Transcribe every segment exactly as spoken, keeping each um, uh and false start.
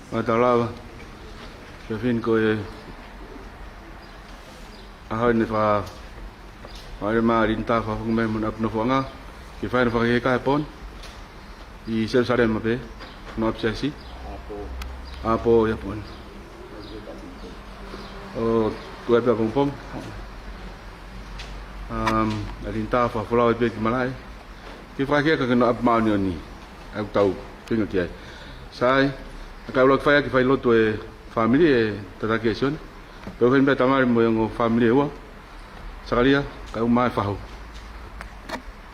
Mālō lava. Ke fini ko e ʻaho ni fa. Mālō e mālō ʻi he taimi fakafoki mai mo e ʻapi nofoʻanga ke fai ʻa e fakakehekehe he pō ni ʻi Selusalema pē, ʻi hono ʻapisiasi. ʻApō ʻi he pō ni. ʻO tuʻu ai pē ʻapongipongi. Um, ʻa e taimi fakafolau ai pē ki malaʻe. Ke fakakehekehe ki hono ʻapi māʻoniʻoni. ʻOku tau feinga ki ai. Sai, ʻa e kae ʻuluaki fai ʻaki e fai lotu ʻa e fāmili ʻe tataki ʻe Sione. Pea u heni pē ʻa e tamai mo e ongo fāmili ʻe ua. Sakalia, kae ʻumaʻā e fahu.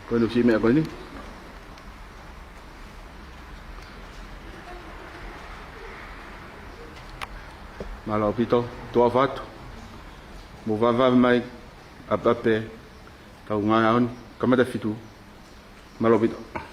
Ko eni ʻoku siʻi meʻa ko eni. Mālō ʻaupito, tuʻa ʻofa atu. Mou vave mai, ʻapeʻape, tau ngāue ʻaho ni, kamata fitu. Mālō ʻaupito.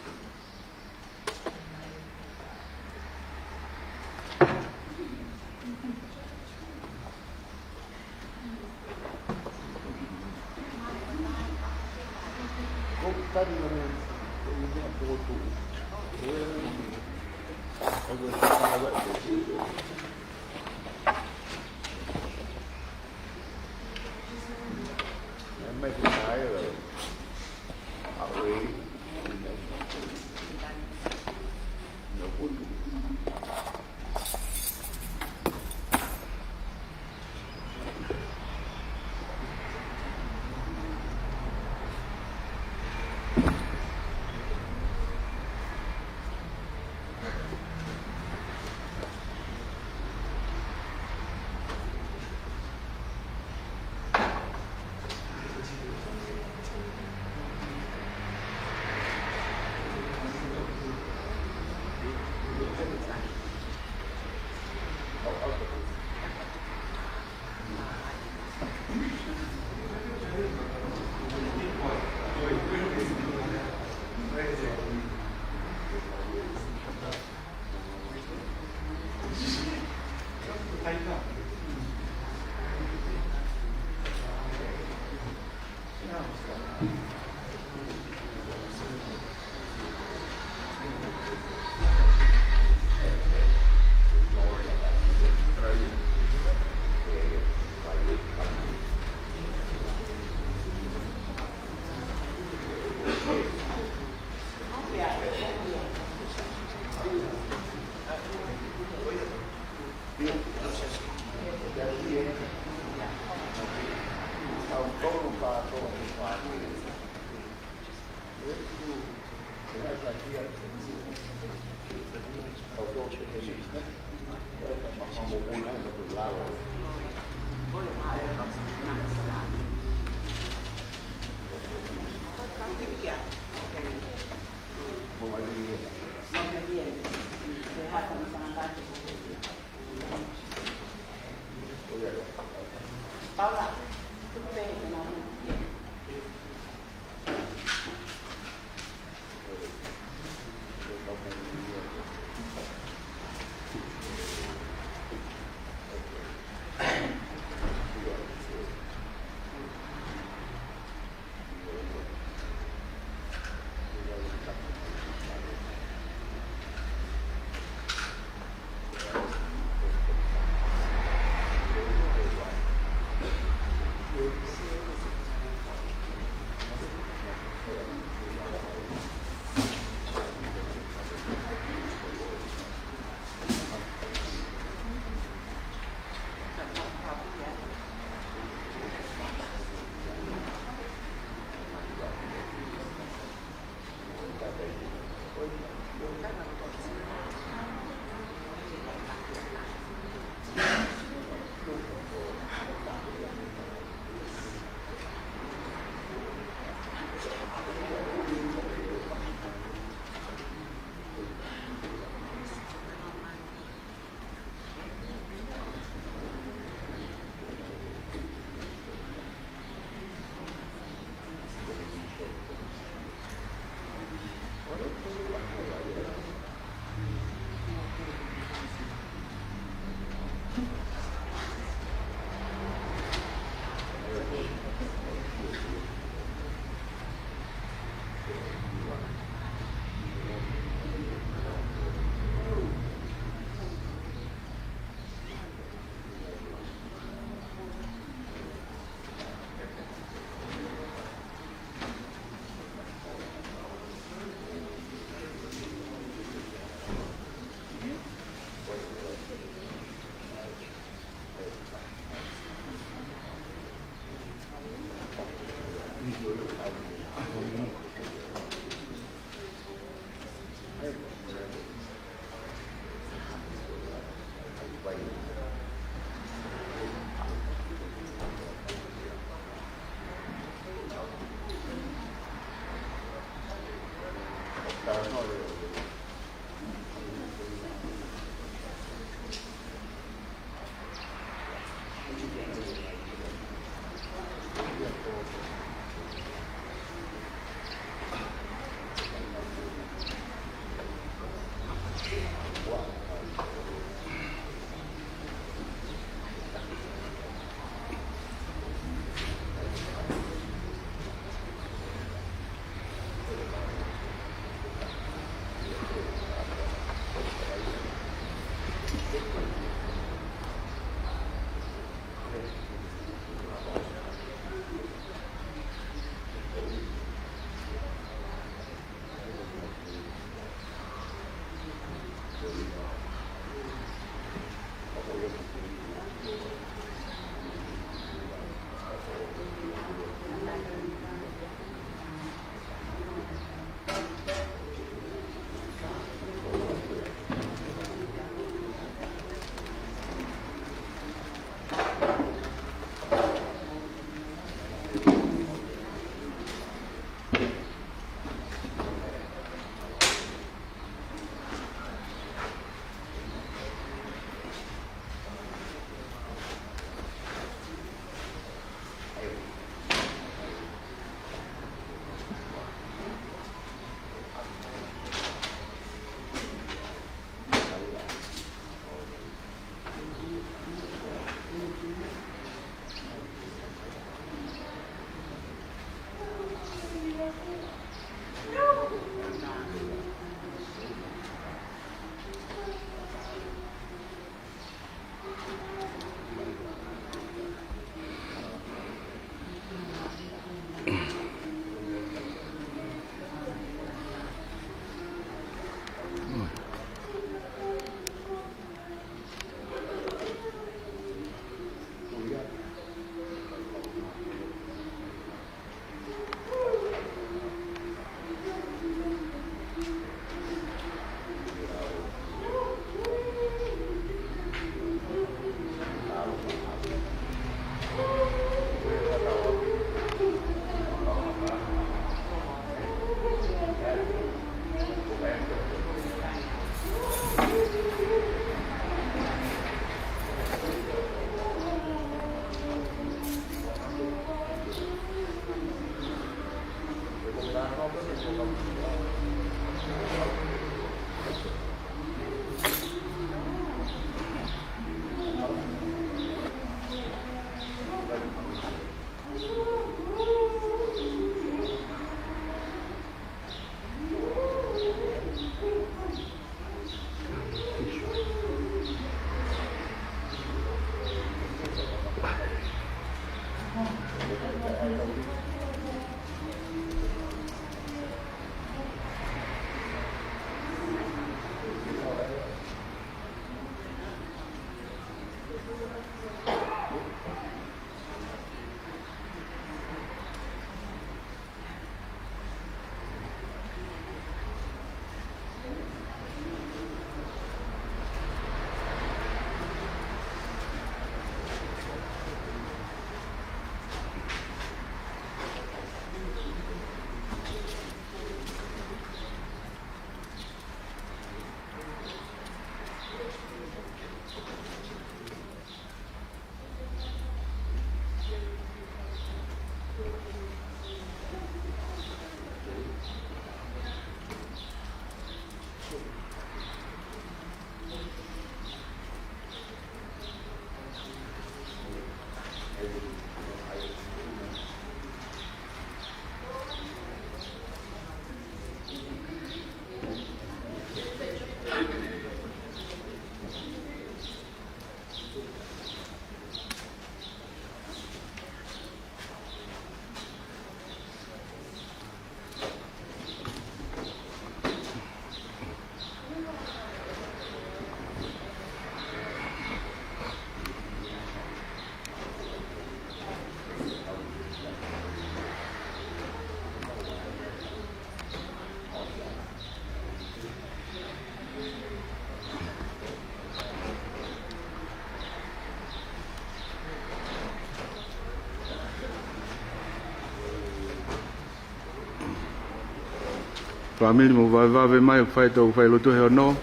Fāmili, mou vavevave mai, fai ʻetau failotu he ono.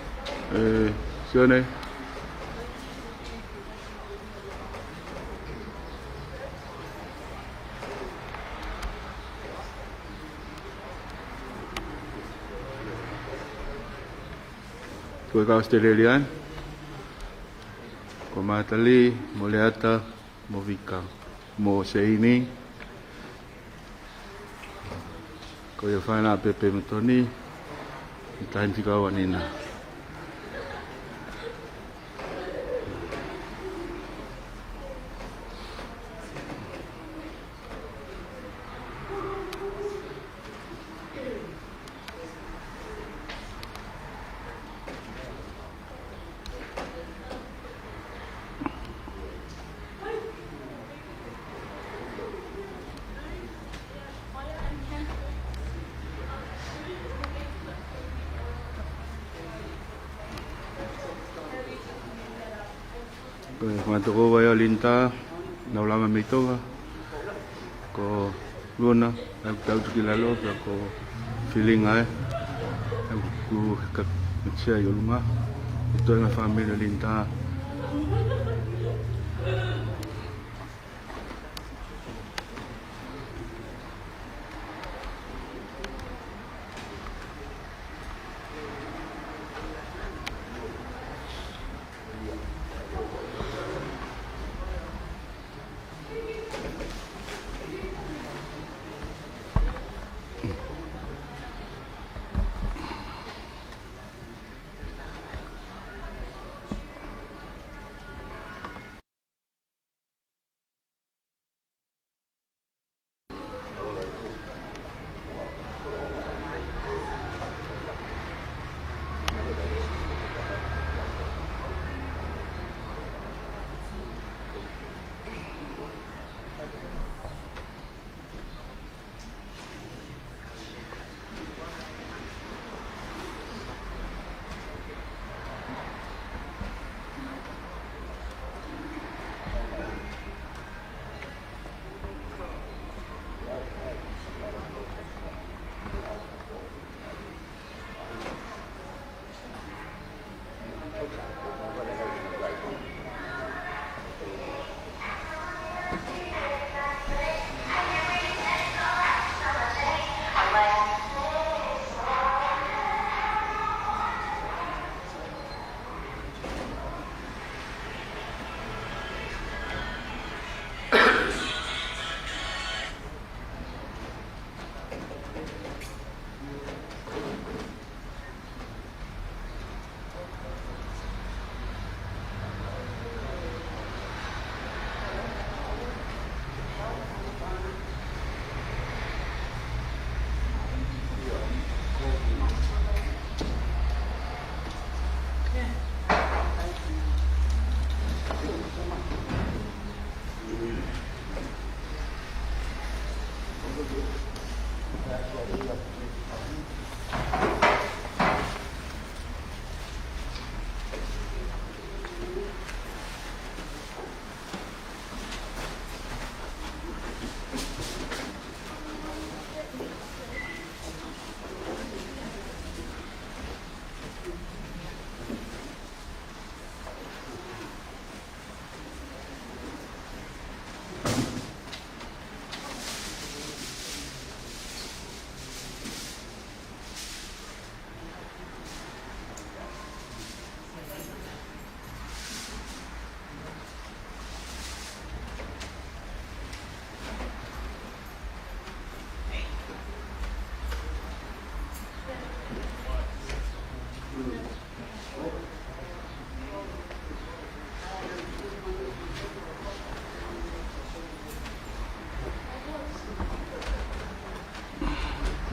ʻE, Sione. Ko e kau Australia, ko Mātali, mo Leata, mo Vika, mo Seini. Ko ia fana pē pē mo Toni, ʻi taimi fika ua ni na. Ko e fanga tokoua ia ʻo Linda, nau lava mei Tonga. Ko Luna, ʻoku tau tuki lalo, pea ko Filinga ē. ʻOku ka metia ʻi ʻolunga. Ko e toenga fāmili ʻo Linda.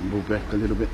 Move back a little bit.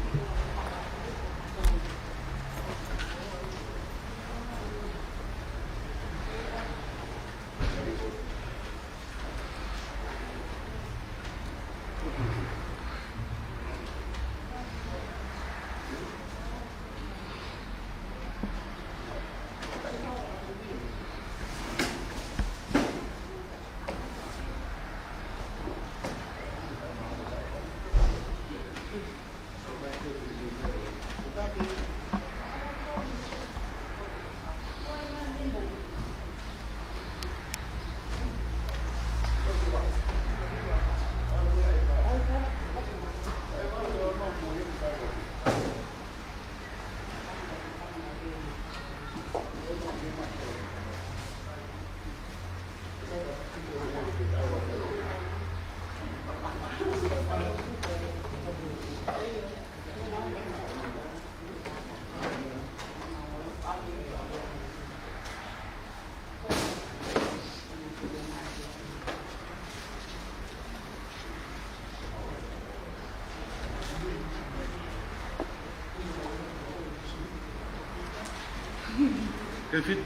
David.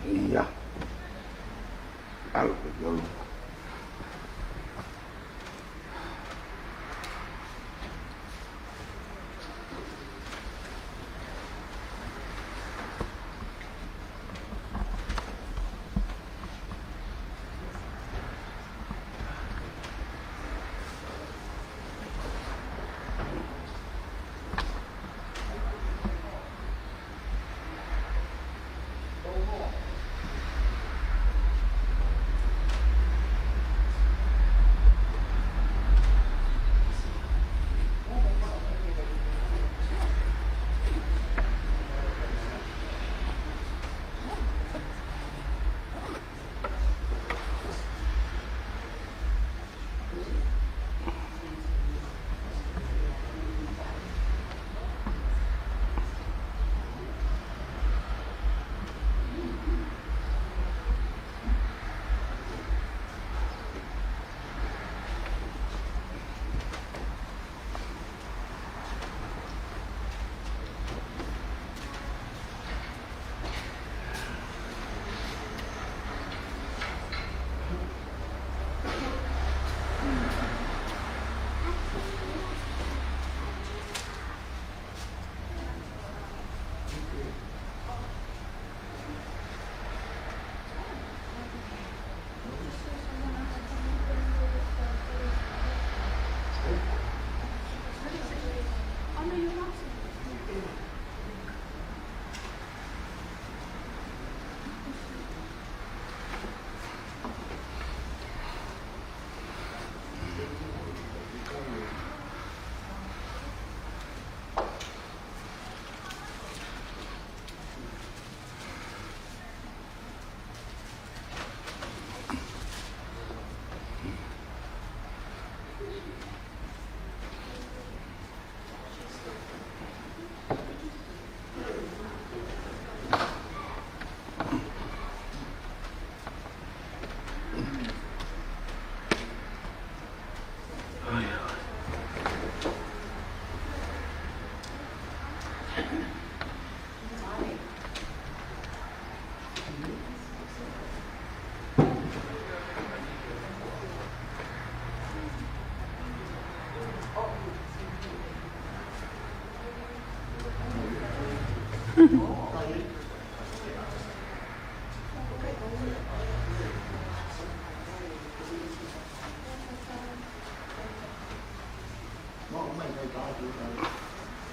ʻIa. ʻAlu, ʻalu.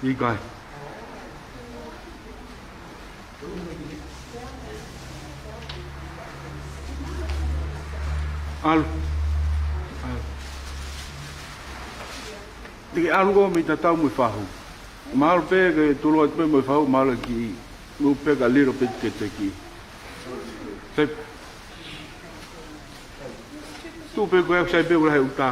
ʻIkai. ʻAlu. ʻAlu. Te ke ʻalu koe mei tatau mo e fahu. Mahalo pē ke tolo atu pē mo e fahu, mahalo ki. Mou pē ka lilo pē ke te ki. Sai. Tuʻu pē koe, sai pē koe he ʻuta.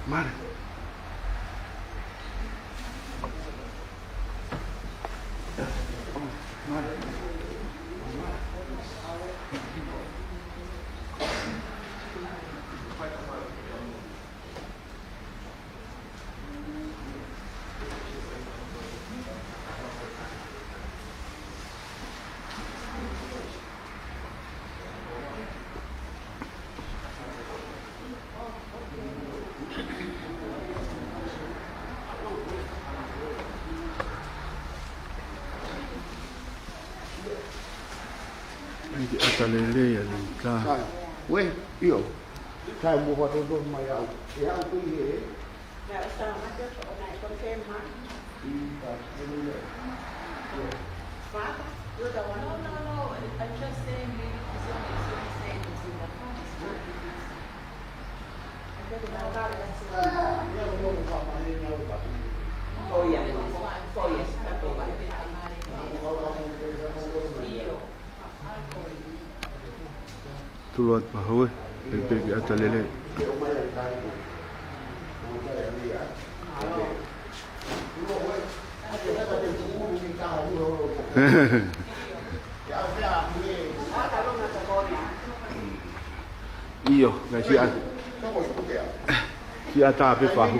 Mare. ʻAi ke ʻata lelei ʻa Lita. Sai. Uē, ʻio. Sai, mo ka toto mai au. ʻE au kui he. Now, so I just, when I confirm my Father, you're the one. No, no, no. I'm just saying, maybe it's only, it's only saying it's in the past. Oh, yeah. Oh, yeah. Tulou atu pē hau ē, pea pea ke ʻata lelei. ʻIo, ngaahi siʻa. Siʻa tā pē fahu.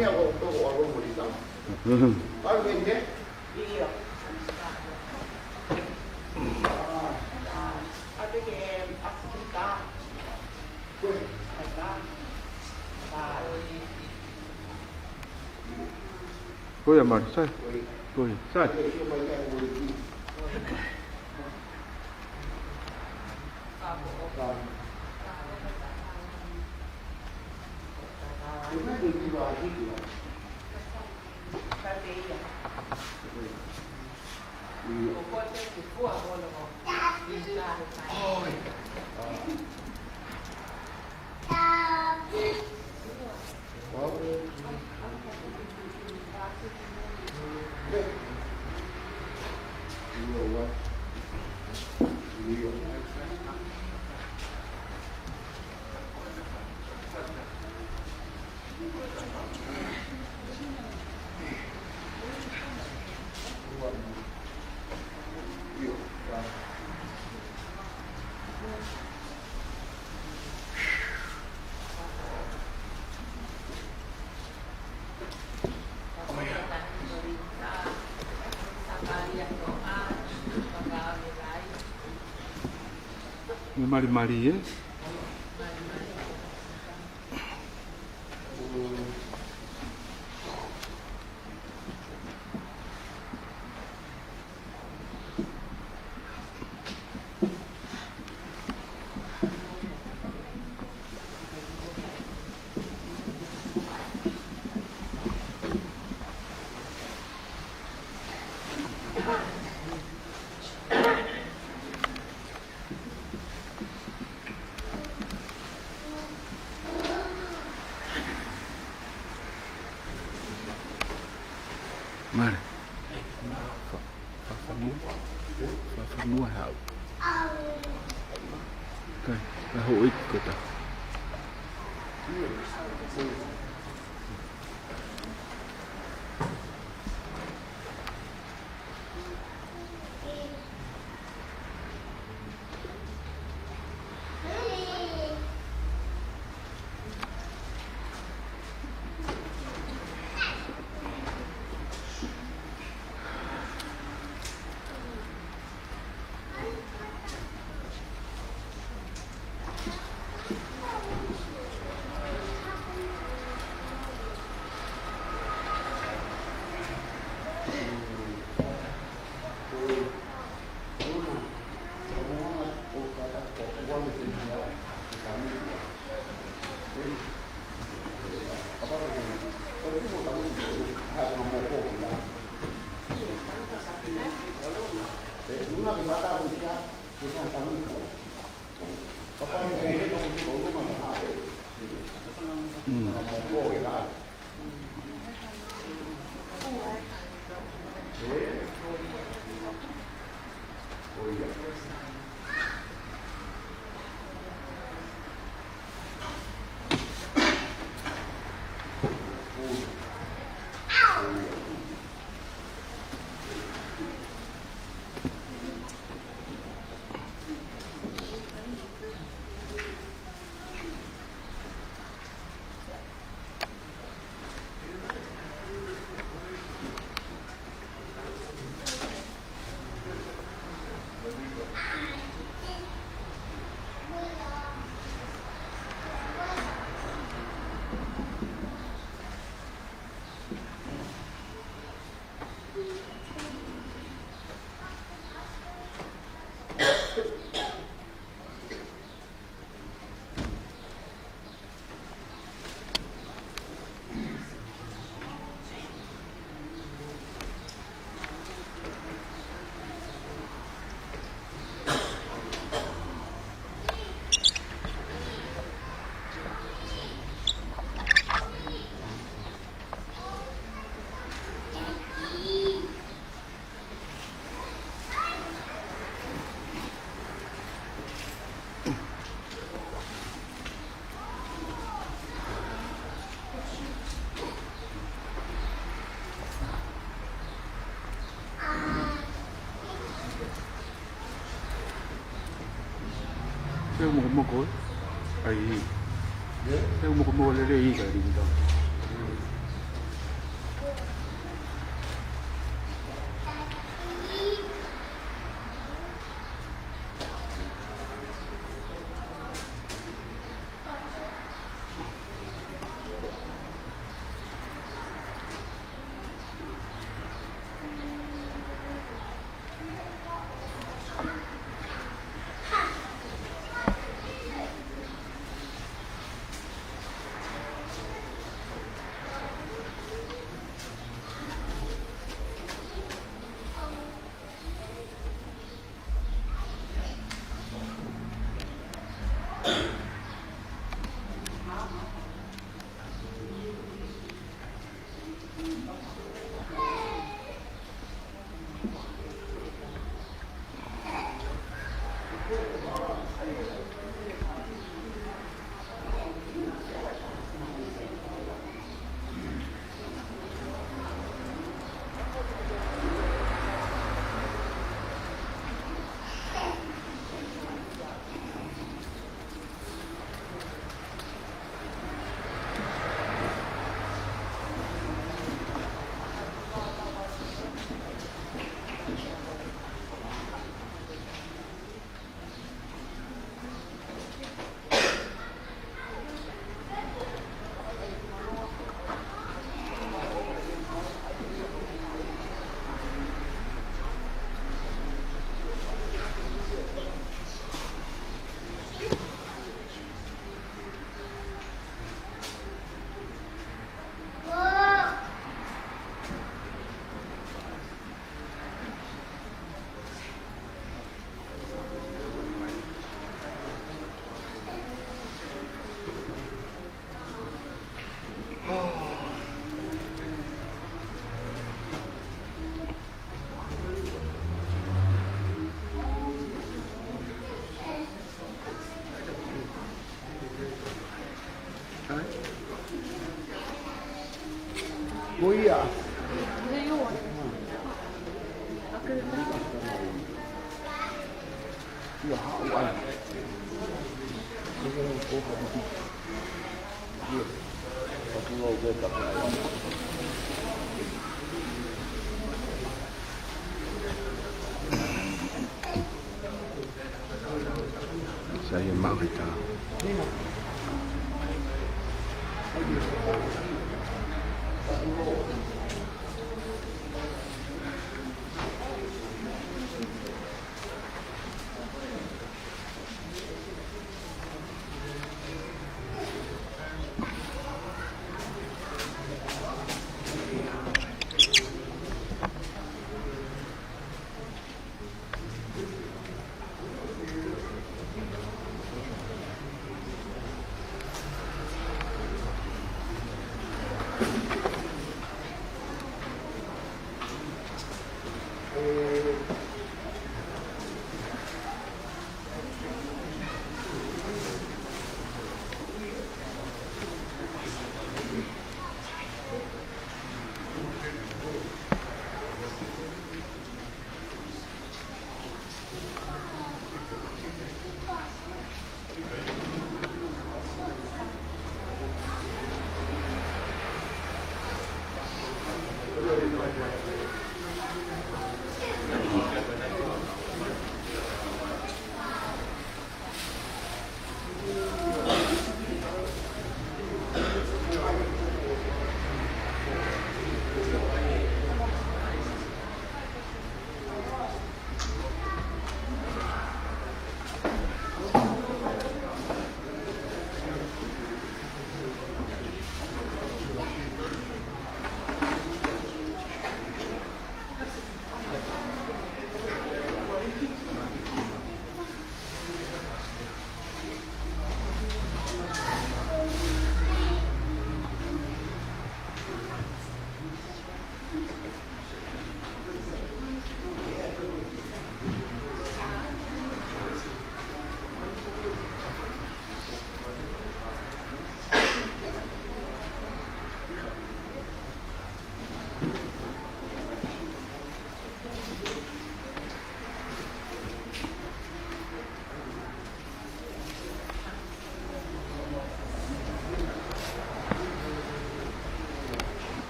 ʻIo. Ko ia, Mari, sai. Ko ia, sai. Malimali, ē? Mare. Fa-, fafanua. Fafanua hau. Kai, ka ho ik kota. Te u mokomoko, ē? ʻAi. Te u mokomoko lelei ka ringa. Ko ia. Sai e maʻu he tā.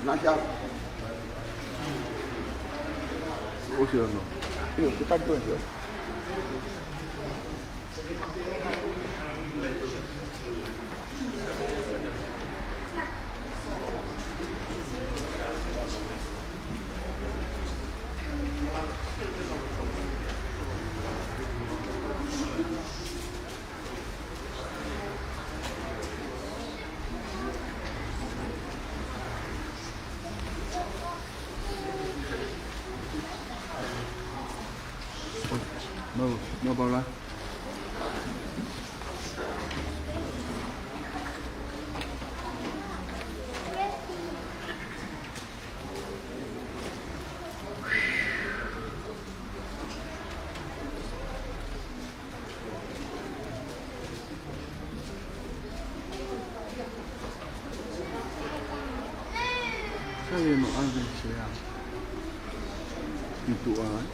Nice job. ʻOsi hono. ʻIo, ke taki toe, ʻio. No, no, Paula. Kale no ave se a. Itu ai.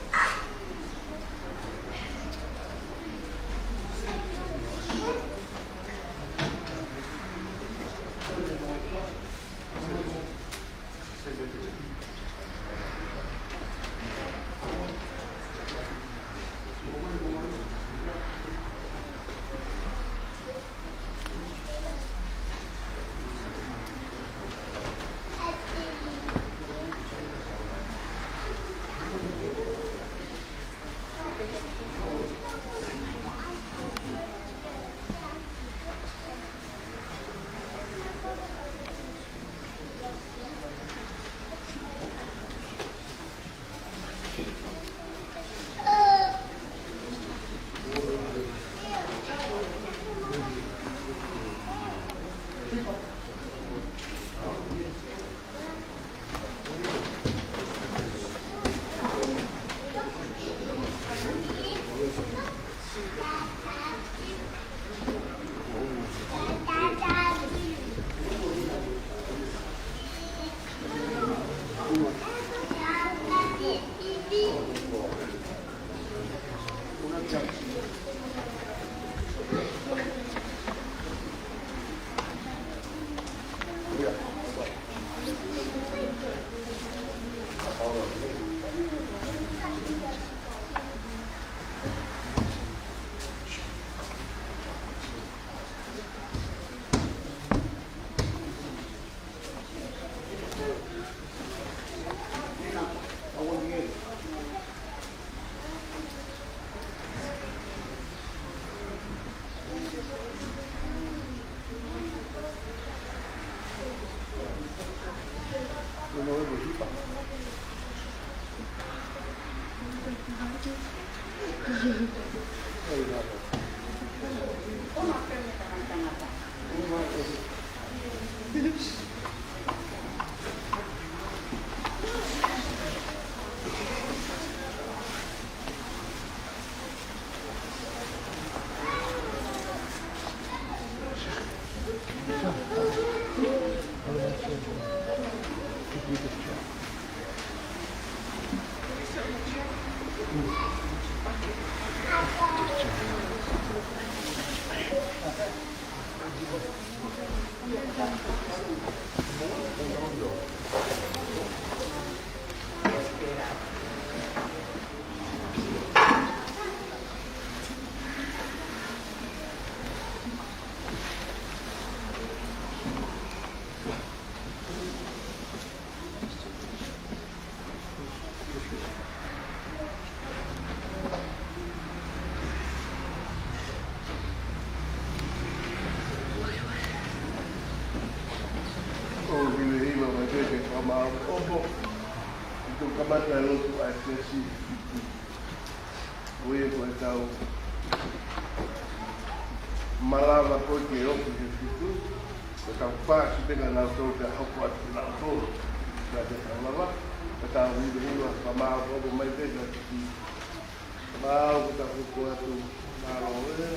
ʻOku ou hiva mai pē ke fakamāʻopoʻopo ʻi he kamata e lotu ʻa e Siasi. Ko ia ko e tau malava ko ē ke ofi he fitu, ko e tau paasi pē kia nautolu ke hoko atu kia nautolu. Ka te tau lava, ka tau hiva hiva fakamāʻopoʻopo mai pē kia Siasi. Mau ke tau hoko atu, mālō ē.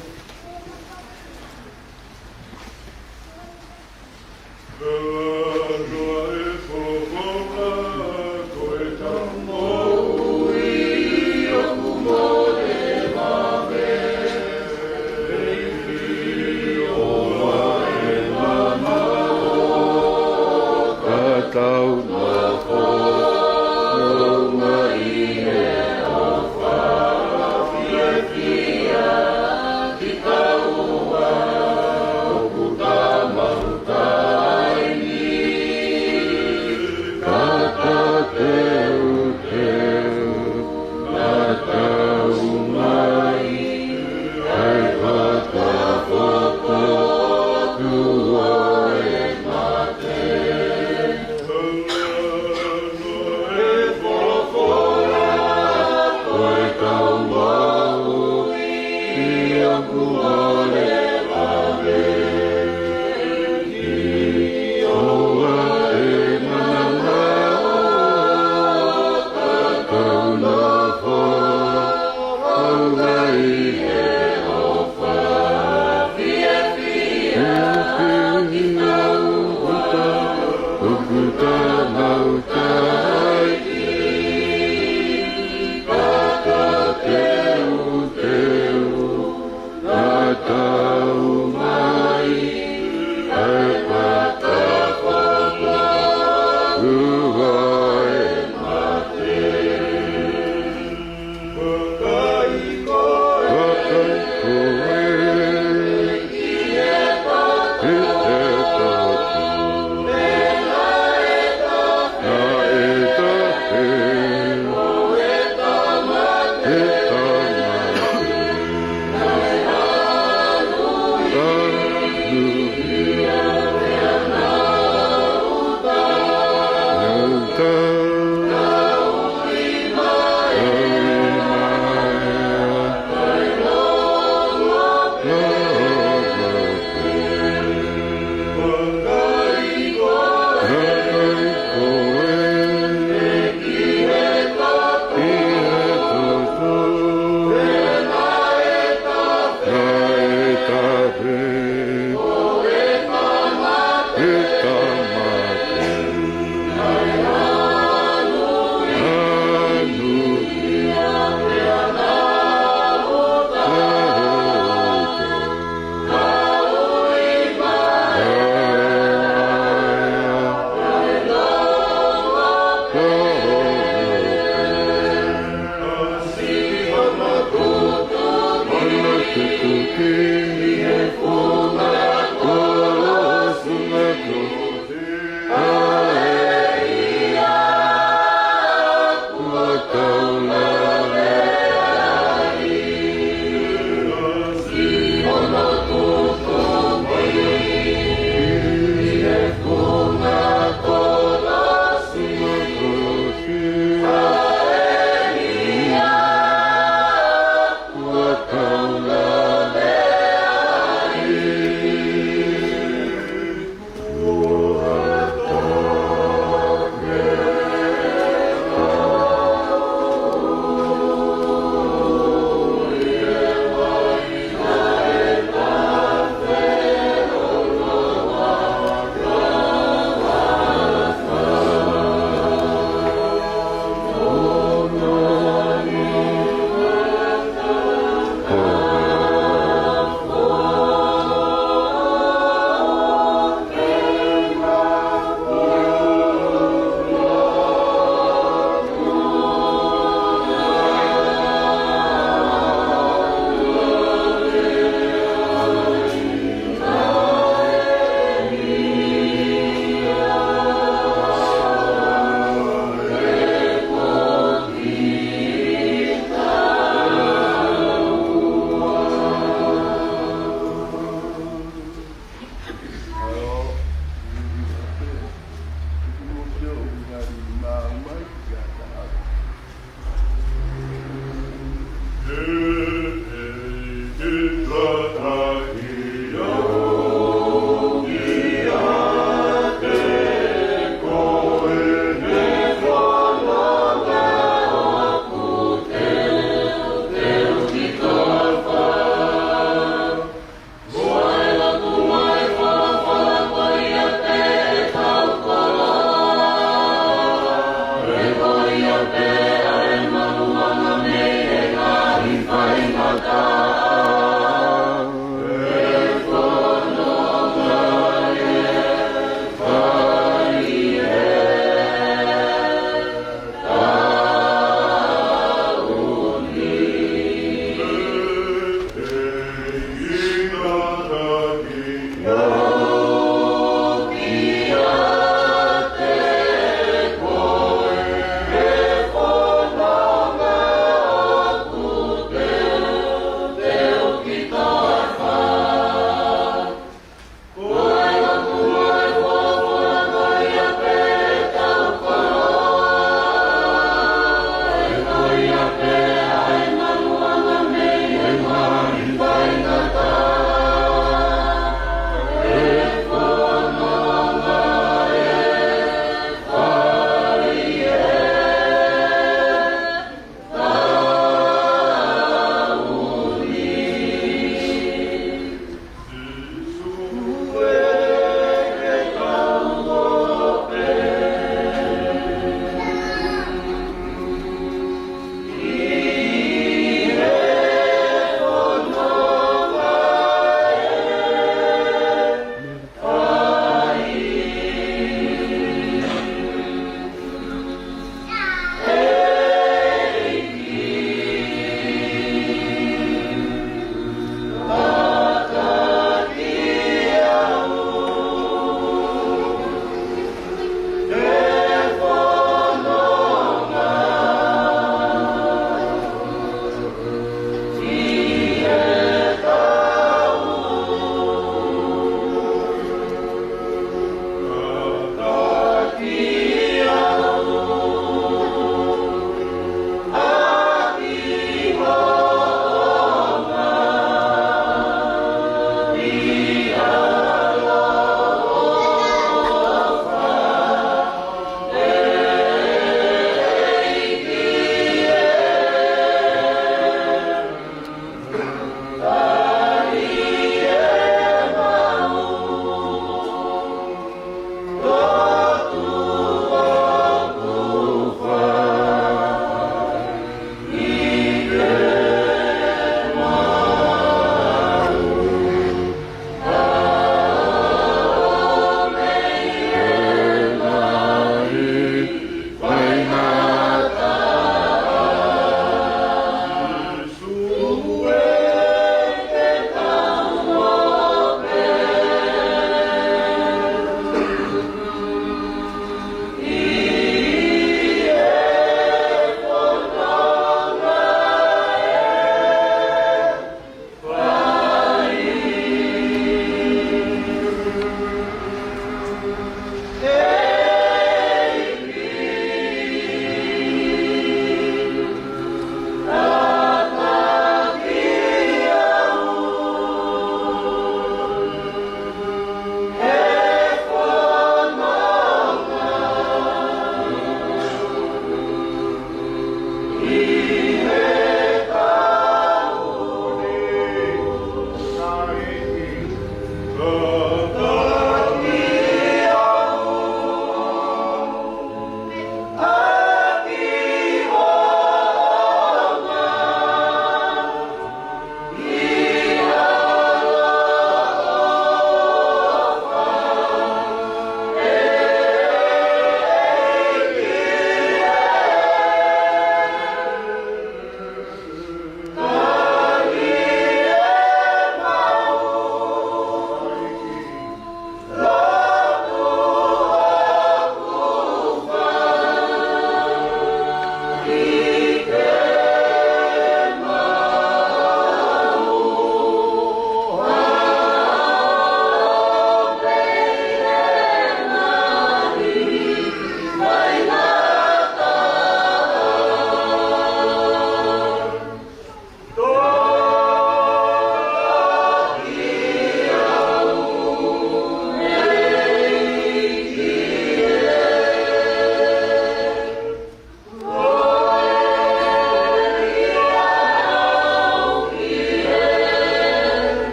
Tau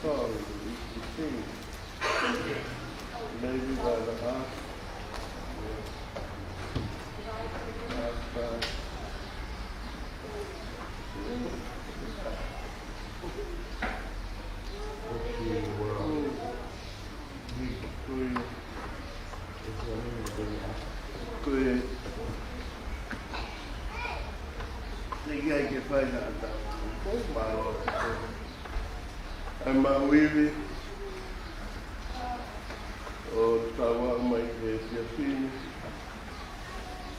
Sorry, you see. Maybe by the half. Yeah. Half past. Okay, wow. Ko e, ko e, teʻeki ai ke fai ha ʻata. Ko e mālō. ʻA e maʻu ivi ʻo tau aʻu mai ki he efiafi ni.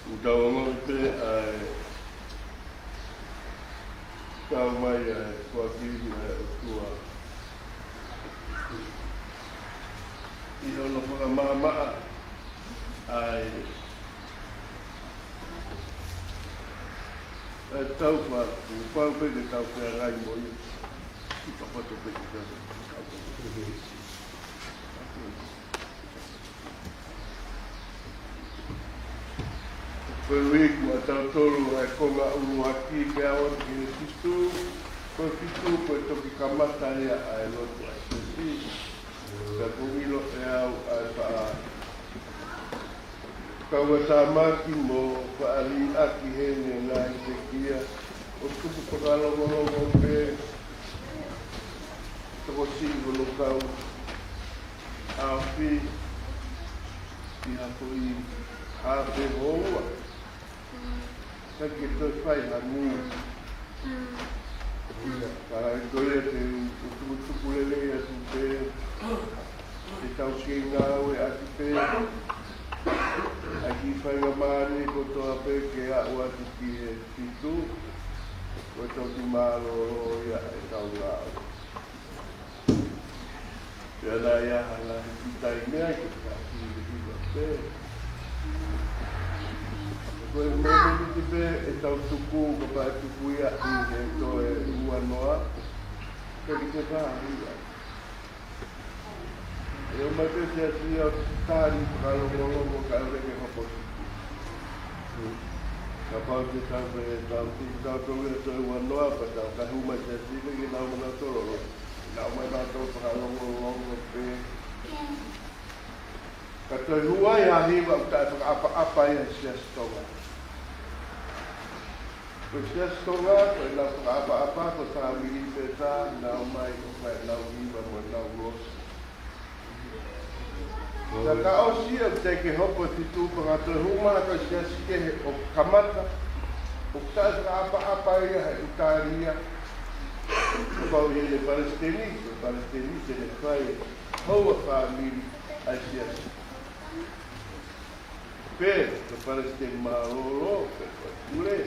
ʻOku tau ongoʻi pē ʻa e kau mai ʻa e foaki ivi ʻa e ʻOtua ʻi hono fakamaʻamaʻa ʻa e, ʻa e tau fa, kuo pau pē ke tau feangai mo ia. Ki ka pato pē ki ka. Ko e uike ʻa tautolu ʻa e konga ʻuluaki pea ʻosi ki he fitu, ko e fitu ko e toki kamata ia ʻa e lotu ʻa e Siasi. Ka ʻoku ou ʻilo ʻe au ʻa e faʻa kau ʻa Tamaki mo faʻa liʻaki heni e ngaahi pekia ʻo tuku fakalongolongo pē tokosiʻi hono kau ʻaofi ʻi ha foʻi haafe houa. Ka ke toe fai ha nui. Ka ʻi ai ko ia te u tukutuku lelei atu pē, te tau kei ngāueʻaki pē ʻa e kiʻi faingamālie kotoa pē ke aʻu atu ki he fitu, ko e toki mālōlō ia ʻetau ngāue. Pea naʻe ʻi ai ha ngaahi kiʻi taimi ai ke ka kiʻi hiva pē. Ko e momeniti pē ʻetau tuku, kapau ʻe tuku ia ʻi he toe ua noa, ke ki te pā hiva. ʻE ʻomai pē Siasi ia ʻo tali fakalongolongo kae ʻoua ke hopo siku. Kapau te tau pē, tau ki, tau tau ia toe ua noa, pea tau ka hū mai Siasi pē ke nau mana tololo. Nau mai nau tau fakalongolongo pē. Ka toe hū ai ha hiva ʻoku taʻefakaʻapaʻapa ia he Siasi Tonga. Ko e Siasi Tonga, ko ʻenau fakaʻapaʻapa, ko e fāmili pē ʻe taha, nau mai ʻo fai ʻenau hiva mo ʻenau losi. Ka ka ʻosi ia ʻoku teʻeki hopo e fitu pea ka toe hū mai ha toe Siasi kehe ʻo kamata, ʻoku taʻefakaʻapaʻapa ia he ʻutālia. Kapau ʻe ʻi ai e palesiteni, ko e palesiteni te ne fai houa fāmili ʻa e Siasi. Pe ko e palesiteni mālōlō, pe ko e pule.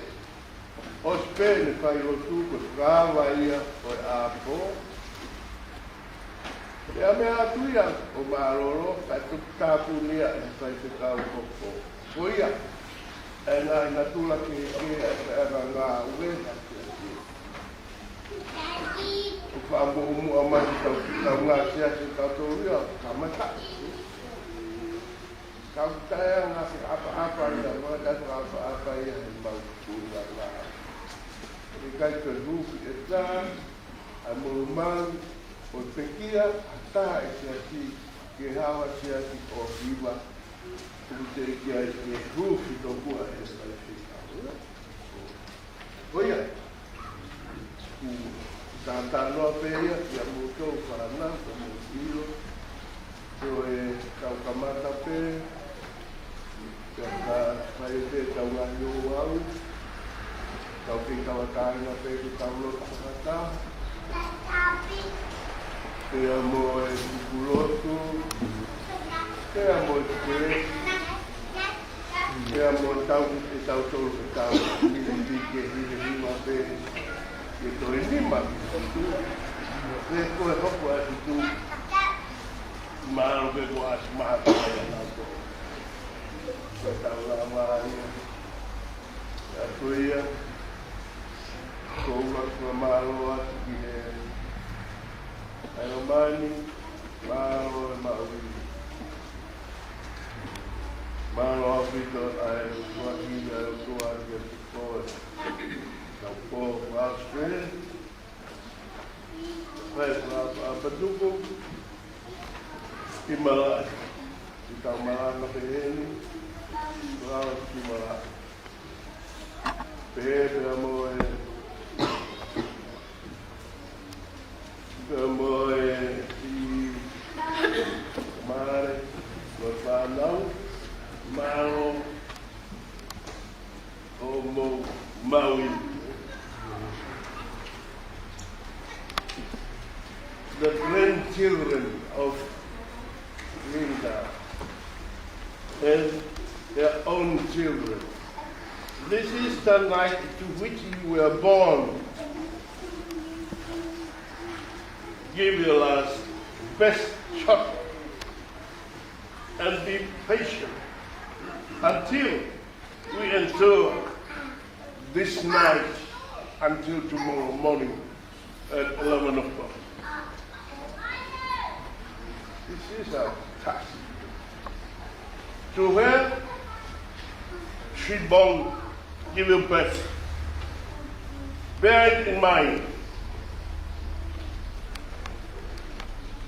ʻOsi pē ʻene fai lotu ko e fakaava ia ʻo e ʻapo. Pea meʻa atu ia ʻo mālōlō, kae tuku tāpuni ia ʻe he faifekau hoko. Ko ia, ʻa e ngaahi natula kehekehe ʻa e ngaahi ngāue ʻa e Siasi. ʻO fakamuʻomuʻa mai ki he tau, tau ngaahi Siasi ʻa tautolu ia, kamata. Ka ʻoku taʻe anga fakaʻapaʻapa ia, mo e taʻefakaʻapaʻapa ia he mau tuʻunga. ʻIkai ke hūfi ʻe taha ʻa e moʻui ʻo e pekia ʻa e taha ʻi he Siasi ki he haʻa Siasi ʻo hiva, ʻoku teʻeki ai ke hūfi tokua ʻe he faifekau. Ko ia, ʻoku tātānoa pē ia kia moutolu fānau, ka mou ʻilo, ko e tau kamata pē, ka ka fai pē tau ngaahi ouau, tau kei tauʻatāina pē ke tau lotu fakataha. Pea mo e kuku lotu, pea mo e kelesi, pea mo e tau, ʻe tautolu ke tau, ni ni ke hili hima pē, ke toe nima ki he fitu. Pea ko e hoko atu tu, mālō pē ko ʻasi maha ka mai ana ko. Ko e tau lava ia. Ka ko ia, ko ula kua mālō atu ki he ʻAi ʻo mani, mālō e maʻu ivi. Mālō ʻaupito ʻa e ʻOtua ki he ʻOtua ki he tuko e tau pō Australia. Fai ʻa, ʻa, ʻa Patuku, ki malaʻe. Ki tau malaʻe ma ke heni, malaʻe ki malaʻe. Pehē pea mo e, pea mo e, ʻi malaʻe, mo e fānau, mālō, ʻo mou maʻu. The grandchildren of Linda and their own children. This is the night to which you were born. Give your last best shot and be patient until we endure this night until tomorrow morning at eleven o'clock. This is our task. To her, she born, give you birth. Bear it in mind.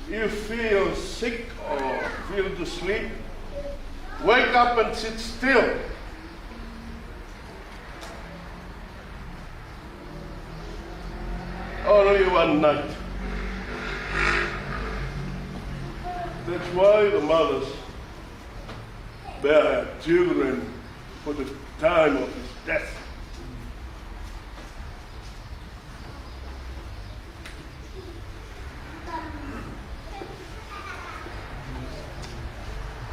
You feel sick or feel to sleep, wake up and sit still. Only one night. That's why the mothers bear children for the time of his death.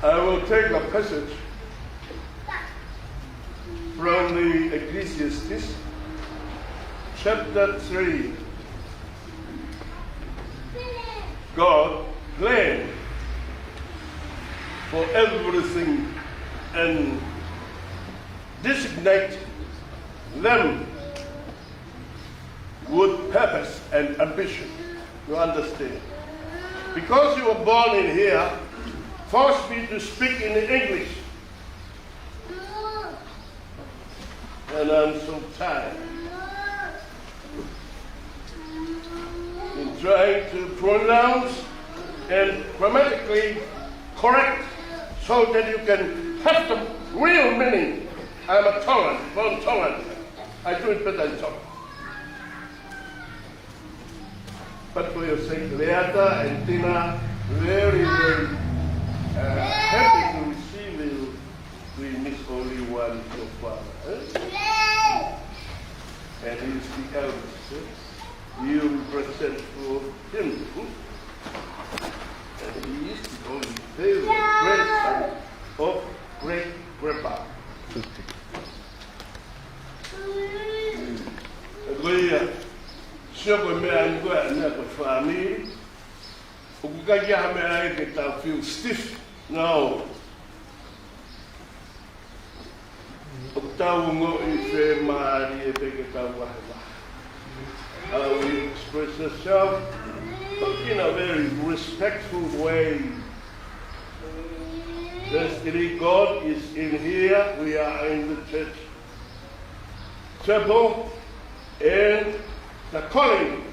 I will take a passage from the Ecclesiastes, chapter three. God planned for everything and designate them with purpose and ambition. You understand? Because you were born in here, forced me to speak in English. And I'm so tired in trying to pronounce and grammatically correct so that you can have the real meaning. I'm a Tongan, born Tongan. I do it better in Tongan. But for your sake, Leata and Tina, very, very, uh, happy to receive you. We miss only one, your father, eh? And he's the eldest, eh? You represent for him, hmm? And he is the only favorite grandson of great grandpa. Ko ia, sio ko e meʻa eni ko e, meʻa ko e fāmili. ʻOku ʻikai ke ʻi ai ha meʻa ia ke tau feel stiff. No. ʻOku tau ongoʻi fiemālie pē ke tau vahevahe. How we express ourselves, but in a very respectful way. Firstly, God is in here. We are in the church chapel, and the calling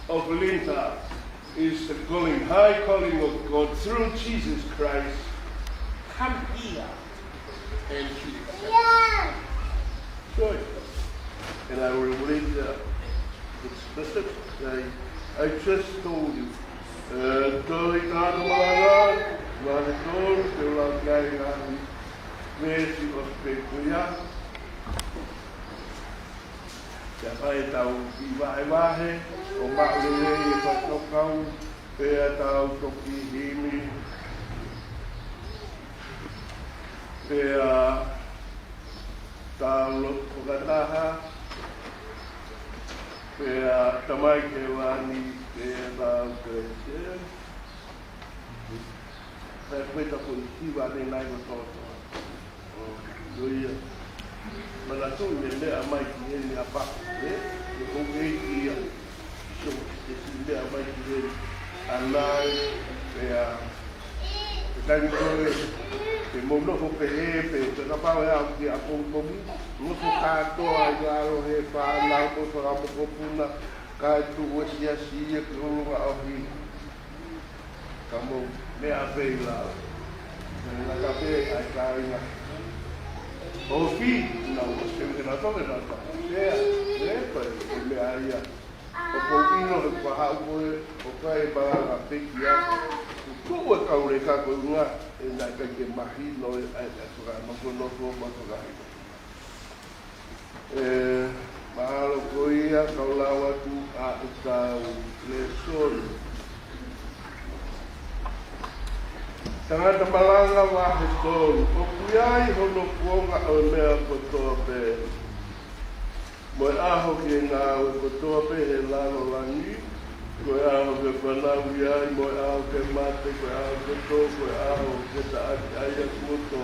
of Linda is the calling, high calling of God through Jesus Christ. Come here and see. Joy. And I will read the, the scripture. I, I just told you. Uh, Toi Tato Malanga, Malanga, Toi Tato Malanga, Veesi ʻosi pē ko ia. Pea fai ʻetau kiʻi vahevahe, ʻo maʻu lelei e fakakaukau, pea tau toki himi, pea tau lotu fakataha, pea Tamai Hēvani, pea tau kete. Pea ko e tapu ʻi he hiva ʻanenai ko e toʻotoʻo. ʻIo ia. Manatuʻi e meʻa mai ki heni ʻa Papa, ē? ʻE ʻoku ʻi ai ia. So, e siʻi meʻa mai ki heni. ʻAnai, pea, e taimi ko ē, te mou nofo pehē, pe, pe kapau ʻe aʻu ki ʻapongipongi, nofo kātoa ʻi lalo he fānau, ko e fakamokopuna, Kae tuku e siasi ia ki ʻolunga ʻohi. Ka mou meʻa pē ʻi lalo. Meʻa ka pē ai kāinga. ʻOfi, nau ʻosi ke nau toke nau ta. Meʻa, meʻa ko e, ko e meʻa ia. ʻOku ou ʻilo he ʻoku haʻu koe, ʻoku ʻikai e malanga pē kia. Tuʻu e kau leka ko e ʻuhinga, ʻe naʻe ʻikai ke mahino e, ʻa e, ʻa e fakanofonofo mo e fakahinohino. ʻE, mahalo ko ia kau lau atu ʻa ʻetau lēsoni. Tangata Malanga vahe tolu. ʻOku ʻi ai hono kuonga ʻo e meʻa kotoa pē, mo e ʻaho ki he ngāue kotoa pē he lalo langi. Ko e ʻaho ke fanauʻi ai, mo e ʻaho ke mate, ko e ʻaho ke tō, ko e ʻaho ke taʻaki ai ʻa kuo tō.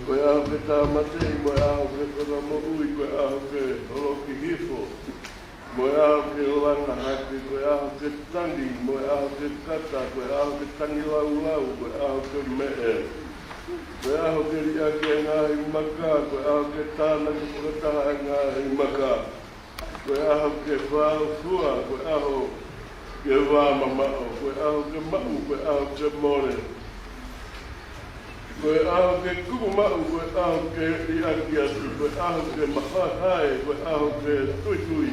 Ko e ʻaho ke tāmateʻi, mo e ʻaho ke fakamoʻui, ko e ʻaho ke holoki hifo, mo e ʻaho ke langa hake, ko e ʻaho ke tangi, mo e ʻaho ke kata, ko e ʻaho ke tangilāulau, ko e ʻaho ke meʻe, ko e ʻaho ke liʻaki e ngaahi maka, ko e ʻaho ke tānaki fakataha e ngaahi maka. Ko e ʻaho ke fāufua, ko e ʻaho ke vāmamaʻo, ko e ʻaho ke maʻu, ko e ʻaho ke mole. Ko e ʻaho ke kuku maʻu, ko e ʻaho ke liʻaki atu, ko e ʻaho ke mahaehae, ko e ʻaho ke tuitui.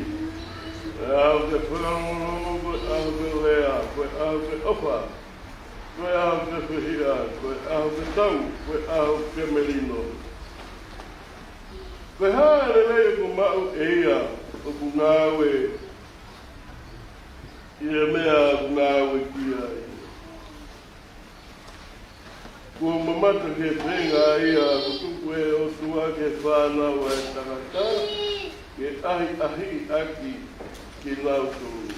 Ko e ʻaho ke fakalongolongo, ko e ʻaho ke lea, ko e ʻaho ke ʻofa, ko e ʻaho ke fehiʻa, ko e ʻaho ke tau, ko e ʻaho ke melino. Ko e hā e lelei ʻoku maʻu ʻe ia ʻoku ngāue ʻi he meʻa ʻoku ngāue ki ai? Kuo mamata ki he feinga ia ʻoku tuku ʻe he ʻOtua ki he fānau ʻa e tangata, ke ʻahiʻahiʻi ʻaki kinautolu.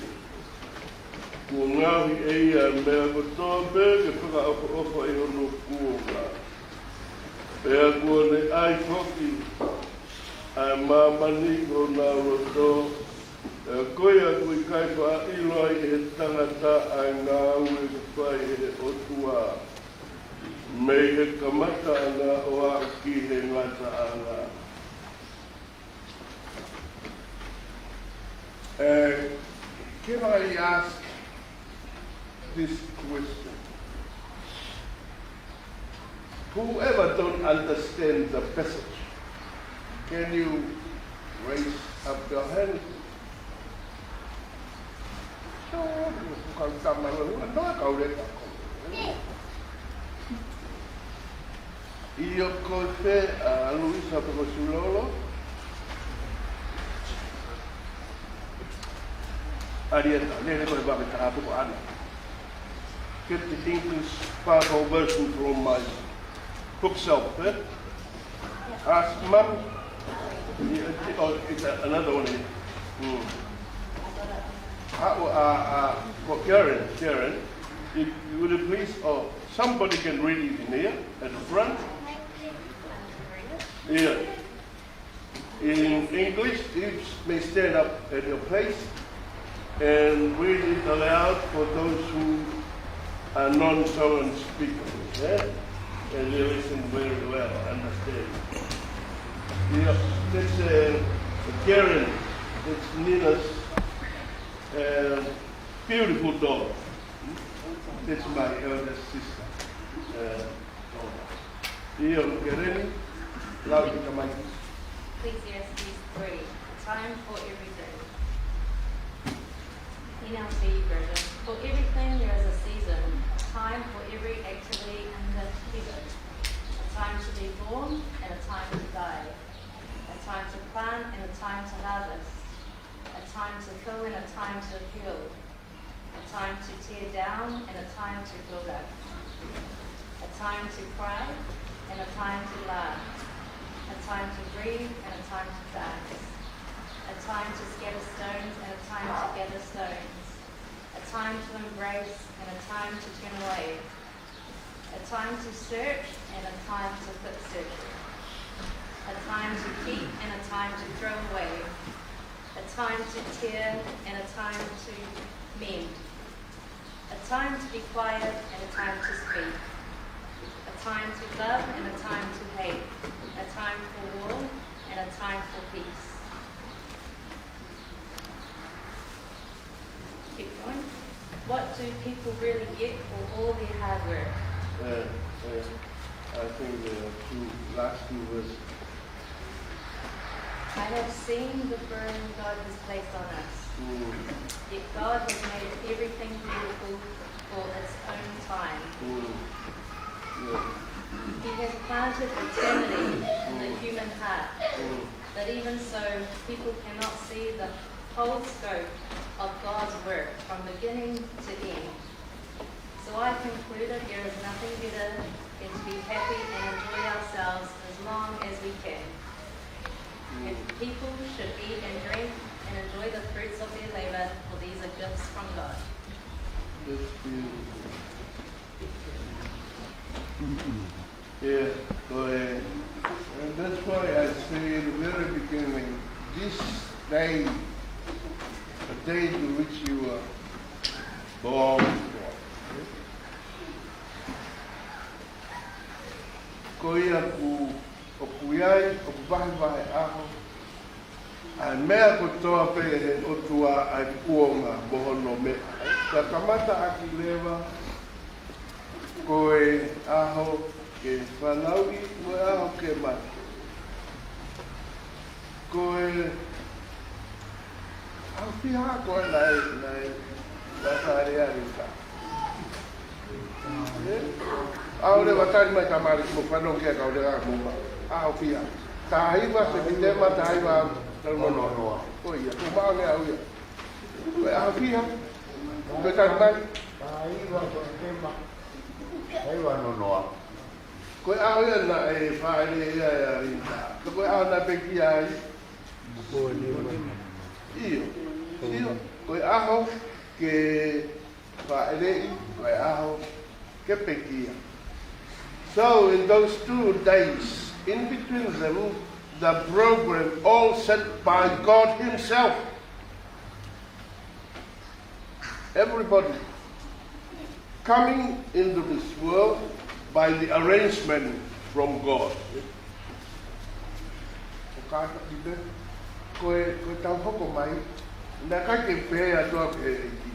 Kuo ngaohi ʻe ia e meʻa kotoa pē ke fakaʻofoʻofa ʻi hono kuonga. Pea kuo ne ʻai foki ʻa e māmani ki honau loto, pea ko ia ʻoku ʻikai faʻa ʻilo ai ʻe he tangata ʻa e ngāue ʻoku fai ʻe he ʻOtua mei he kamataʻanga ʻo aʻu ki he ngataʻanga. Uh, can I ask this question? Whoever don't understand the passage, can you raise up your hand? So, kau tama lo, no, kau le kau. ʻIo, ko fē, ʻa Luisa pe ko Sulolo? Arieta, lele ko e vave taha pe ko Ana. Get the English Bible version from my bookshelf, eh? Ask Mum. Yeah, oh, it's a, another one here. Hmm. Uh, uh, uh, for Karen, Karen, if, would you please, oh, somebody can read it in here at the front. Yeah. In English, you may stand up at your place and read it aloud for those who are non-Tongan speakers, yeah? And they listen very well, understand. Yeah, that's, uh, Karen, that's Nina's, uh, beautiful dog. That's my eldest sister. Uh, ʻIo, Kereni, lau ki tamai. Ecclesiastes three, a time for everything. N L T version. For everything there is a season, a time for every activity under heaven, a time to be born and a time to die, a time to plant and a time to harvest, a time to kill and a time to heal, a time to tear down and a time to build up, a time to cry and a time to laugh, a time to grieve and a time to dance, a time to scatter stones and a time to gather stones, a time to embrace and a time to turn away, a time to search and a time to quit searching, a time to keep and a time to throw away, a time to tear and a time to mend, a time to be quiet and a time to speak, a time to love and a time to hate, a time for war and a time for peace. What do people really get for all their hard work? Yeah, yeah. I think the two last two verses. I have seen the burden God has placed on us. Mm, Yet God has made everything beautiful for its own time. mm. Yeah. He has planted eternity in the human heart, Mm, but even so, people cannot see the whole scope of God's work from beginning to end. So I concluded there is nothing better than to be happy and enjoy ourselves as long as we can. If people should eat and drink and enjoy the fruits of their labor, for these are gifts from God. That's beautiful. Yeah, go ahead. And that's why I say in the very beginning, this day, the day to which you are born for. Ko ia ʻoku, ʻoku ʻi ai, ʻoku vahevahe ʻaho, ʻa e meʻa kotoa pē ʻe he ʻOtua ʻa e kuonga mo hono meʻa. Ka kamata ʻaki leva, ko e ʻaho ke fanauʻi, mo e ʻaho ke mate. Ko e ʻaho fiha ko ē naʻe, naʻe, naʻe faleʻi ai ka. ʻE? ʻAho leva tali mai tamari mo fanongo ki ai ka ʻo leva mo ma. ʻAho fiha. Taha hiva Sepitema, taha hiva talu noa noa. Ko ia, ko maʻu ne au ia. Ko e ʻaho fiha. Ko e tali mai. Taha hiva Sepitema, taha hiva noa noa. Ko e ʻaho ia naʻe fāʻeleʻi ai ʻa Linda. Ko e ʻaho naʻe pekia ai. ʻIo. ʻIo. Ko e ʻaho ke fāʻeleʻi, ko e ʻaho ke pekia. So in those two days, in between them, the program all set by God Himself. Everybody coming into this world by the arrangement from God. ʻO kātaki pē, ko e, ko e tau hoko mai, naʻe ʻikai ke pehē atu ʻa e ʻEiki.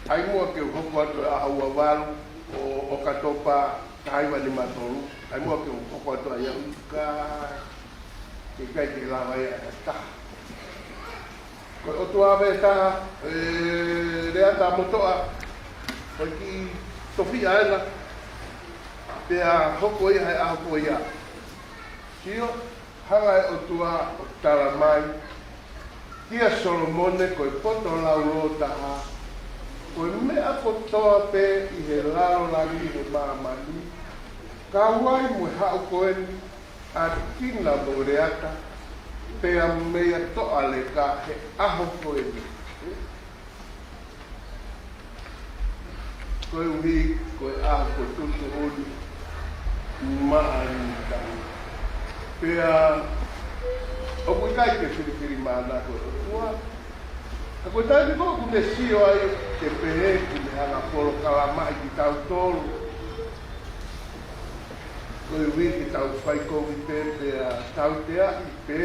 ʻAi muʻa ke u hoko atu ʻa e ʻaho ua valu ʻo, ʻo ʻOkatopa taha hiva nima tolu. ʻAi muʻa ke u hoko atu ʻa ia ʻikai, ke ʻikai ke lava ia ʻe ha taha. Ko e ʻOtua pē taha, ʻe Leata Motoʻa, ko e kiʻi tofiʻa ena, pea hoko ia he ʻaho ko ia. Sio, hanga ʻe he ʻOtua ʻo tala mai kia Solomone ko e poto laulōtaha, ko e meʻa kotoa pē ʻi he lalo langi he māmani, kau ai mo e haʻu ko eni ʻa Tina mo Leata, pea meia toʻa leka he ʻaho ko eni. Koeʻuhi ko e ʻaho ko e tuʻutuʻuni maʻa Linda. Pea ʻoku ʻikai ke filifilimānako e ʻOtua. Ka ko e taimi ko ē ʻoku ne sio ai ke pehē ʻoku ne hanga ʻo polokalamaʻi kitautolu. Koeʻuhi ke tau fai kovi pē pea tauteaʻi pē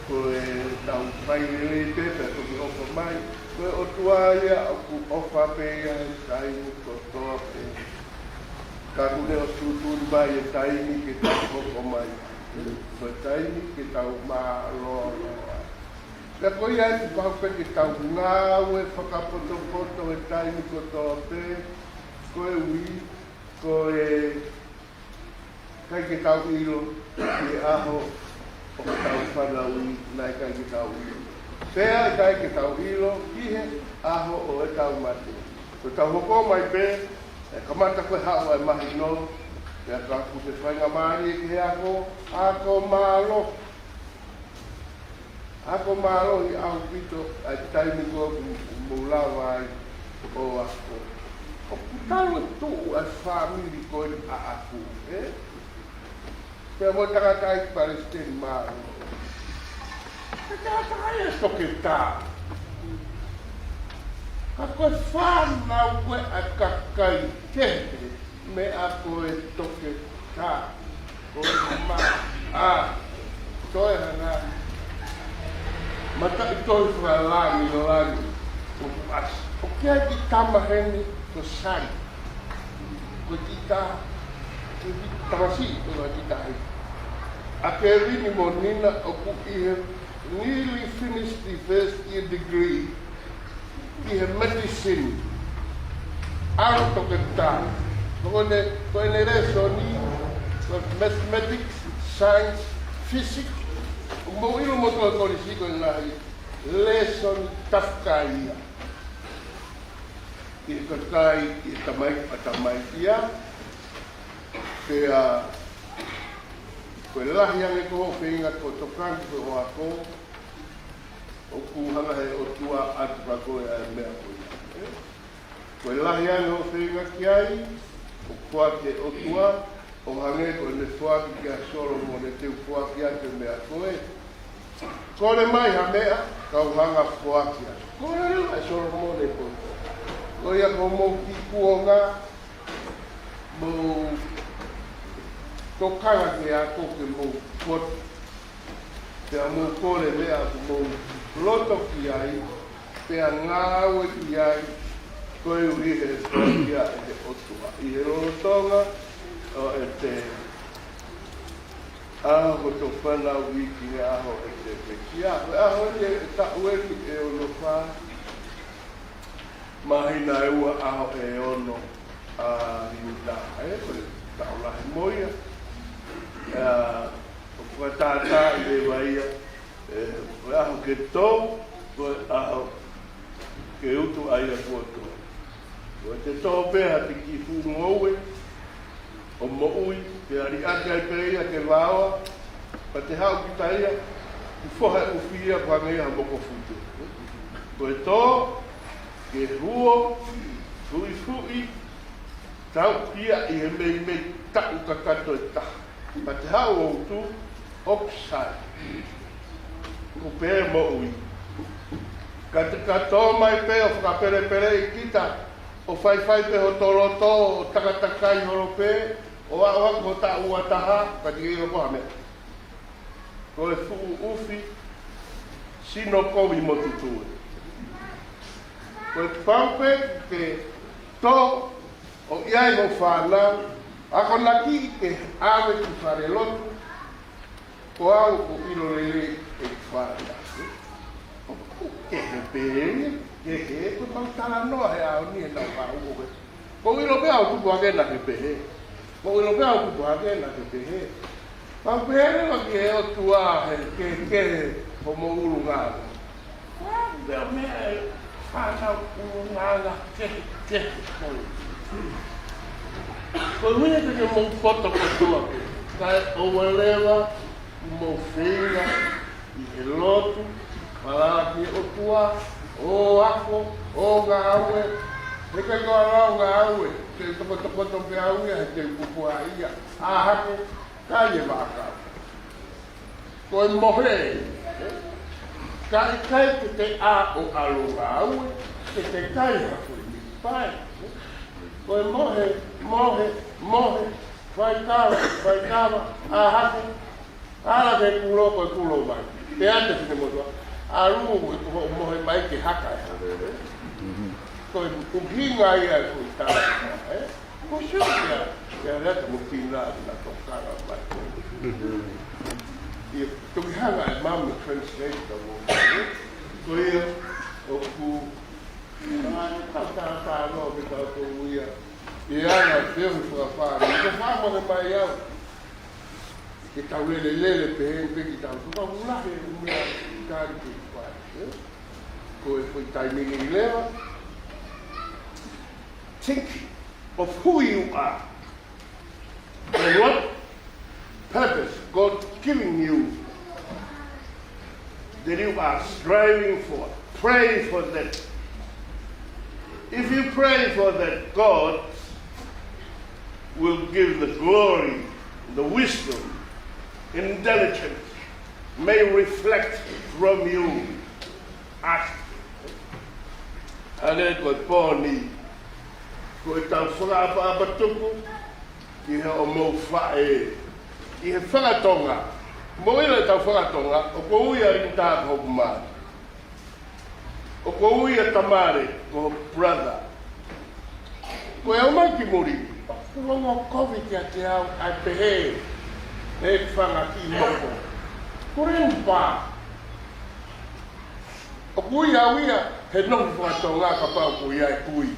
ko e tau fai lelei pē pea toki ʻofa mai. Ko e ʻOtua ia ʻoku ʻofa pē ia he taimi kotoa pē. Ka ʻoku ne ʻosi tuʻutuʻuni mai e taimi ke tau hoko mai. Ko e taimi ke tau mālōlō ai. Pea ko ia ʻoku pau pē ke tau ngāue fakapotopoto he taimi kotoa pē, koeʻuhi ko e ʻikai ke tau ʻilo ki he ʻaho ʻoku tau fanauʻi, naʻe ʻikai ke tau ʻilo. Pea ʻikai ke tau ʻilo ki he ʻaho ʻo ʻetau mate. Ko ʻetau hoko mai pē, ʻe kamata ko e haʻu ʻa e mahino, pea ka ʻoku te faingamālie ki he ako, ako mālohi. Ako mālohi ʻaupito ʻa e taimi ko ē ʻoku mou lava ai ʻo ako. ʻOku talu e tuʻu ʻa e fāmili ko eni ʻaʻaku, ē? Pea mo e tangataʻeiki palesiteni mālōlō. Ko e tangataʻeiki toketā. Ka ko e fānau ko ē ʻa e kakai kehe, meʻa ko e toketā. Ko e ma, a, toe hanga. Mataʻitohi fakalangilangi ʻoku ʻasi. ʻOku ʻi ai e kiʻi tama heni ko Sali. Ko e kiʻi ta-, ko e kiʻi tamasiʻi ko e kiʻi tahi. ʻA Kevini mo Nina ʻoku ʻi he nearly finished the first year degree ʻi he medicine. ʻAlu toketā. Ko ʻene, ko ʻene lēsoni, ko e mathematics, science, physics. ʻOku mou ʻilo moutolu e kolisi ko e ngaahi lēsoni tafaʻaki ia. ʻI he kakai, ʻi he tamai, ʻa tamai ia. Pea, ko e lahi ange ko hoʻo feinga ko e tokanga ki hoʻo ako, ʻoku hanga he ʻOtua ʻo ʻatu kia koe ʻa e meʻa ko ia. Ko e lahi ange hoʻo feinga ki ai, ʻoku foaki ʻe he ʻOtua, ʻo hangē ko ʻene foaki kia Solomone te u foaki atu e meʻa ko ē. Kole mai ha meʻa, kau hanga foaki atu. Kole leva ʻe Solomone ko ē. Ko ia ko hoʻomou kiʻi kuonga, mou tokanga ke ako ke mou poto. Pea mou kole meʻa ʻoku mou loto ki ai, pea ngāue ki ai, koeʻuhi he foaki ia ʻe he ʻOtua. ʻI he lolotonga ʻo ʻete ʻaho hoto fānau iiki he ʻaho ʻete pekia. Ko e ʻaho eni ʻe taʻu eni ʻe ono fā. Māhina ʻe ua ʻaho ʻe ono ʻa Linda, ē, ko e taʻu lahi mo ia. ʻA, ʻoku fakatātā ʻi he vaia, ē, ko e ʻaho ke tō, ko e ʻaho ke utu ʻa ia kuo tō. Ko e te tō pē ha kiʻi fuʻu ngoue, ʻo moʻui, ke aliʻaki ai pē ia ke vaoa, pea te haʻu kita ia, ʻi foha ʻufi ia ʻo hangē ia ha mokopuna. Ko e tō, ke huo, fuʻifuʻi, tauʻi ia ʻi he meimei taʻu kakato ʻe taha. Pea te haʻu ʻo utu, ʻoku sai. ʻOku pē moʻui. Ka te ka tō mai pē ʻo fakapelepeleʻi kita, ʻo faifai pē hoto loto, ʻo takatakai holo pē, ʻo aʻu ʻo taʻu ua taha, ka te ke ʻilo ko ha meʻa. Ko e fuʻu ʻufi, sino kovi mo tutue. Ko e pau pē ke tō, ʻo ʻi ai hoʻo fānau, akonaki ke ʻave ki fale lotu, ko au ʻoku ʻilo lelei ʻeku fānau. ʻOku kehe pē, kehe, ko e pau talanoa he ʻaho ni he nau ka uo he. Ko ʻilo pē au tupu hake na ke pehē. Ko ʻilo pē au tupu hake na ke pehē. Pau pē leva ki he ʻOtua he kehekehe hoʻomou ʻulungaanga. Pea meʻa e fānau ʻulungaanga kehekehe ko ē. Ko e ʻuhinga ke mou poto kotoa pē. Kae ʻoua leva mou feinga ʻi he lotu, falala ki he ʻOtua, ʻo ako, ʻo ngāue, he ʻikai ko e lau ngāue, te u tokotokoto pē au ia, he te u kupua ia, ʻā hake, kai e vaʻakau. Ko e mohe, ka ʻikai ke te ʻā ʻo ʻalu ngāue, ke te kai ha foʻi miti pae. Ko e mohe, mohe, mohe, faikava, faikava, ʻā hake, ala ke kulo, ko e kulo mai. Pea te fine motua, ʻalu ko e kulo mohe mai ke haka e hale. Ko e ʻuhinga ia ko e tala, ē? Ko e sio ia, ia lea ka mo kina, na tokanga mai. Ia, toki hanga e mami translate ka mo. Ko ia, ʻoku, ʻa, ka, ka, ka, no, me ka ko ia. Ia, na, te u fakafa, ko fa mo ke mai au. Ke tau lele lele pē heni pē ki tau tuka ula he umea kari ke fai, ē? Ko e foʻi taimi ni leva. Think of who you are and what purpose God giving you that you are striving for. Pray for that. If you pray for that, God will give the glory, the wisdom, intelligence may reflect from you. Ask. Hale ko e pōni, ko e tau fakaʻapaʻapa tuku ki he ʻomou faʻē, ki he fakatonga. Mou ʻilo e tau fakatonga, ʻoku ou ui ʻa Linda ko hoku mā. ʻOku ou ui ʻa Tamale, ko ho brother. Ko e ʻomai ki muli, ʻoku ou ongoʻi kovi kiate au ʻa e pehē ʻe he fanga kiʻi moko. Ko Grandpa. ʻOku ui au ia he nofo faka-Tonga kapau ʻoku ʻi ai e kui.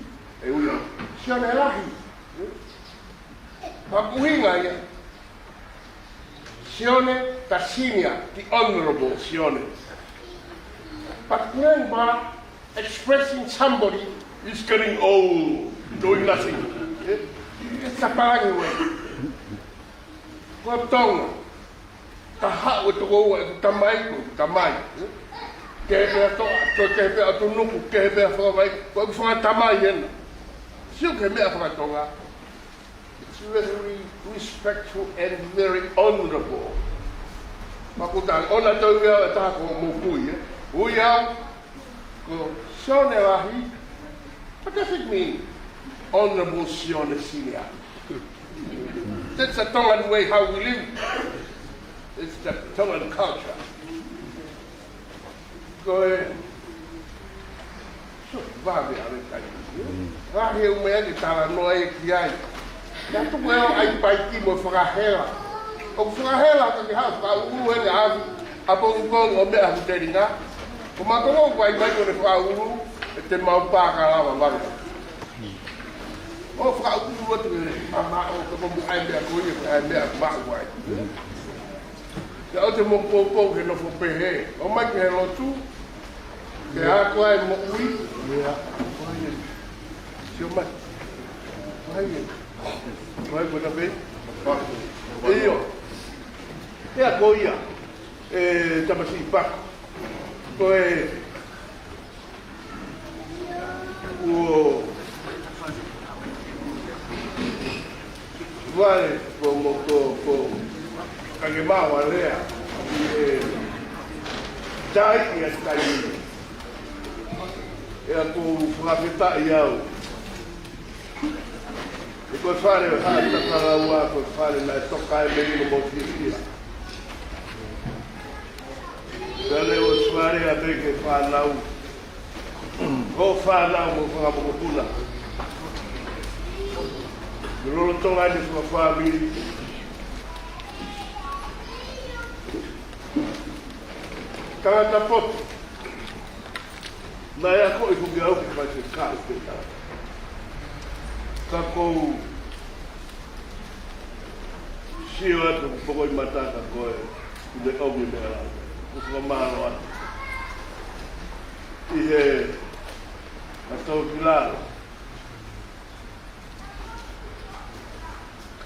ʻE ui au Sione Lahi. Pea ʻoku ʻuhinga ia, Sione the Senior, the Honorable Sione. But Grandpa expressing somebody is getting old, doing nothing. Eh? It's a Palangi way. Ko Tonga, ka haʻu e tokoua ʻeku tamai, ko ʻeku tamai. Eh? Kehe pē ʻa Toʻa, toe kehe pē ʻa Tunuku, kehe pē ʻa Fakavai, ko ʻeku fanga tamai ena. Sio ki he meʻa faka-Tonga. It's very respectful and very honorable. Makuta, ʻoua toe ui au ʻe ha taha ko hoʻomou kui, eh? Ui au ko Sione Lahi. What does it mean? Honorable Sione Senior. That's a Tongan way how we live. It's the Tongan culture. Ko e, so, vave ʻa e kai. Lahi e ʻū meʻa ke talanoa ki ai. Naʻa tuku e ʻai paiki mo fakahela. ʻOku fakahela ka ke haʻu fakaʻuʻulu he ʻapi, ʻapongipongi ʻo meʻa ʻoku telinga. Ko mātou ʻoku ʻai mai ko e fakaʻuʻulu, ʻe te mau pā ka lava vale. ʻO fakaʻuʻulu atu e mamaʻo, ka ko e ʻai meʻa ko ia, ko e ʻai meʻa maʻu ai. Ia ʻoua te mou poupou he nofo pehē. ʻOmai ki he lotu. Ke ako ai moʻui. Ia. Sio mai. Mai. Mai ko tape. ʻIo. Ia ko ia. E tamasiʻi pako. Ko e Kuo vale ko mo ko ko ka ke maua lea e tai ia tai. E aku fakafetaʻi au. E ko e fale ha takalaua ko e fale naʻe toka e melino mo fiefia. Pea lea ʻo e fale a peke fānau. Ko fānau mo fanga mokopuna. Lolotonga ni fanga fāmili. Tangata poto. Naʻe akoʻi foki au ke fai se kaʻu ke tangata. Ka kou sio atu ʻoku poko ʻi mata ka ko e ʻuneʻomi meʻa lau. ʻOku fakamālō atu. ʻI he ʻatau ki lalo.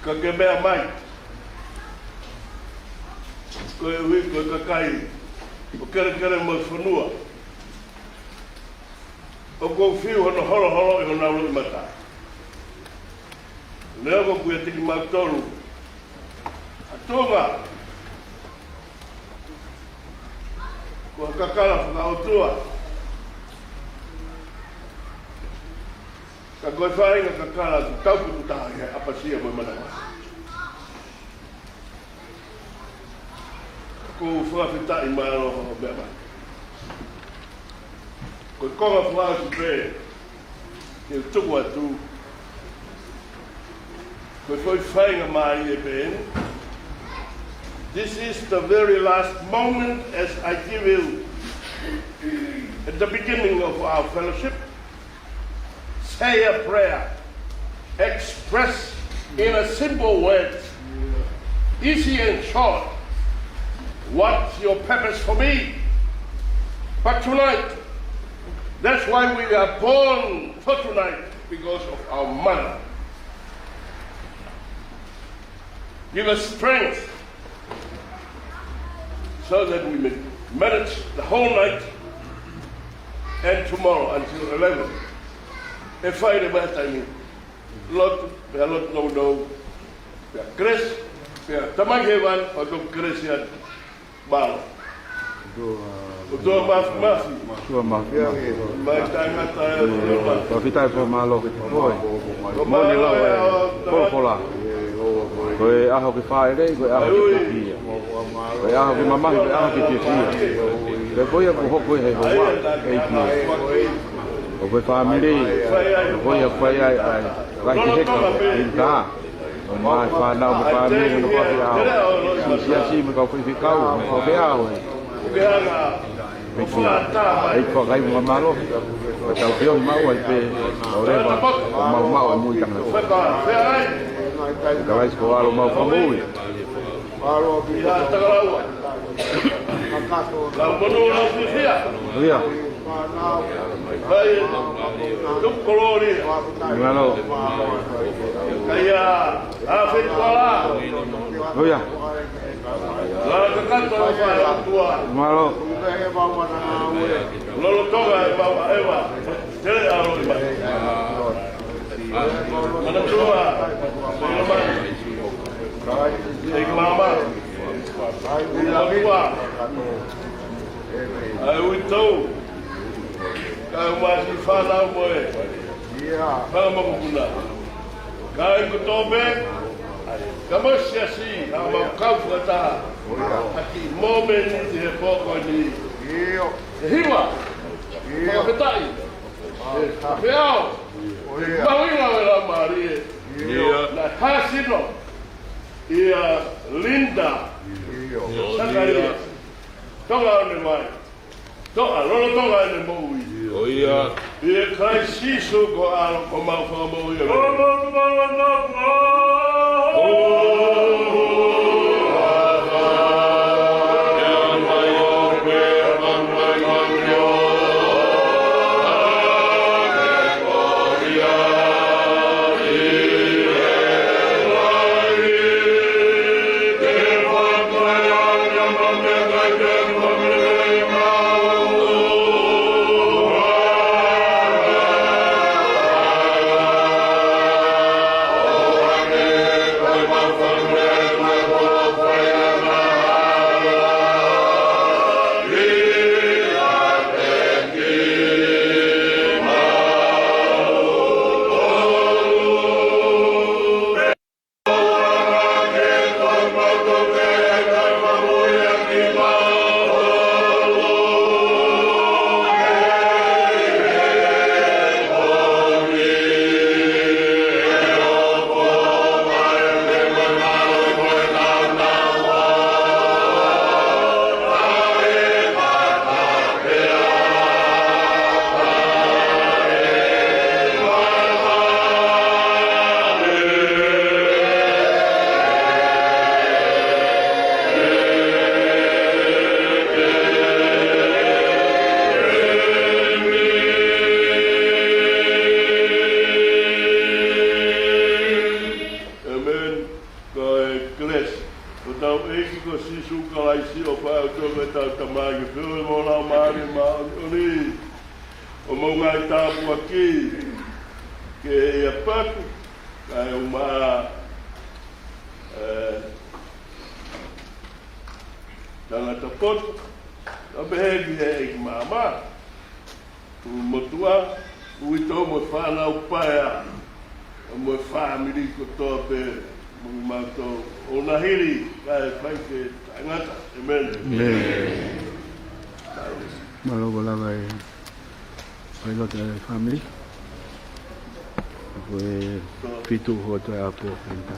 Ka ke meʻa mai. Ko e ui, ko e kakai ʻo kelekele mo e fonua. ʻOku ou fiu hono holoholo ʻi honau loʻimata. Leo ko kuia tiki mautolu. ʻA Tonga. Ko e kakala fakaʻotua. Ka ko e faʻahinga kakala ʻoku tau putu taha he ʻapasia mo e manava. Ko e fakafetaʻi mālō hoʻo meʻa mai. Ko e konga fakaʻosi pē ke tuku atu. Ko e foʻi faingamālie pē eni. This is the very last moment as I give you at the beginning of our fellowship. Say a prayer. Express in a simple words, easy and short, what's your purpose for me? But tonight, that's why we are born for tonight, because of our mother. Give us strength so that we may manage the whole night and tomorrow until eleven. E fai le mata ni. Lotu, pea lotu nounou. Pea Grace, pea Tamai Hēvani, ʻo tau Grace ia. Mālō. ʻOtua mafimafi. ʻOtua mafimafi. Mai tangata e. Fakafetaʻi fakamālō. Moʻoni lau e folofola. Ko e ʻaho ke fāʻeleʻi, ko e ʻaho ke fiefia. Ko e ʻaho ke mamahi, ko e ʻaho ke fiefia. Ko ia kuo hoko he hoa, ʻEiki. ʻOku fāmili, ko ia fai ai, ʻa e, ʻa e heka, ʻi tā. ʻO mai fānau mo e fāmili mo e kau faifekau. Siasi mo e kau faifekau, mo e kau faifekau. ʻEiki, ʻEiki, fakaʻamu mālō. Ko tau pio mau ai pē, ʻo leva, ʻo mau mau ai mui tangata. Kalaisi ko ʻAlo mau fakamoʻui. Lau monū, lau fiefia. ʻIo. Mālō. ʻIo. Mālō. Lolotonga e mau ʻeva. Tele ʻAlo ʻi mai. Manatua. ʻEiki māmā. ʻOtua. ʻA e uitou. Kae ʻumaʻā siʻi fānau mo e fanga mokopuna. Kae ʻumaʻā kotoa pē. Kae ʻumaʻā siasi, ʻa mau kau fakataha. ʻAki mōmeniti he pō ko eni. ʻE hiva. Fakafetaʻi. ʻE feʻao. ʻE mahuʻinga ʻo e Laumālie. Naʻe hāsino. ʻIa Linda. Sakaria. Tonga ʻOne Mai. Toʻa lolotonga ʻene moʻui. ʻIo. ʻIa Kalaisi Sīsū ko ʻAlo ko homau Fakamoʻui. ʻAmeni. ʻĒmeni. Ko e kelesi ʻa hotau ʻEiki ko Sīsū Kalaisi, ʻofa ʻa e ʻOtua ko ʻetau Tamai, feohi mo e Laumālie Māʻoniʻoni, ʻo mou ngaahi tāpuaki ke ʻiate kimoutolu, kae ʻumaʻā e tangata poto, kae pehē ki he ʻeiki māmā, ʻū motuʻa, ʻū uitou mo e fānau paea, mo e fāmili kotoa pē, mo kimautolu ʻo nahili, kae fai ke taʻengata. ʻĒmeni. ʻĒmeni. Mālō ʻaupito lava e failotu e fāmili. Ko e fitu hoto e ʻapo, ʻenta.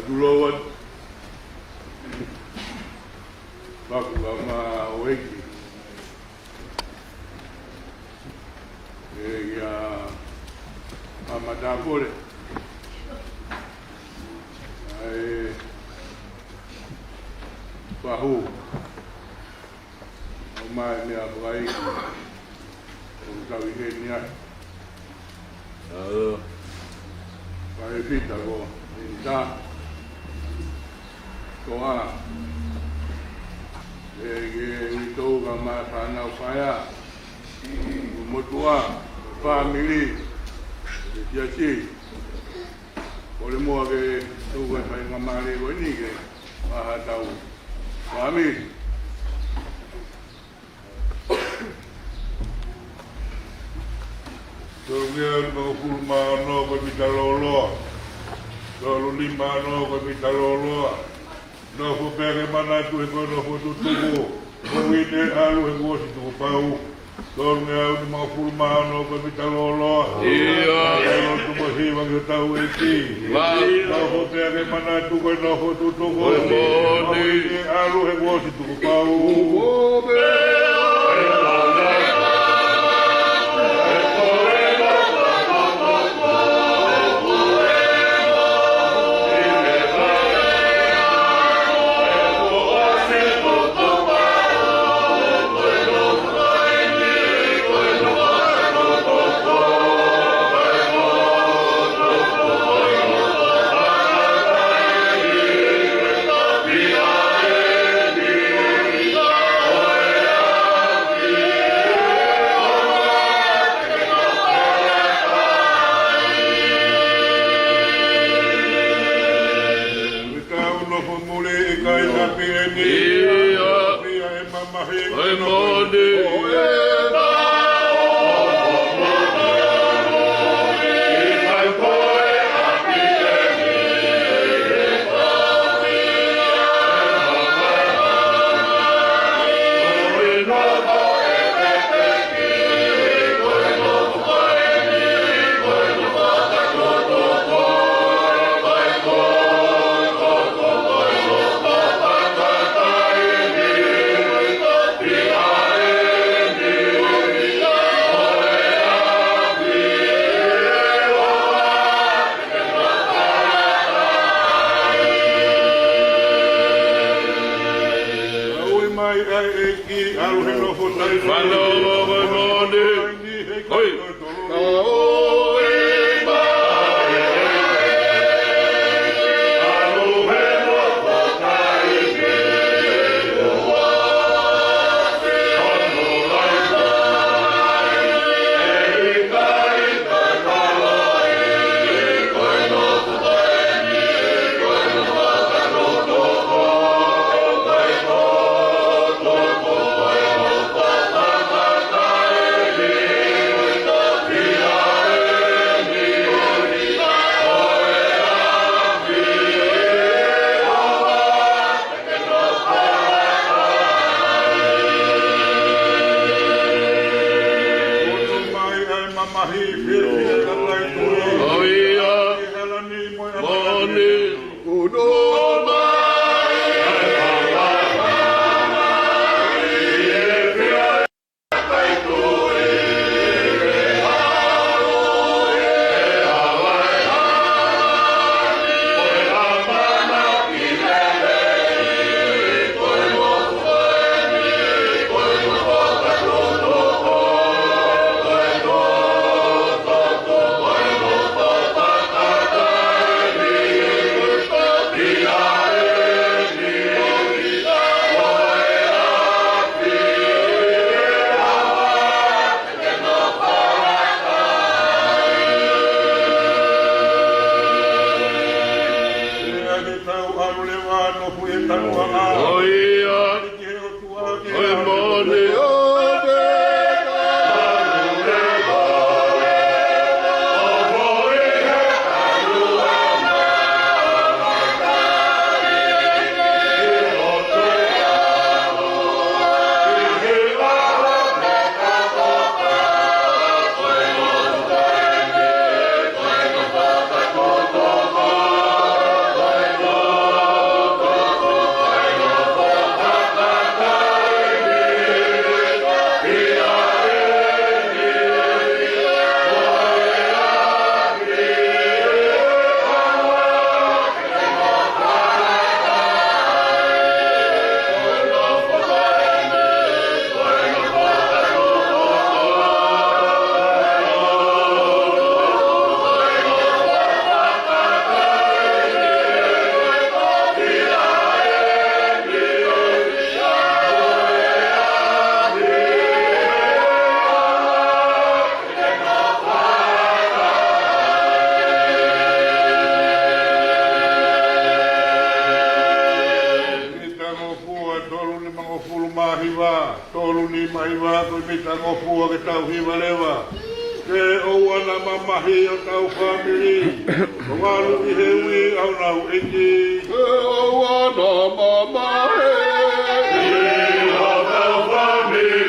Tulou atu. Faku ka ma o eki. E ia a matakole. Ai pahu. ʻOmai meʻa fakaiki. ʻOku tau ʻi heni ai. Alo. Fai fita ko. Inta. Ko a. E ke uitou ka ma fānau faia. Motuʻa. Family. E siasi. Kole muʻa ke tuku e faingamālie ko eni ke maha tau fāmili. Tolu ngeau nimangofulu mā ono ko e mita lōloa. Tolu nima ono ko e mita lōloa. Nofo pea ke manatu he ko e nofo tutuku. Moʻui ne ʻalu he kuo ʻosi tuku pau. Tolu ngeau nimangofulu mā ono ko e mita lōloa. ʻIo. Ke lotu mo hiva ki hotau ʻEiki. Nofo pea ke manatu ko e nofo tutuku. Moʻui ne ʻalu he kuo ʻosi tuku pau. Tau nofo muli ʻikai ʻapi eni. ʻIo. Pea ʻe mamahi. ʻOi moni. Ui mai ai ʻEiki, ʻalu he nofo taimi. Fānau ʻo e moʻoni. ʻOi. ʻOi ia. Moʻoni. ʻOi ia. ʻOi moʻoni. Hiva ko e mita ngofua ke tau hiva leva. Ke ʻoua naʻa mamahi hotau fāmili. ʻO ʻalu ʻi he ui ʻa hotau ʻEiki. Ke ʻoua naʻa mamahi hotau fāmili.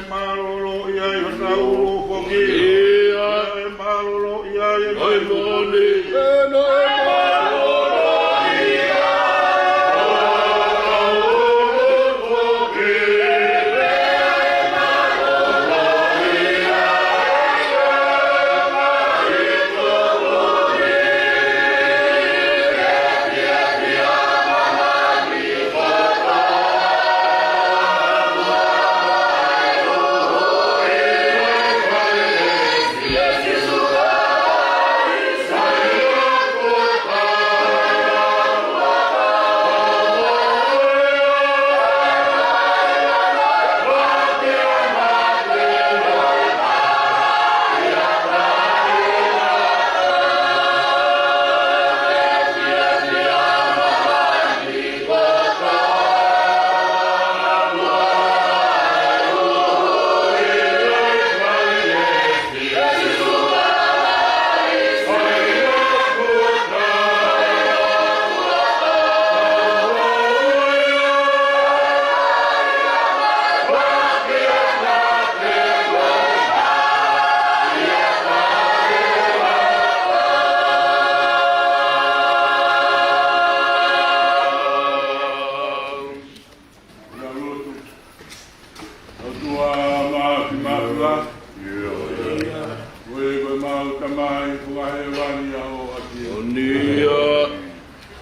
Mālōlō ia ʻi hotau ʻulu foki. ʻIo. Mālōlō ia ʻi he ʻOi, moʻoni. ʻOtua Māfimafi, ko koe ko ʻemau Tamai ʻoku ʻi hēvani ʻa hoʻo ʻafio.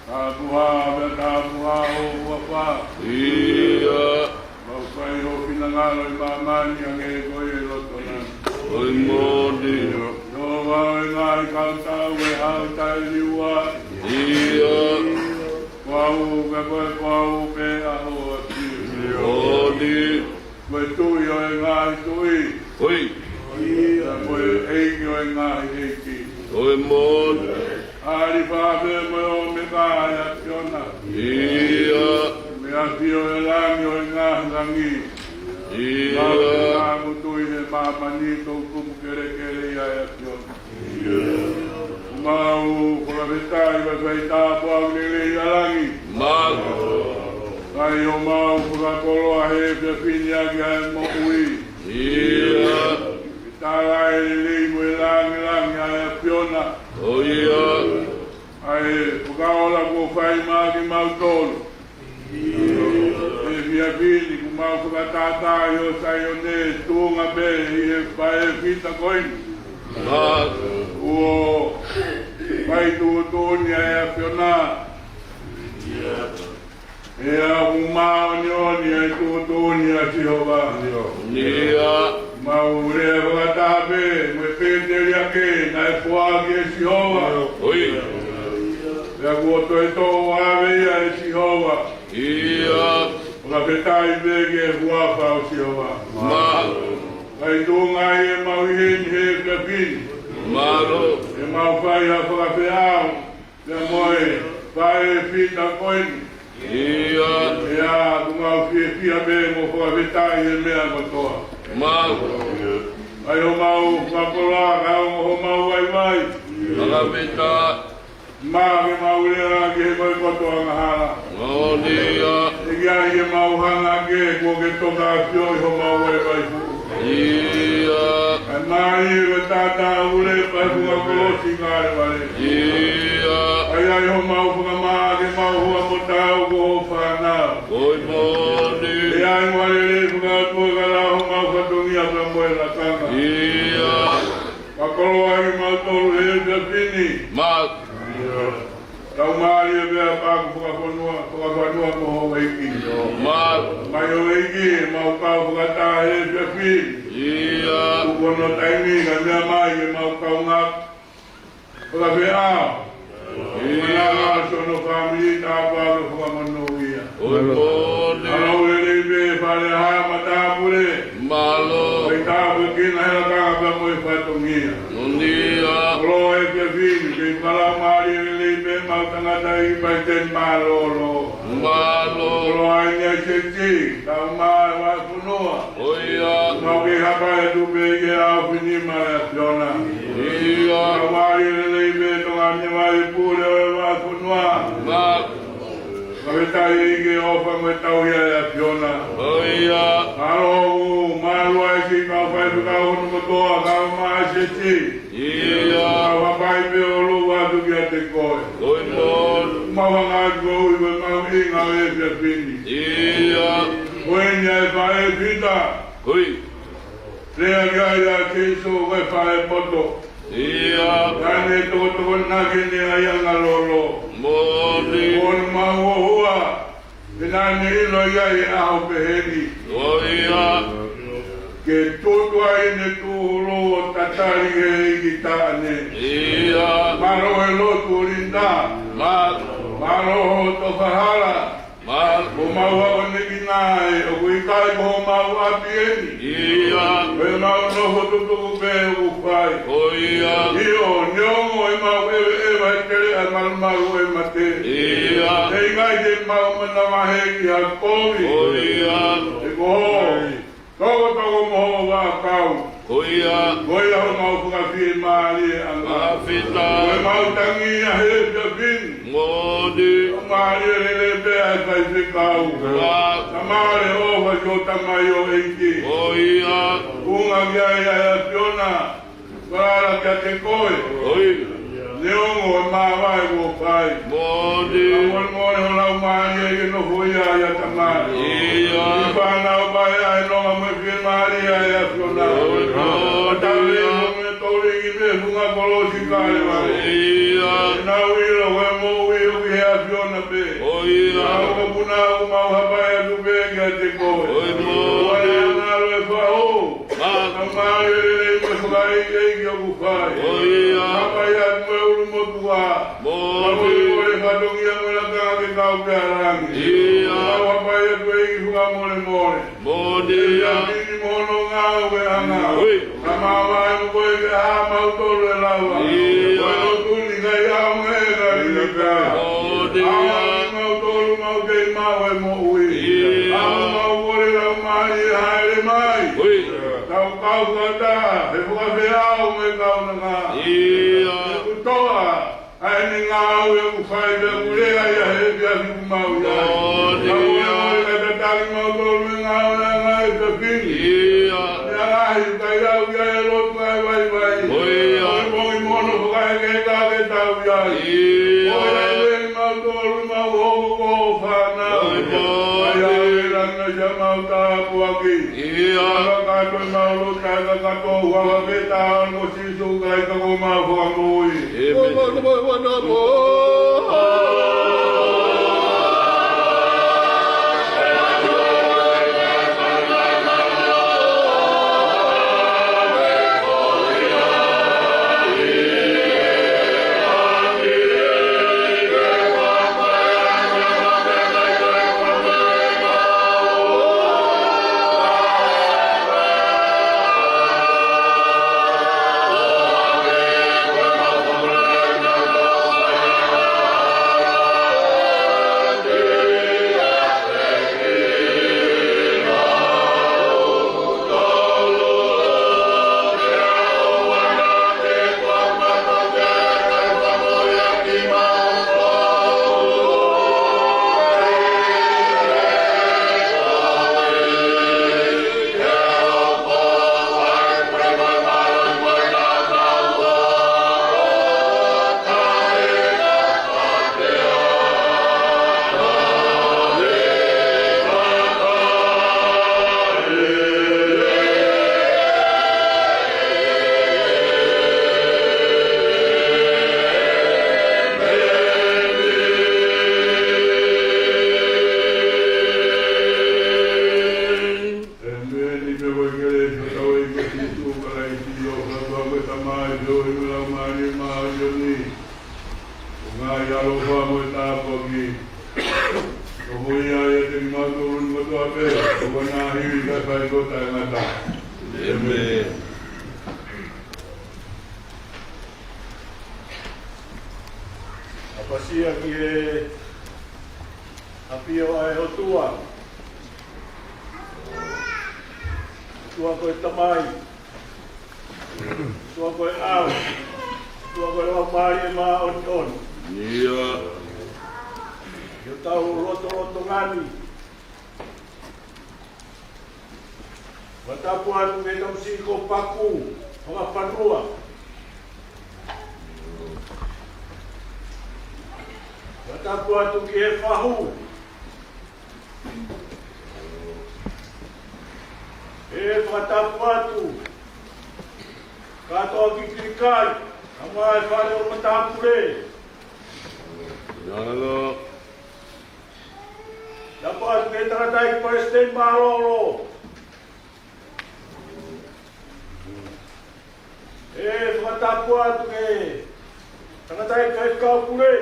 Tāpuhā, pea tāpuhā ho huafa. Mau fai ho finangalo ʻi māmani hangē ko ia ʻi loto na. ʻOi, moʻoni. ʻIo, ʻa e ngaahi kautau ʻe hau taʻeliua. Ko au, pea ko e ko au pē ʻa hoʻo ʻafio. Ko e Tuʻi ʻo e ngaahi tuʻi. Pea ko e ʻEiki ʻo e ngaahi ʻeiki. ʻAlifa pea mo e ʻOmeka, ʻa e ʻAfiona. Mo e ʻAfio ʻi he langi ʻo e ngaahi langi. Mau ngutu ʻi he māmani, toʻukupu kelekele ʻi he ʻAfiona. Mau fakafetaʻi, faifai tāpuaki lelei ʻa langi. Mālō. Fai homau fakakoloa he efiafi ni ʻaki ʻa e moʻui. ʻIo. Tala e lelei mo e langilangi ʻa e ʻAfiona. ʻIo. ʻA e fakaola kuo fai maʻa kimautolu. ʻIo. He efiafi ni kuo mau fakatātā ʻi ho Saione, tuʻunga pē ʻi he faʻē fita ko eni. Mālō. Kuo fai tuʻutuʻuni ʻa e ʻAfiona. ʻIo. ʻOku māʻoniʻoni ʻa e tuʻutuʻuni ʻa Sihova. ʻIo. Mau lea fakataha pē mo e pēteliake naʻe foaki ʻe Sihova. ʻIo. Pea kuo toe toʻo ʻave ia ʻe Sihova. ʻIo. Fakafetaʻi pē ki he huafa ʻo Sihova. Mālō. Kae tuʻunga ai ʻemau ʻi heni he efiafi ni. Mālō. ʻEmau fai ha fakafeʻao pea mo e faʻē fita ko eni. ʻIo. ʻIo, ʻoku mau fiefia pē mo fakafetaʻi he meʻa kotoa. Mālō. ʻAi homau fakakoloa, kae ʻoua homau vaivai. Fakafetaʻi. Maʻa ke mau lea ki he koe kotoa angahala. ʻIo. ʻEiki, ʻai ke mau hanga ke kuo ke toka ʻafioʻi homau vaivai fuʻu. ʻIo. ʻAi mai ʻe tātā ule pea funga kolosi Kalevale. ʻIo. ʻAi ai homau fakamā ke mau hua mo tau ko ho fānau. Ko e moʻoni. ʻE ʻai mo e lelei fakaʻotua kae lau homau fatongia pea mo e lakanga. ʻIo. Fakakoloa kimautolu he efiafi ni. Mālō. Tau mālie pea paku fakafonua, fakafonua mo ho ʻEiki. Mālō. Mai ho ʻEiki, mau kau fakataha he efiafi ni. ʻIo. Tuku hono taimi kae meʻa mai ke mau kaungā fakafeʻao. ʻIo. Mananga ʻa hono fāmili, tāpuaki fakamonūʻia. Ko e moʻoni. ʻAlo lelei pē Fale ʻa Haʻa Matāpule. Mālō. Ko e tāpuekina he lakanga pea mo e fatongia. Moʻoni ia. Koloa he efiafi ni, kei fakalaumālie lelei pē mau tangataʻeiki Paiteni Mālōlō. Mālō. Koloa ʻi he Siasi, tau mai vahefonua. ʻIo. Mau kei hapai atu pē ki he ʻaofinima ʻo e ʻAfiona. ʻIo. Fakalaumālie lelei pē Tonga ni, vahe pule ʻo e vahefonua. Mālō. Fakafetaʻi ʻEiki he ʻofa mo e tauhi ʻa e ʻAfiona. ʻIo. Mālō ʻoku mālua e siʻi kau faifekau hono kotoa, kau mai Siasi. ʻIo. Mau hapai pē ʻo lotu atu kiate koe. Ko e moʻoni. Mau hanga atu ʻo ui ko e mahuʻinga ʻo e efiafi ni. ʻIo. Ko eni ʻa e faʻē fita. Ko ia. Lea ki ai ʻa Keliso ko e faʻē poto. ʻIo. Kae ne tokotokonaki ʻene ʻaiʻanga lolo. Moʻoni. Ko hono maʻu ʻohua, he naʻa ne ʻilo ia ʻi he ʻaho pehē ni. ʻIo. Ke tutu ai ʻene tūhulu ʻo tatali ki he ʻEiki taʻane. ʻIo. Mālō e lotu Linda. Mālō. Mālō hoʻo tofa hala. Mālō. Ko homau akonekina ē, ʻoku ʻikai ko homau ʻapi eni. ʻIo. Ko ʻemau nofo tutuku pē ʻoku fai. Ko ia. ʻIo, neongo ʻemau ʻeveʻeva he teleʻa malumalu ʻo e mate. ʻIo. He ʻikai te mau manavahē ki ha kovi. Ko ia. He ko hoʻo tokotoko mo hoʻo vaʻakau. Ko ia. Ko ia homau fakafiemālieʻanga. Fakafetaʻi. Ko ʻemau tangi ia he efiafi ni. Moʻoni. Mālie lelei pē ʻa e faifekau. Fakafetaʻi. Tamale ʻofa ki ho tamaioʻeiki. Ko ia. Tuʻunga ki ai ʻa e ʻAfiona. Falala kiate koe. Ko ia. Neongo e māvae kuo fai. Moʻoni. Ka molemole ho Laumālie ke nofoʻia ʻa Tamai. ʻIo. Ki he fānau mai ʻa e nonga mo e fiemālie ʻa e ʻAfiona. Ko ia. Ka tau lea mo e toliki pē funga kolosi Kalevale. ʻIo. Ke nau ʻilo ko e moʻui ʻoku ʻi he ʻAfiona pē. Ko ia. Ka ʻoku puna ʻoku mau hapai atu pē kiate koe. Ko ia. Ko e ngalo e faʻo. Mālō. Ka mālie lelei mo e fakaʻeiʻeiki ʻoku fai. Ko ia. Hapai atu mo e ʻulumotuʻa. Moʻoni. Ka molemole fatongia mo e lakanga ke kau pē ʻa langi. ʻIo. Mau hapai atu ʻEiki fakamolemole. Moʻoni ia. Ia mini mo hono ngāueʻanga. Ui. Ka māvae mo koe ke ʻa mautolu e lava. ʻIo. Ko e lotu ni ʻikai ʻaonga ʻe kau liliu pē. Moʻoni ia. ʻAonga kimautolu mau kei maʻu e moʻui. ʻIo. ʻAonga mau kole Laumālie hāʻele mai. Ui. Kau kau kata, he fakafeʻao mo e kaunanga. ʻIo. He kuo toʻa ʻa ʻene ngāue ʻoku fai pea kuo lea ia he efiafi kuo mau ʻi ai. Moʻoni. Ka moʻoni ia. Ka tataki mautolu he ngāue ʻa e ngaahi efiafi ni. ʻIo. Meʻa lahi ʻoku ʻi ai ʻa e lotu ʻa e vaivai. ʻIo. Moʻoni moʻoni mo hono fakaʻekeʻeke ke tau ʻi ai. ʻIo. Moʻoni ia ʻi mautolu mau hoko ko ho fānau. Moʻoni moʻoni. ʻAi au e langi ʻa siʻa mau tāpuaki. ʻIo. Kakato e mau lotu, kakato ʻa e fakafetaʻi ko Sīsū Kalaisi ko homau Fakamoʻui. ʻĒmeni. ʻĒmeni. Pea ko e kelesi ʻa hotau ʻEiki ko Sīsū Kalaisi, ʻofa ʻa e ʻOtua ko e Tamai, feohi mo e Laumālie Māʻoniʻoni, ʻo ngāue ʻi he ʻaloʻofa mo e tāpuaki. Ko ia ʻiate kimautolu ni kotoa pē, ʻo ka na hivi ka fai ko taʻengata. ʻĒmeni. ʻApasia ki he ʻafio ʻa e ʻOtua. ʻOtua ko e Tamai, ʻOtua ko e ʻAlo, ʻOtua ko e Laumālie Māʻoniʻoni. ʻIo. ʻI hotau lotolotonga ni, fakatapu atu ki he tamasiʻi ko Paku Fakafanua. Fakatapu atu ki he fahu. ʻE fakatapu atu kātoa ki Kilikai, kae ʻumaʻā e fale ʻo e matāpule. Mālō. Tapu atu ki he tangataʻeiki palesiteni mālōlō. ʻE fakatapu atu ki he tangataʻeiki faifekau pule.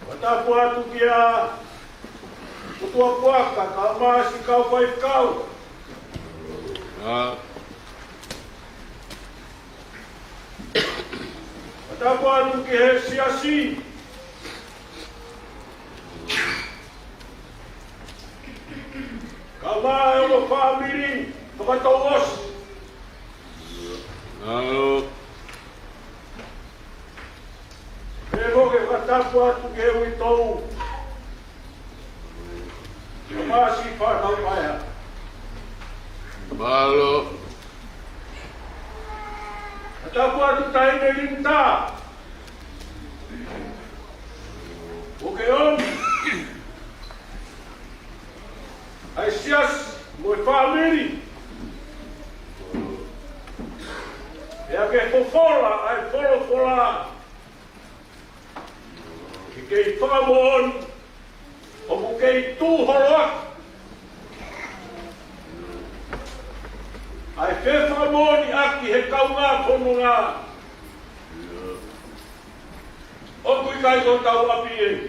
Fakatapu atu kia Kutuapuaka, kae ʻumaʻā siʻi kau faifekau. ʻA. Fakatapu atu ki he siasi, kae ʻumaʻā e ongo fāmili fakatouʻosi. ʻA. Pea mo ke fakatapu atu ki he uitou, kae ʻumaʻā siʻi fānau ʻa e hā. Mālō. Fakatapu atu taʻahine Linitā. ʻOku ke ʻomi ʻa e siasi mo e fāmili pea ke fofola ʻa e folofola ke kei fakamoʻoni, ʻoku kei tuʻu holo ʻaki ʻa e fefakamoʻoniʻaki he kaungā fononga ʻoku ʻikai ko hotau ʻapi eni.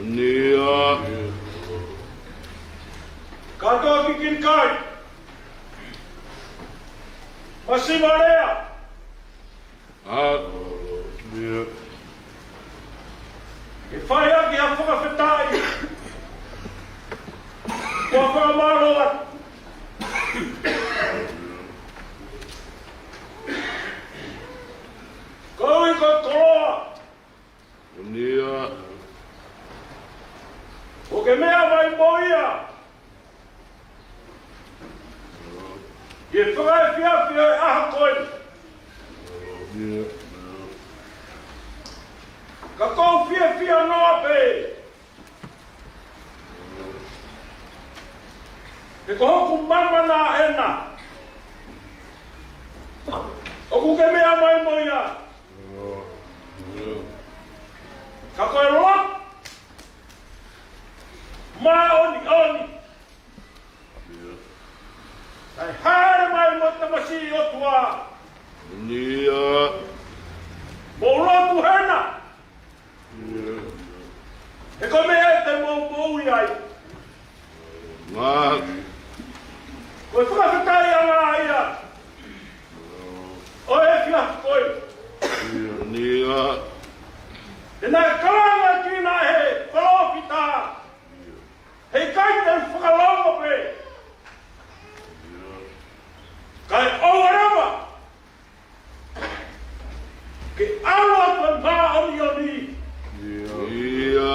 ʻIo. Kātoa ki Kilikai, masiva lea. ʻA. ʻIo. Ke fai ʻaki ha fakafetaʻi Fakamālō atu. Koeʻuhi ko e koloa. ʻIo. ʻOkú ke meʻa mai mo ia. ʻI he fakaefiafi ʻo e ʻaho ko ē. ʻIo. Ka ʻoku ou fiefia noa pē. He ko hoku māmani ena. ʻOkú ke meʻa mai mo ia. Ka ko e lotu māʻoniʻoni. Kae hāʻele mai mo e tamasiʻi ʻOtua. ʻIo. Mou lotu hena. He ko e meʻa te mou moʻui ai. Ko e fakafetaʻiʻanga ia ʻo e efiafi ko ē. ʻIo. He naʻe kalanga ki ai ʻe he palōfita. He ʻikai te u fakalongo pē. Kae ʻoua leva ke ʻalu atu e māʻoniʻoni. ʻIo.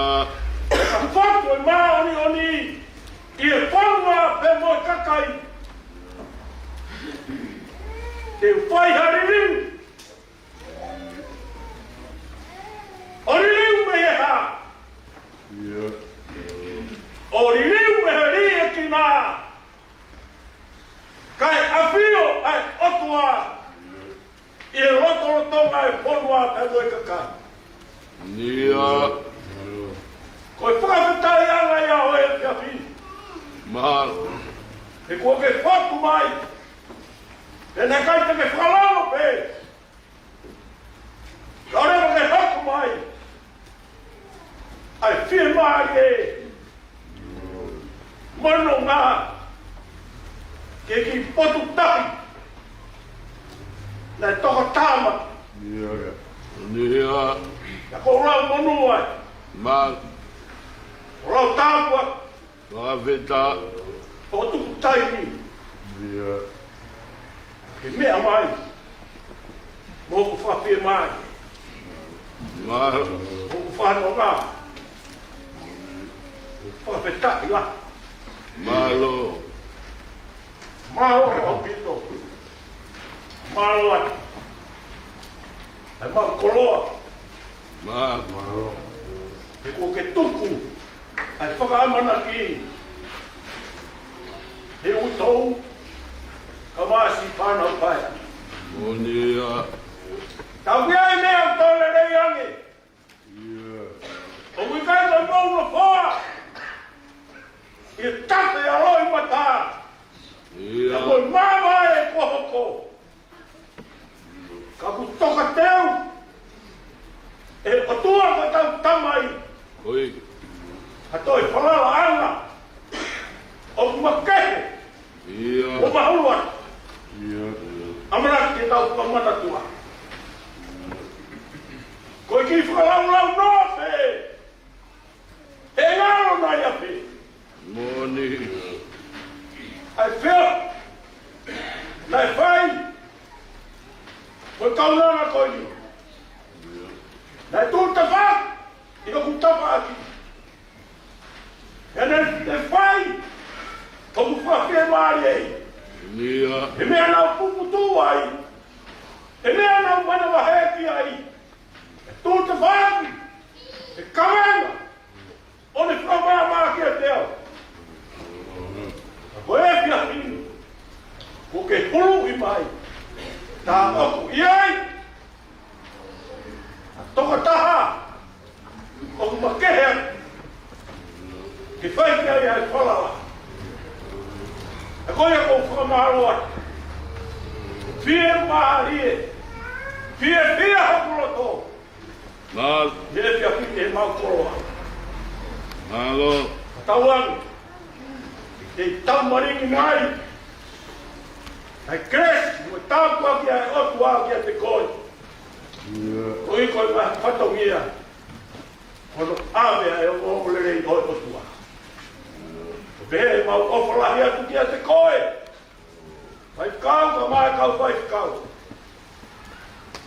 Ka fotu e māʻoniʻoni ʻi he fonua pea mo e kakai. Te u fai ha liliu. ʻO liliu mei he hā? ʻIo. ʻO liliu mei he liʻekina. Kae ʻafio ʻa e ʻOtua ʻi he lotolotonga ʻo e fonua pea mo e kakai. ʻIo. Ko e fakafetaʻiʻanga ia ʻo e efiafi. He kuó ke fotu mai. Pea naʻe ʻikai te ke fakalongo pē. Ka ʻoua leva ke hoko mai ʻa e fiemālie mo e nonga ki he kiʻi potu tahi naʻe toko tāmaki. ʻIo. Ka ʻoku ou lau monū ai. Mālō. ʻOku ou lau tāpuaki. Fakafetaʻi. ʻO tuku taimi ke meʻa mai mo hoku fakafiemālie. Mālō. Hoku fakanonga. Fakafetaʻi lahi. Mālō. Mālō ʻaupito. Mālō atu. ʻAi mau koloa. Mālō. He kuó ke tuku ʻa e fakaʻamanaki he utou ka masi pana upai. Moʻoni ia. Tau ia e meʻa ʻoku tau lelei ange. ʻIo. ʻOku ʻikai ko e mou nofoa ʻi he tafe ʻa loʻimata. ʻIo. Ka ko e māvae kuo hoko. Ka ʻoku tokateu ʻe he ʻOtua ko ʻetau Tamai. ʻOi. Ha toe falalaʻanga ʻoku makehe. ʻIo. ʻO mahulu atu. ʻIo. ʻAmanaki ke tau fakamanatua. Ko e kiʻi fakalaulau noa pē. He ngalo nai ape. Moʻoni. ʻAi fea naʻe fai mo e kaunanga ko eni. Naʻe tuʻu tafaʻaki ʻi hoku tafaʻaki. He naʻe, naʻe fai hoku fakafiemālie. ʻIo. He meʻa naʻá ku puputuʻu ai. He meʻa naʻá ku manavahē ki ai. Tuʻu tafaʻaki he kavenga ʻo ne fakamaama kiate au. Ka ko e efiafi ni kuó ke huluʻi mai. Tā ʻoku ʻi ai ha tokotaha ʻoku makehe atu ke fai ki ai ʻa e falala. He ko ia ʻoku ou fakamālō atu. Fiemālie. Fiefia hoku loto. Mālō. He efiafi ni ʻemau koloa. Mālō. Ka tau anu ke tau malingi mai ʻa e kelesi mo e tāpuaki ʻa e ʻOtua kiate koe. ʻIo. Koeʻuhi ko e ngaahi fatongia ko hono ʻave ʻa e ongoongolelei ʻo e ʻOtua. ʻO pehē ʻe Mau ʻofa lahi atu kiate koe, faifekau, kae ʻumaʻā e kau faifekau,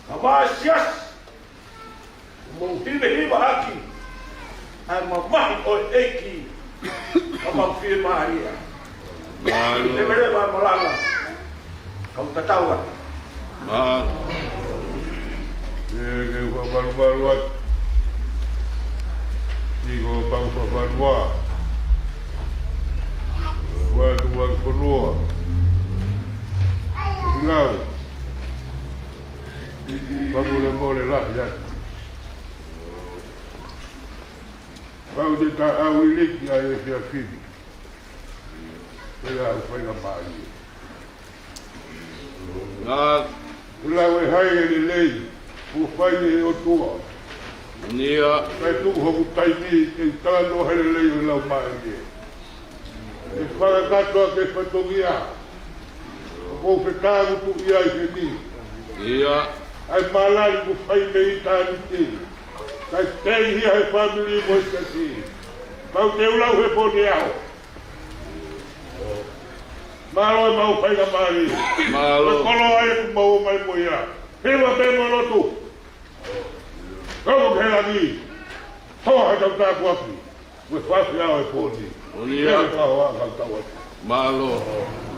kae ʻumaʻā e siasi. Mau hivahiva ʻaki ʻa e mamahi ʻo e ʻEiki, ka mau fiemālie. Mālō. Leveleva e malanga. Kau tatau atu. Mālō. Ke, ke u faʻa malumalu atu. Sio ki hoʻomou faʻa malumalu. Ua tu ua fonua. Ngau. Fakamolemole lahi atu. Pau te ta au iliki ai e fiefia ni. Pea u fai ka mai. Ngā. Lau e hai e lelei, ʻoku fai ʻe he ʻOtua. Ia. Kae tuku hoku taimi ke u talanoa he lelei ʻo e Laumālie. ʻE fakakakato ʻa e fatongia ʻoku ou fetaulaki ʻi ai heni. Ia. ʻA e mālali kuo fai mei ʻitāniti, kae tei hia he fāmili mo e siasi. Pau te u lau he pō ni au. Mālō e mau fai ka mai. Mālō. Ko e koloa ʻoku mau ō mai mo ia. Hiva pē mo lotu. Kau ke langi. Hoa ha tau tāpuaki. Mo e fafia ʻo e pō ni. Ia. Ia, hoa ha tau tāpuaki. Mālō. Mālō, mālō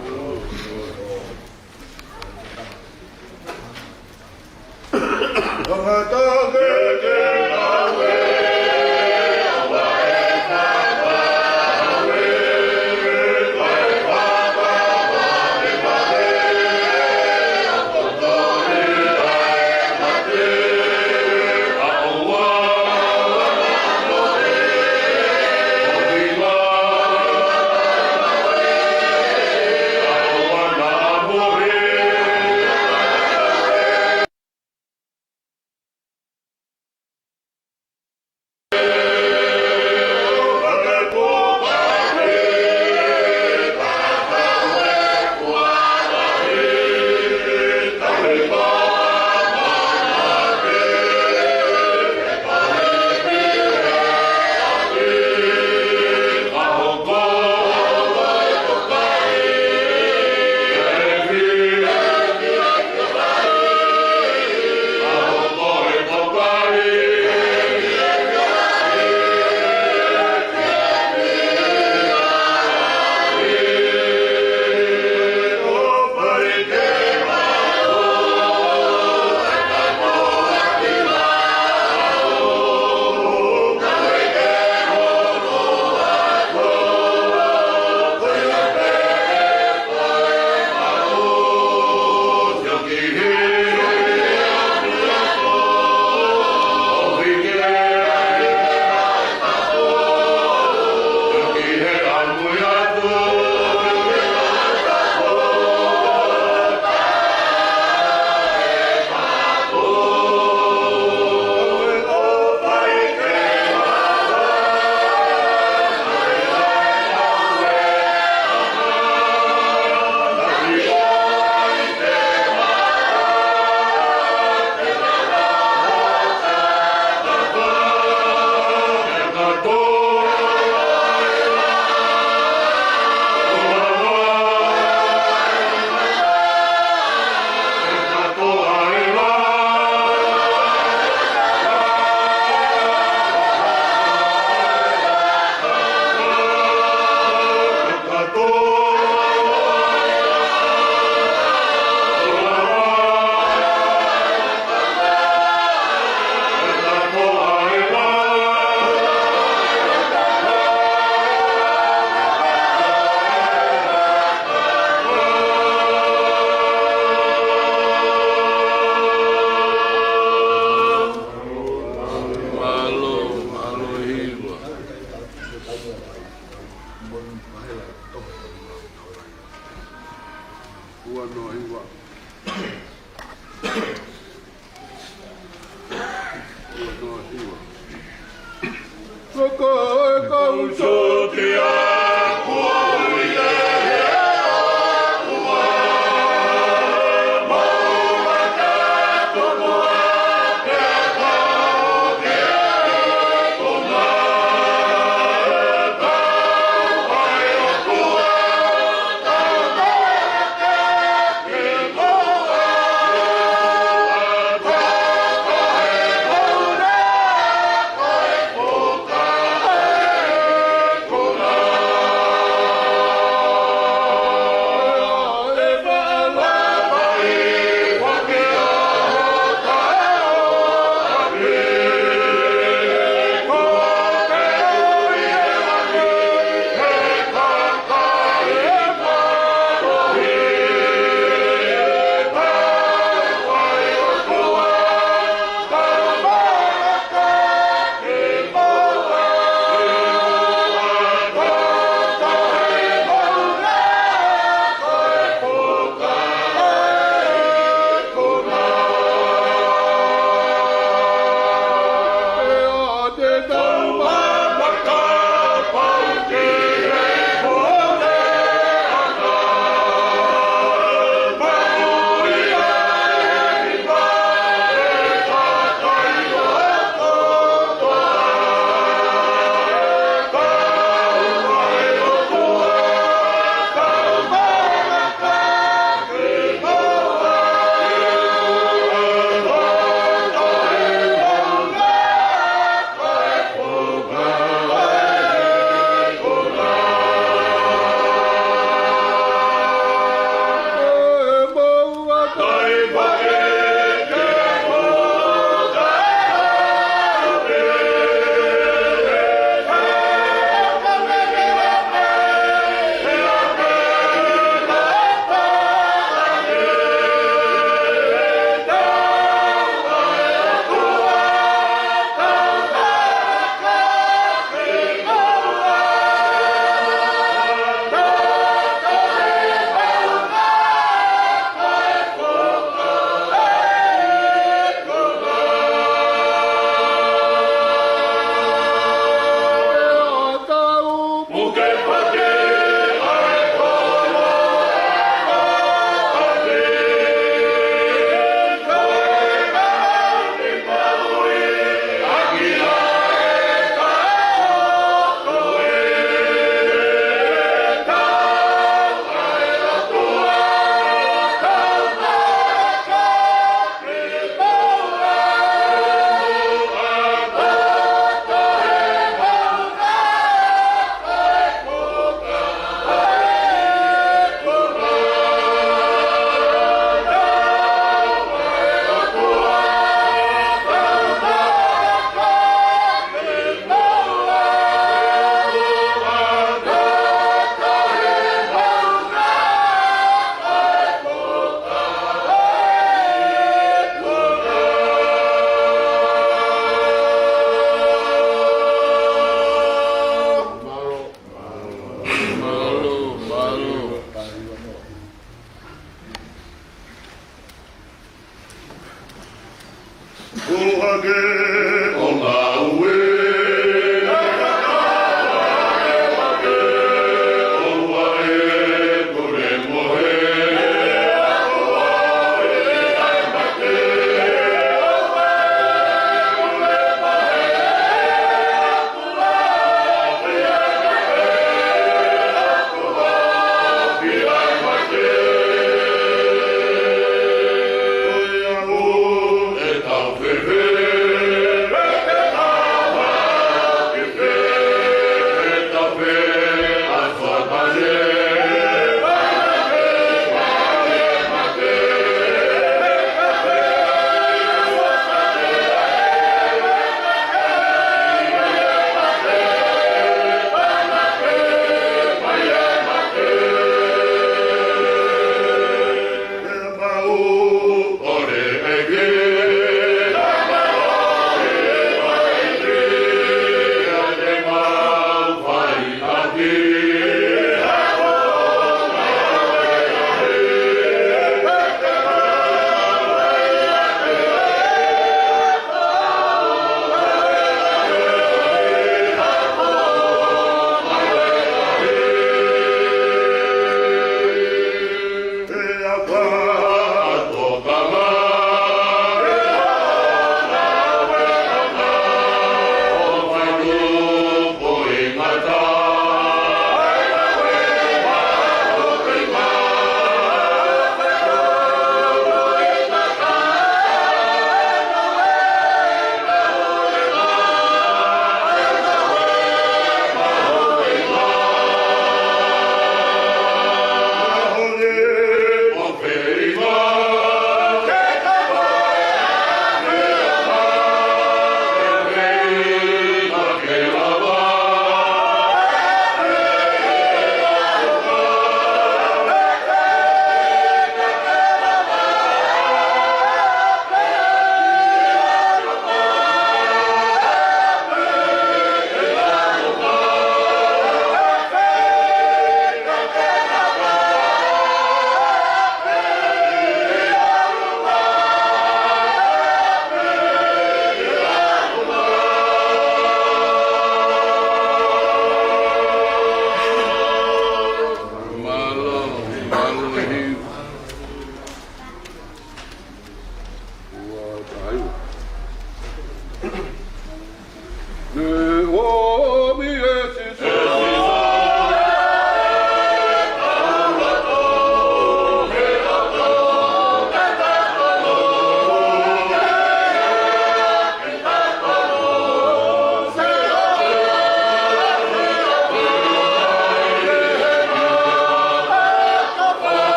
hiva. Ua noa hiva. Ua noa hiva. Saka e kau sotia.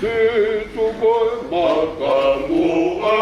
Tuku e makamuʻa.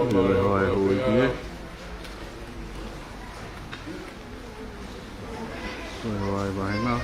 Ko e hoa e houʻeiki ē. Ko e hoa e vāhenga.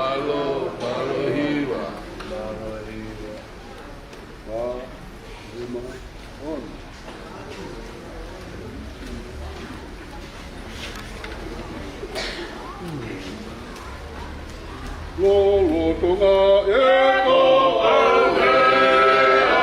Mālō, mālō hiva. Mālō hiva. Ua, nima, ono. Lolotonga e tō au e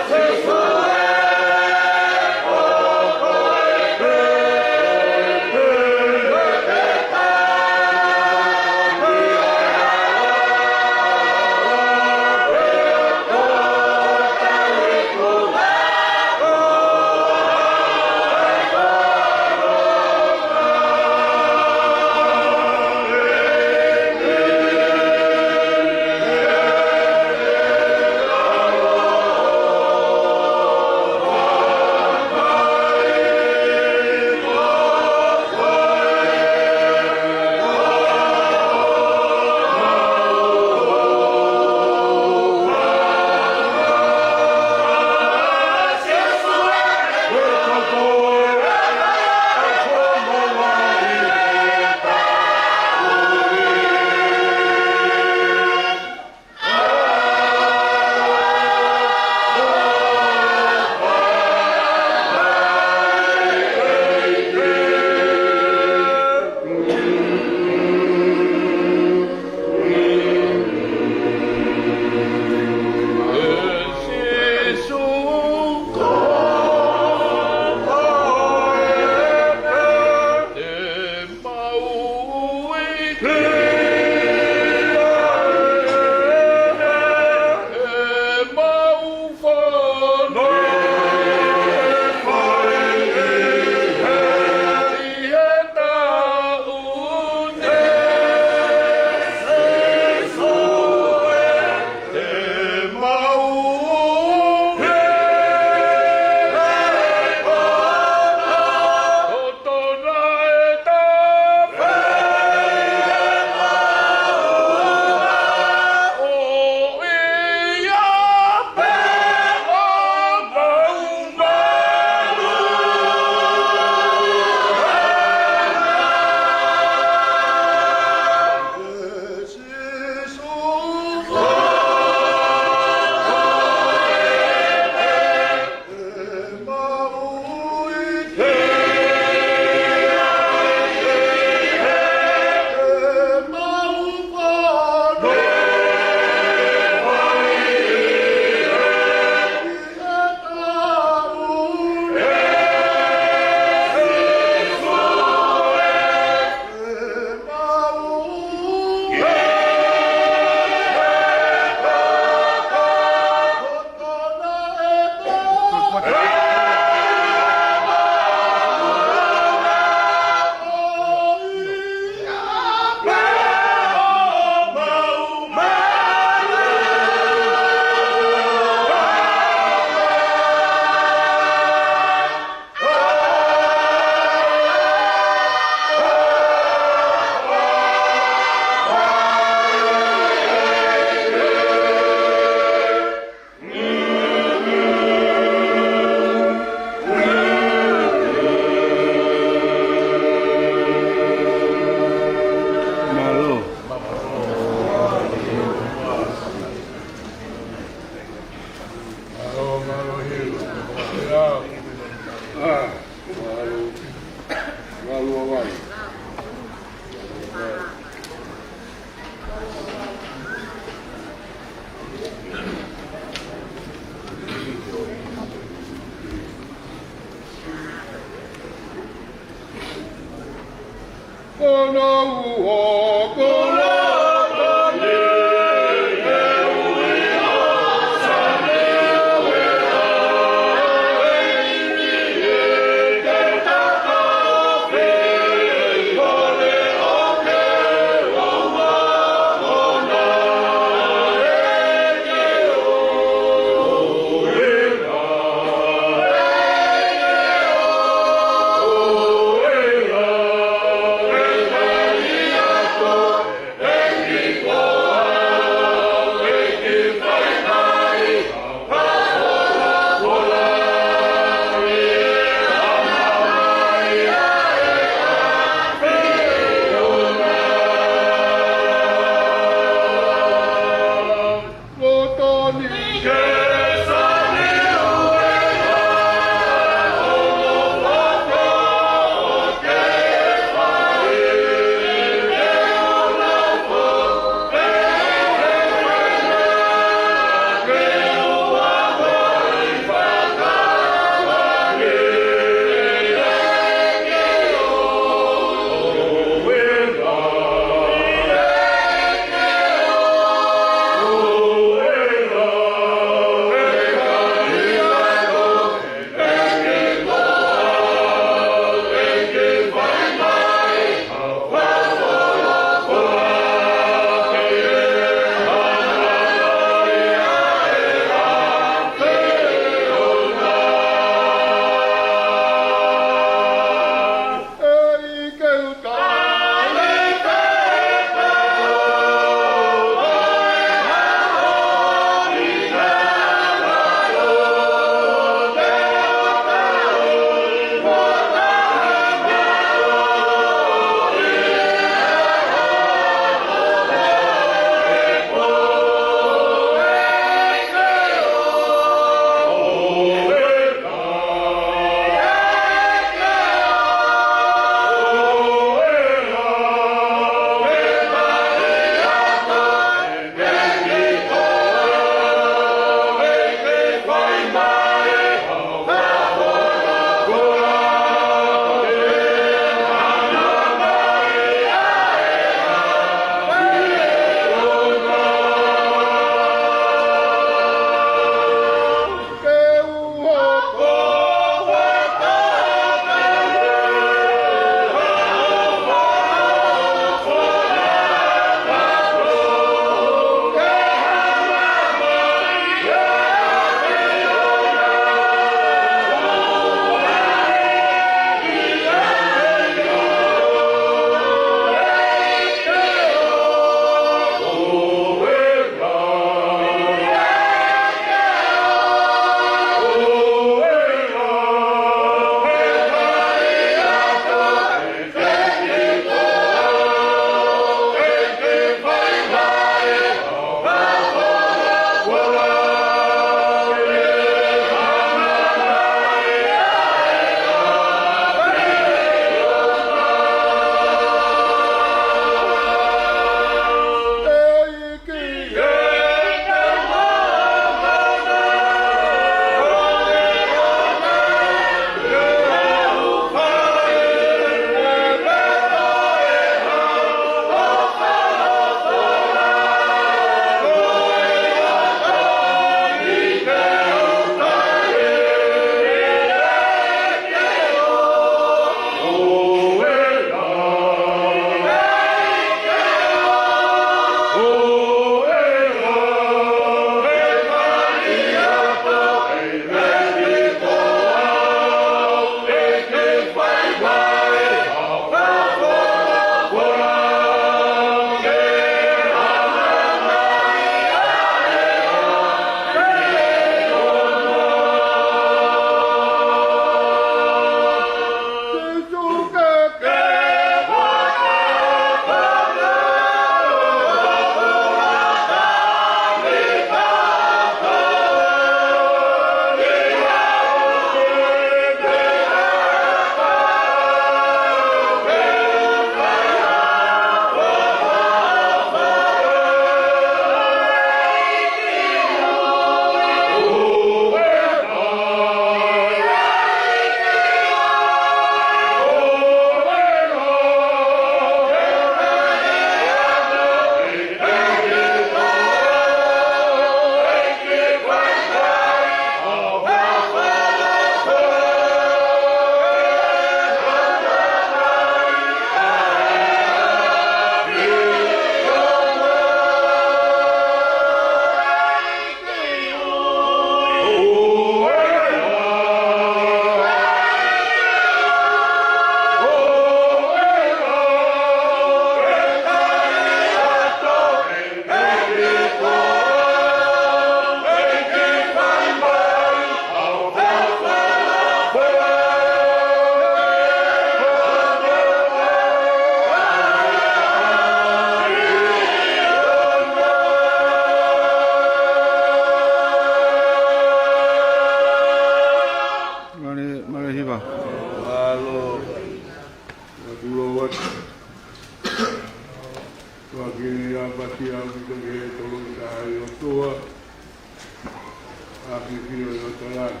ʻAfifio ʻi loto langi.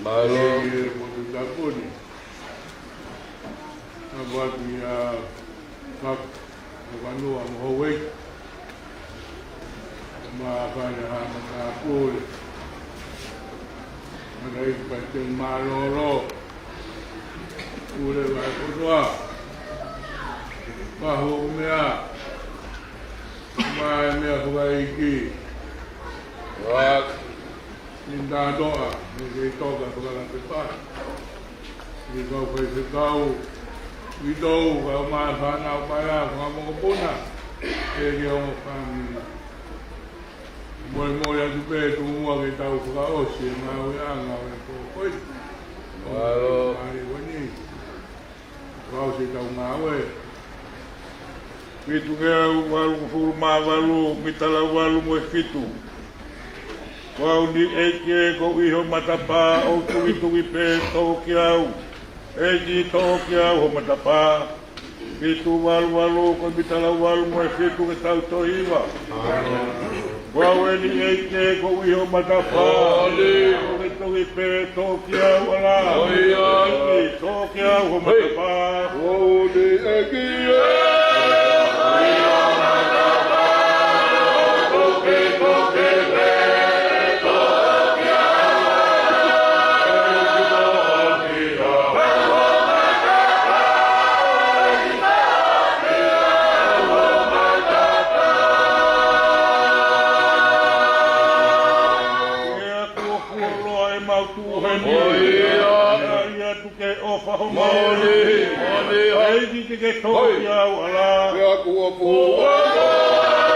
Mālō. ʻEiki ʻo e potu tapu ni. Tapu atu ʻia Faka, ʻo Fanua mo Houʻeiki. Mo e fale ʻa Haʻa Matāpule. Mataʻi Palesiteni Mālōlō. Pule Vahefonua. Pahu ʻo Mea. Mo e meʻa fakaʻeiki. Ua. Ni tātoa, ni kei toka fakalapepa. Ni kau faifekau, ni tou, kau mai fānau paea, fakamokopuna. ʻEiki ʻo e fāmili. Molemole atu pē tuʻu muʻa ke tau fakaʻosi e ngāueʻanga ʻo e pō ko eni. Mālō. Mālō ko eni. Kau se tau ngāue. Fitu ngeau valungofulu mā valu, mita lau valu mo e fitu. Ko au ni ʻEiki ē, ko au ʻi ho matapā, ʻo tuvituvi pē, toʻo kiate au. ʻEiki, toʻo kiate au ho matapā. Fitu valu valu, ko e mita lau valu mo e fitu ke tau toe hiva. Ko au eni ʻEiki ē, ko au ʻi ho matapā. Moʻoni. Tuvituvi pē, toʻo kiate au ʻAlā. Moʻoni. Toʻo kiate au ho matapā. Moʻoni ʻEiki ē. Ke kuo fuoloa ʻemau tuʻu heni. ʻOi, ia. Ia, ia, tuku ke ʻofa homau. Moʻoni, moʻoni, ʻEiki ke ke toʻo kiate au ʻAlā. Ia kuo fuoloa.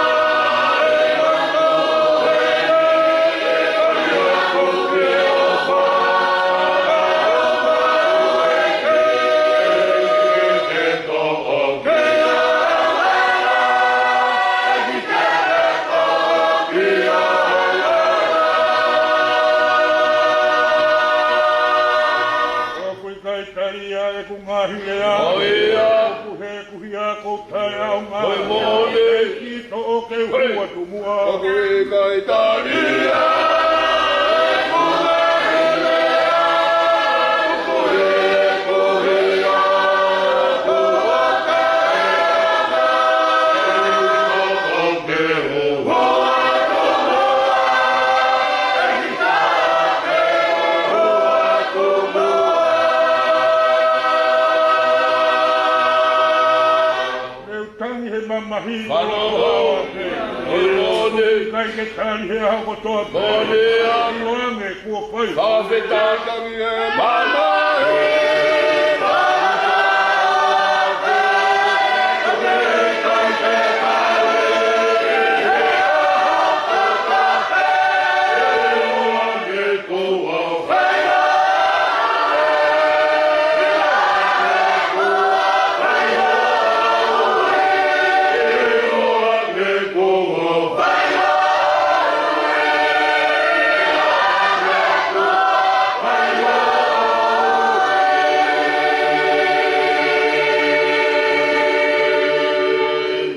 ʻOku ʻikai talia ʻeku ngaahi lea. ʻOi, ia. ʻOku he kuhia ko tae au ngā. ʻOi, moʻoni. ʻEiki, toʻo ke u hū atu muʻa. ʻOku ʻikai talia ʻeku ngaahi lea. ʻOku he kuhia ko tae au ngā. ʻEiki, toʻo ke u hū atu muʻa. ʻEiki, toʻo ke u hū atu muʻa. Ke u tangi he mamahi. Mālō. ʻOi, moʻoni. ʻIkai ke tali he ʻaho kotoa pē. Moʻoni. ʻIloange kuo fai. Fakafetaʻi. Tangi he mamahi.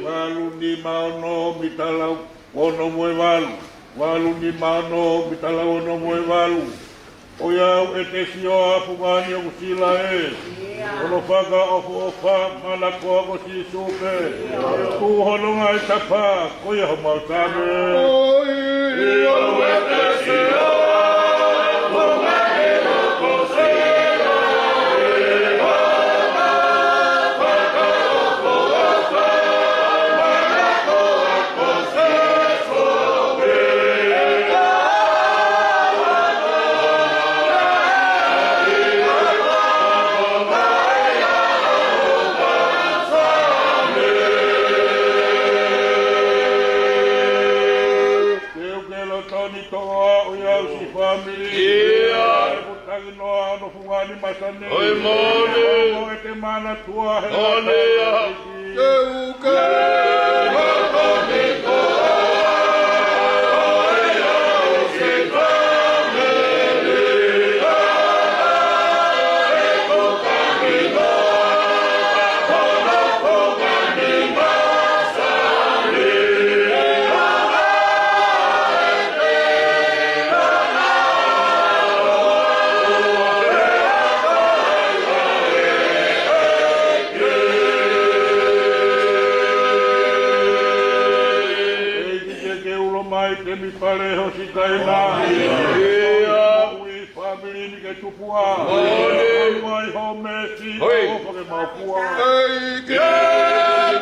Valu nima ono, mita lau ono mo e valu. Valu nima ono, mita lau ono mo e valu. ʻOiauē, ʻEte Sioa, fungani ʻoku sila ē. Ia. Hono fakaʻofoʻofa, manakoa ko Sīsū pē. Ia. Tuʻu hono ngaahi tapa, ko ia homau Same. ʻOiauē, ʻEte Sioa, fungani ʻoku sila ē. Hono fakaʻofoʻofa, manakoa ko Sīsū pē. Ke u ke loto ni toʻa ʻo ʻiau si fāmili. Ia. Ke u tangi noa hono fungani masani. ʻOi, moʻoni. ʻOku ʻete Manatua he. Moʻoni, ia. Ke u ke loto ni toʻa ʻo ʻiau si fāmili. ʻIo. Ui fāmili ni ke tupua. ʻOi. Mai ho mesi. ʻOi. ʻOfa ke mau fua. ʻEiki.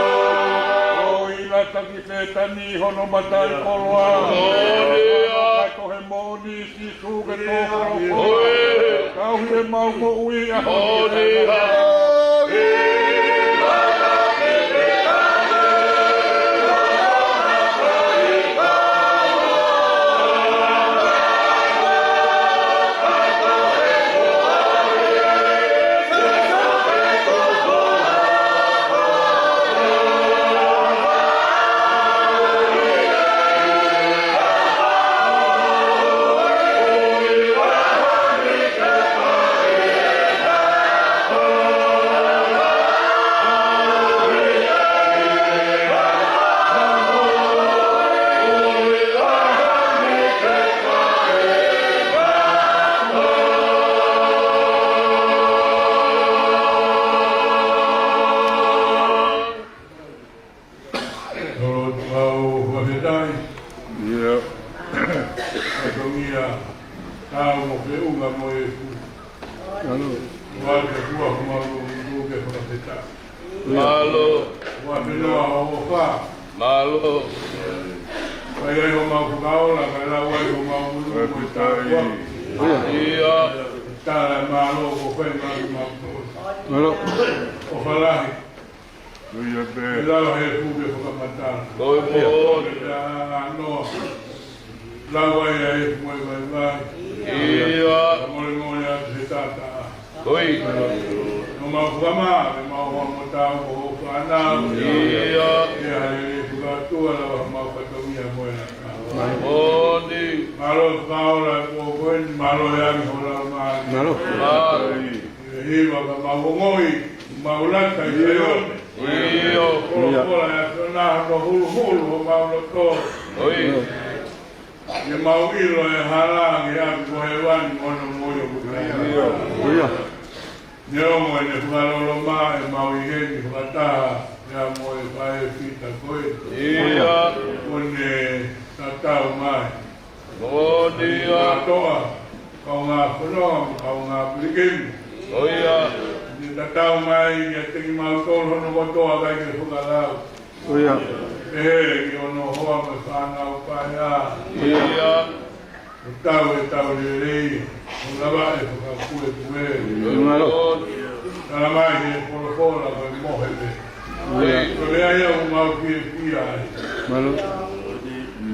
ʻOi, lata ki Pētani hono mataʻikoloa. ʻOi. Kae ko he moʻoni Sīsū ke tō koloa. ʻOi. Kau he mau moʻui a ʻOi. Tolo tau fakafetaʻi. ʻIo. Fatongia, tau mo feʻunga mo e fu. ʻAlo. Ua ke fua ko mau lo mutu ke fakafetaʻi. Mālō. Ua ke noa o fa. Mālō. Kai ai ho mau fakaola, kai lau ai ho mau munu mo e tāua. ʻIo. Tala mālō ko fai mau mau. Mālō. ʻOfa lahi. ʻIo pē. Lau he fuke fakamatala. Ko e moʻoni. Pea noa. Lau ai ai e fuke vaivai. ʻIo. Ka mole mole atu he tata. ʻOi. No mau fukamā, me mau hoa mo tau ko ho fānau. ʻIo. Pea hale le fukatua lau ha mau fatongia mo e laka. Moʻoni. Mālō fakaola e pō ko eni, mālō e angi ho lau mālō. Mālō. Mālō. ʻE hiva ka mau ongoʻi, mau lata ʻi Saione. ʻIo. Kolokola ʻa e ʻAfiona hono huluhulu homau loto. ʻIo. ʻIo mau ʻilo e hala ke ʻapi ko hēvani mo hono moʻui ʻoku taʻengata. ʻIo. Neongo ʻene fakaloloma ʻemau ʻi heni fakataha ia mo e faʻē fita ko ē. ʻIo. Kuo ne tatau mai. Moʻoni ia. Kātoa, kaungā fononga mo kaungā pilikimi. ʻIo. Ne tatau mai kiate kimautolu hono kotoa kae ke fakalau. ʻIo. ʻE he ki hono hoa mo e fānau paea. ʻIo. ʻO tau e tau lelei, ʻo lava e fakakuekue. Mālō. Tala mai he folofola ko e mohe pē. ʻIo. Ko e meʻa ia ʻoku mau fiefia ai. Mālō.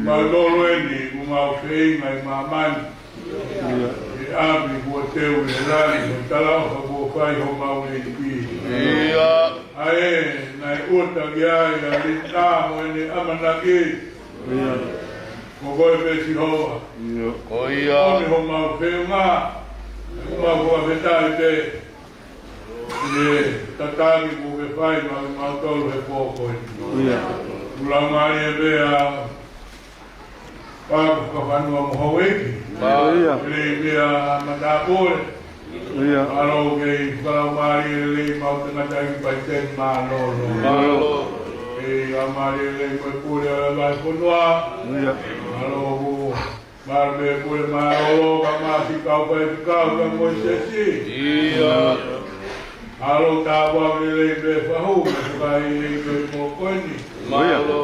Mau tolu eni, ʻoku mau feinga ʻi māmani. ʻIo. ʻE ʻapi kuo teu ʻi he langi, ʻo talaʻofa kuo fai homau ʻEiki. ʻIo. ʻA ē, naʻe ʻuta ki ai ʻa Lita mo ʻene ʻamanaki. ʻIo. Ko koe pē Sihova. ʻIo. Ko ia. Ko homau feʻunga, ʻoku mau fakafetaʻi pē. ʻI he tataki kuo ke fai maʻa kimautolu he pō ko eni. ʻIo. ʻOku laumālie pē ʻa Pāku Fakafanua mo Houʻeiki. Mālō. Lelei pē ʻa Matāpule. ʻIo. Mālō kei fakalaumālie lelei mau tangataʻeiki Paiteni Mālōlō. Mālō. Kei fakalaumālie lelei mo e pule ʻo e vahefonua. ʻIo. Mālō ko Mālō pē Pule Mālōlō ka Masi kau Faifekau ka Moisesi. ʻIo. Mālō tāpuaki lelei pē Fahu, mo e fakaʻeiʻeiki ʻo e pō ko eni. Mālō.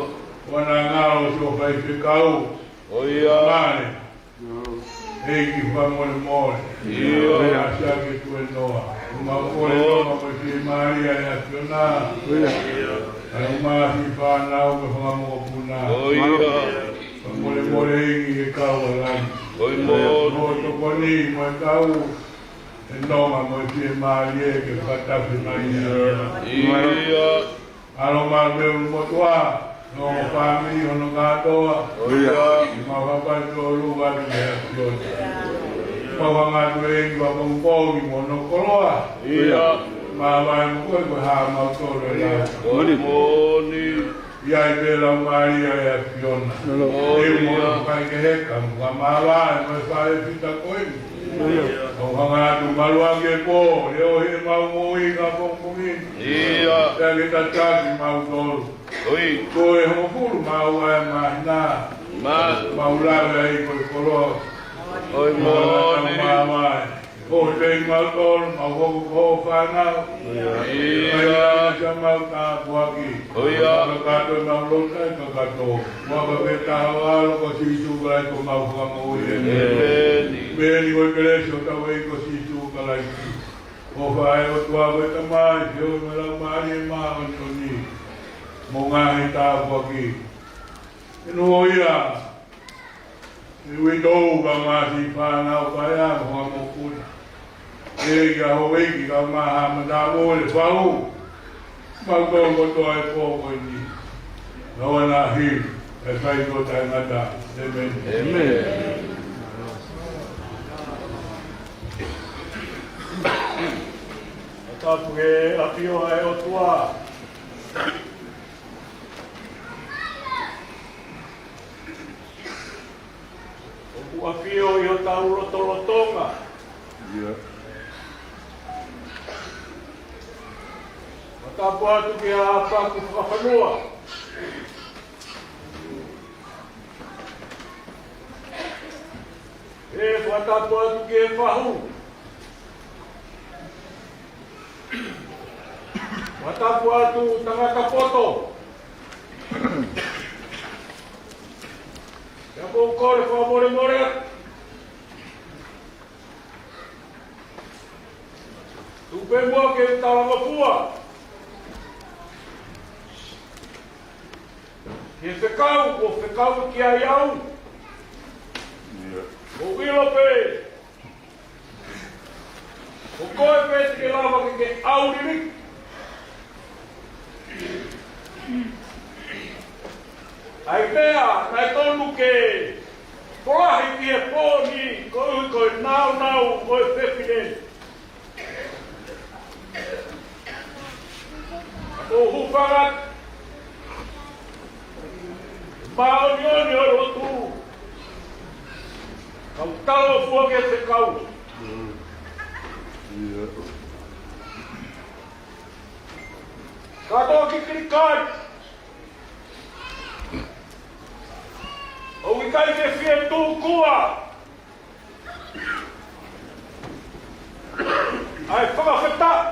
Kuo na ngalo siʻo faifekau. ʻIo. Mālō. ʻEiki fakamolemole. ʻIo. Asiake tuenoa. Mau kole noa mo e fiemālie ʻa e ʻAfiona. ʻIo. ʻA e ʻumaʻā siʻi fānau mo e fanga mokopuna. ʻIo. Fakamolemole ʻEiki ke kau ʻa langi. ʻIo. Mo tokoni mo e kau. ʻE nonga mo e fiemālie ke fakatafe mai. ʻIo. ʻAlo Mālō Meʻu Motuʻa. Mo e fāmili hono kātoa. ʻIo. Mau fakapapau ʻoku ʻalu atu ki he ʻAfiona. Mau hanga atu ʻEiki ʻo pongipongi mo hono koloa. ʻIo. Māvae mo koe ko e hā mautolu ʻe lau. Moʻoni. ʻI ai pē Laumālie ʻo e ʻAfiona. Moʻoni. ʻEiki mo hono kakai kehe ka mo ka māvae mo e faifekau ko eni. ʻIo. Mau hanga atu malu ʻaki e pō, leʻo ʻi heʻemau moʻui ka pongipongi. ʻIo. Pea ke tataki mautolu. ʻOi. Ko e hongofulu mā ua ʻa e māhina. Mā. Mau lave ai ko e koloa. ʻOi, moʻoni. Māvae. Ko e pē mautolu, mau hoko ko e fānau. ʻIo. ʻIo. Ka mau tāpuaki. ʻIo. Kakato mau lotu ai kakato. Mau ka pē taha ʻo ʻAlo ko Sīsū Kalaisi ko homau Fakamoʻui. ʻĒmeni. ʻĒmeni. Pea ko e kelesi ʻa hotau ʻEiki ko Sīsū Kalaisi. Ko e ʻofa ʻa e ʻOtua ko e Tamai, feohi mo e Laumālie Māʻoniʻoni. Mo e ngaahi tāpuaki. ʻE noa ia, ʻi he uitou ka ngaahi fānau paea mo e mokuna. ʻEiki ʻa houʻeiki ka maha matamu le fau. Mau tō kotoa e pō ko eni. Naua na hi, e fai ko tae ngata. ʻĒmeni. ʻĒmeni. Tapu he ʻafio ʻa e ʻOtua. ʻOku ʻafio ʻi hotau lotolotonga. ʻIo. Fakatapu atu ki he ʻapaku fakafanua. ʻE fakatapu atu ki he fahu. Fakatapu atu tangata poto. Pea ʻoku ou kole fakamolemole atu. Tuku pē muʻa ke u talangofua ki he fekau, kuo fekau ki ai au. ʻIo. ʻOku ou ʻilo pē ko koe pē te ke lava ke ke ʻaulili. ʻA e meʻa naʻe tonu ke folahi ki he pō ni, koeʻuhi ko e nāunau ʻo e fefine. ʻOku ou hūfanga he māʻoniʻoni ʻo e lotu. Kau talangofua ki he fekau. Mm. ʻIo. Kātoa kikilikai. ʻOku ʻikai ke fie tūkua ʻa e fakafetaʻi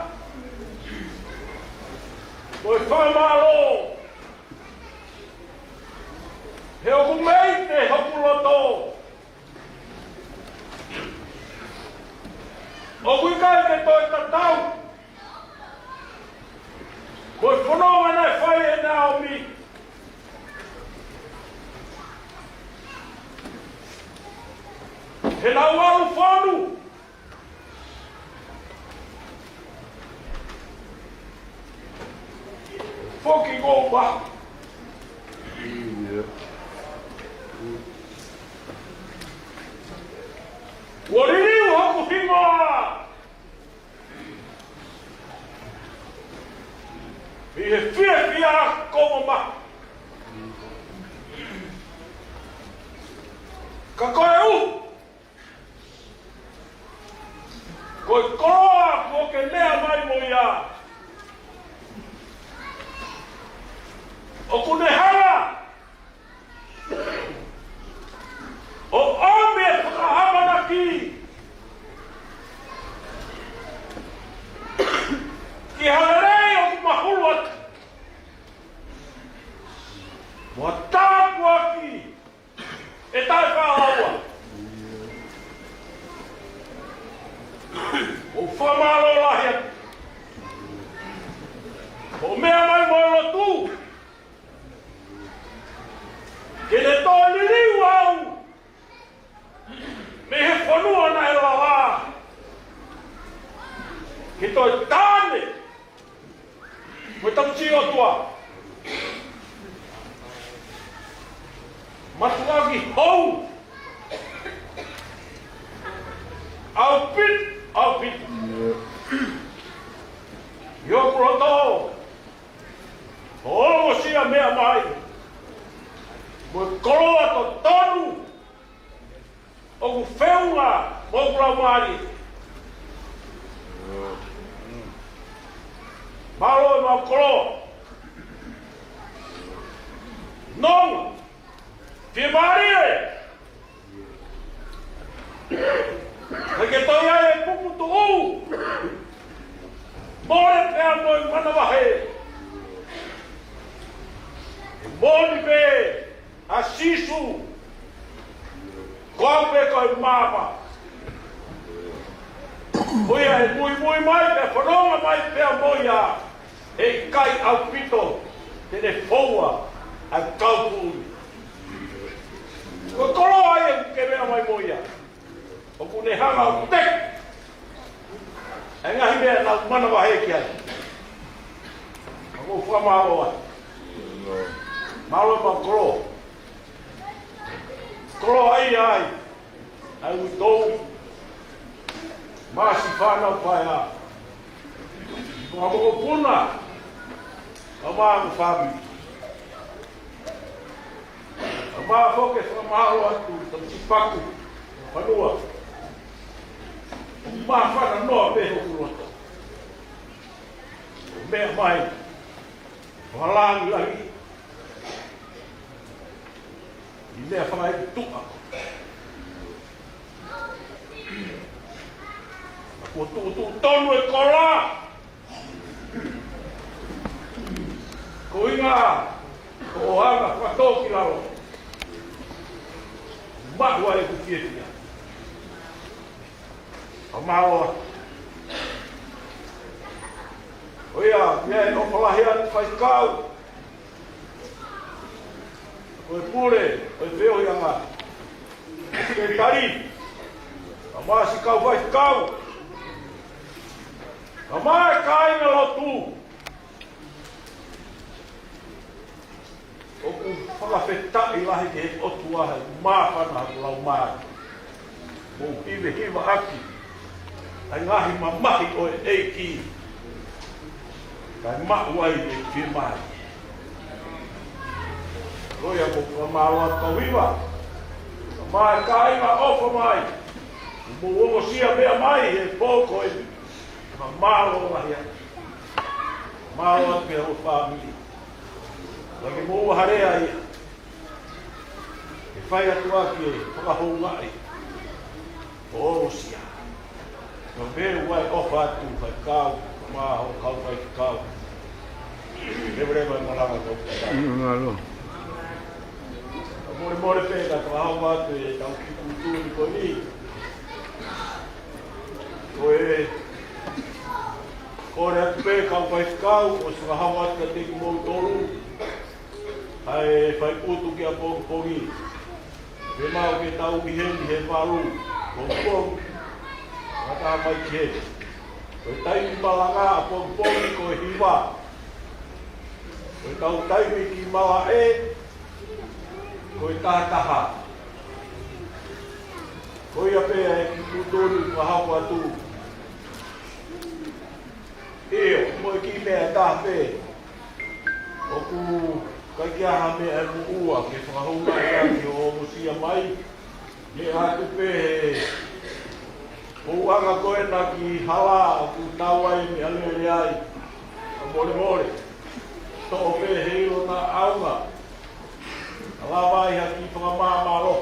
mo e fakamālō. He ʻoku mei te hoku loto. ʻOku ʻikai ke toe tatau mo e fononga naʻe fai ʻe Naomi. He naʻa ku ʻalu fonu foki ko ba. Kuo liliu hoku hingoa ʻi he fiefia ko mo ma. Ka ko e ʻuhi, ko e koloa kuo ke meʻa mai mo ia, ʻoku ne hanga ʻo ʻomi e fakaʻamanaki ki ha lelei ʻoku mahulu atu mo ha tāpuaki ʻe taʻefaʻalaua. ʻOku ou fakamālō lahi atu hoʻo meʻa mai mo e lotu ke ne toe liliu au mei he fonua naʻe lava ke toe taʻane mo e taputi ʻOtua. ʻaupito. ʻI hoku loto, ʻo ongosia meʻa mai, mo e koloa totonu ʻoku feʻunga mo hoku laumālie. Mālō e maʻu koloa. Nonga. Fiemālie. Kae ke toe ʻai e puputuʻu. Mole pea mo e manavahē. Moʻoni pē ʻa Sīsū, ko au pē ko e maama. Ko ia ʻe muimui mai pea fononga mai pea mo ia, ʻe ʻikai ʻaupito te ne foua ʻa e kau pulu. Ko e koloa ia ʻoku ke meʻa mai mo ia. ʻOku ne hanga ʻo teki ʻa e ngaahi meʻa naʻa ku manavahē ki ai. Ka ʻoku ou fakamālō ai. Mālō e maʻu koloa. Koloaʻia ai ʻa e uitou, mo e siʻi fānau paea, mo e mokopuna, kae ʻumaʻā mo e fāmili. Kae ʻumaʻā foki e fakamālō atu ki he tamaiki paku, fanua. Māfana noa pē hoku loto. Meʻa mai ʻo ha langilangi ʻi he meʻa fakaetuʻa. Kuo tuʻutuʻu tonu e koloa. Ko e ʻuhinga ko hoʻo hanga ʻo fakatōkilalo, maʻu ai ʻeku fiefia. Kae mālō. Ko ia, meʻa ʻoku ou fakaʻamu atu, faifekau, ko e pule ʻo e feohiʻanga, sekelitali, kae ʻumaʻā siʻi kau faifekau, kae ʻumaʻā e kāingalotu, ʻoku fakafetaʻi lahi ki he ʻOtua he māfana hoku laumālie. Mou hivehivaʻaki ʻa e ngaahi mamahi ʻo e ʻEiki, kae maʻu ai e fiemālie. Ko ia, ʻoku ou fakamālō atu kau hiva, kae ʻumaʻā e kāinga ʻofa mai, mou ongosia meʻa mai he pō ko eni. Fakamālō lahi atu. Mālō atu ki hoʻo fāmili. Ka ke mou haleʻi ia. ʻE fai atu ʻaki e fakahoungaʻi ʻo e ongosia. Ka mou ʻai ʻofa atu, faifekau, mo hoʻo kau faifekau. Leveleva e malanga kau faifekau. Mālō. Ka molemole pē ka fakahoko atu ʻetau kiʻi tuʻutuʻuni ko eni. Ko e kole atu pē kau faifekau, ʻosi fakahoko atu kiate kimoutolu ʻa e fai putu ki ʻapongipongi. Ke mau ke tau ʻi heni he valu pongipongi, fakataha mai ki heni. Ko e taimi malanga ʻapongipongi ko e hiva. Ko e kau taimi ki malaʻe ko e tahataha. Ko ia pē ʻa e kiʻi tuʻutuʻuni fakahoko atu. ʻIo, mo e kiʻi meʻa ʻe taha pē. ʻOku ʻikai ke ʻi ai ha meʻa ʻe moʻua ke fakahoungaʻi ʻaki hoʻo ongosia mai. Meʻa atu pē he ʻoku anga ko ena ki hala ʻoku tau ʻi ai e meʻalele ai. Ka molemole, toʻo pē he ʻilo naʻa ʻaonga. Ka lava ai ha kiʻi fakamaʻamaʻa.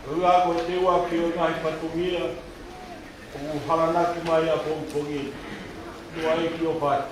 Ko ia ko e teuaki ʻo e ngaahi fatongia ʻoku halanaki mai ʻapongipongi. Tuʻa ʻEiki ʻofa atu.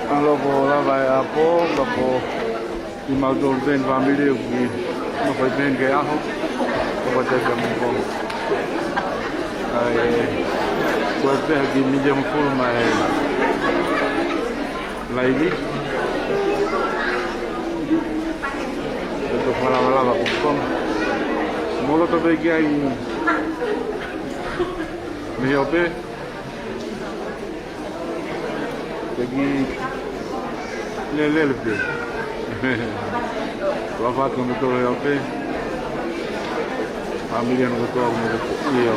ʻAlo ko lava e ʻapo, ka ko ʻi mautolu pē ʻeni fāmili ʻoku nofo ai pē ʻeni ki he ʻaho, ʻo ko te ka miko. ʻAi, ko e pē ha kiʻi miniti hongofulu mai e laivi. ʻE tō fakalavalava ko ko. Mou loto pē ki ai mei he ʻope. Te ki lelele pē. Ua fatu no tolo ʻope. Fāmili no tolo no tolo. ʻIo.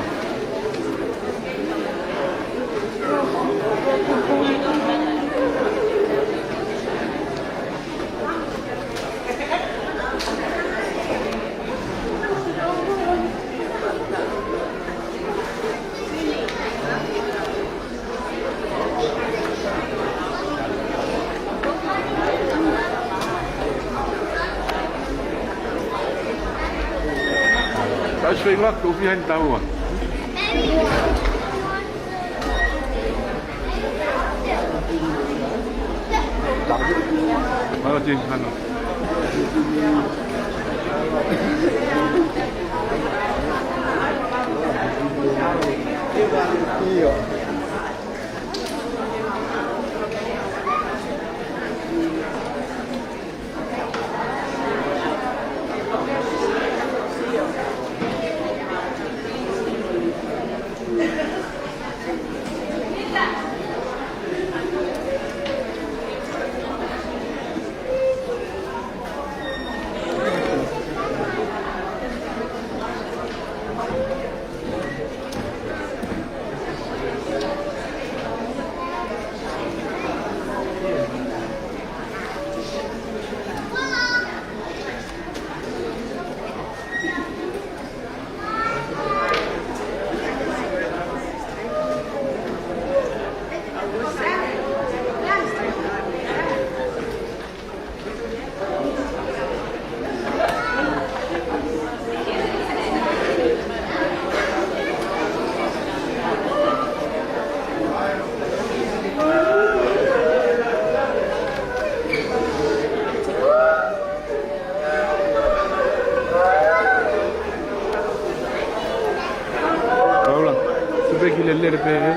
That's very luck to be in Taua. Mara tin hano. ʻIo. Paula, tupe ki lelele pē, ē?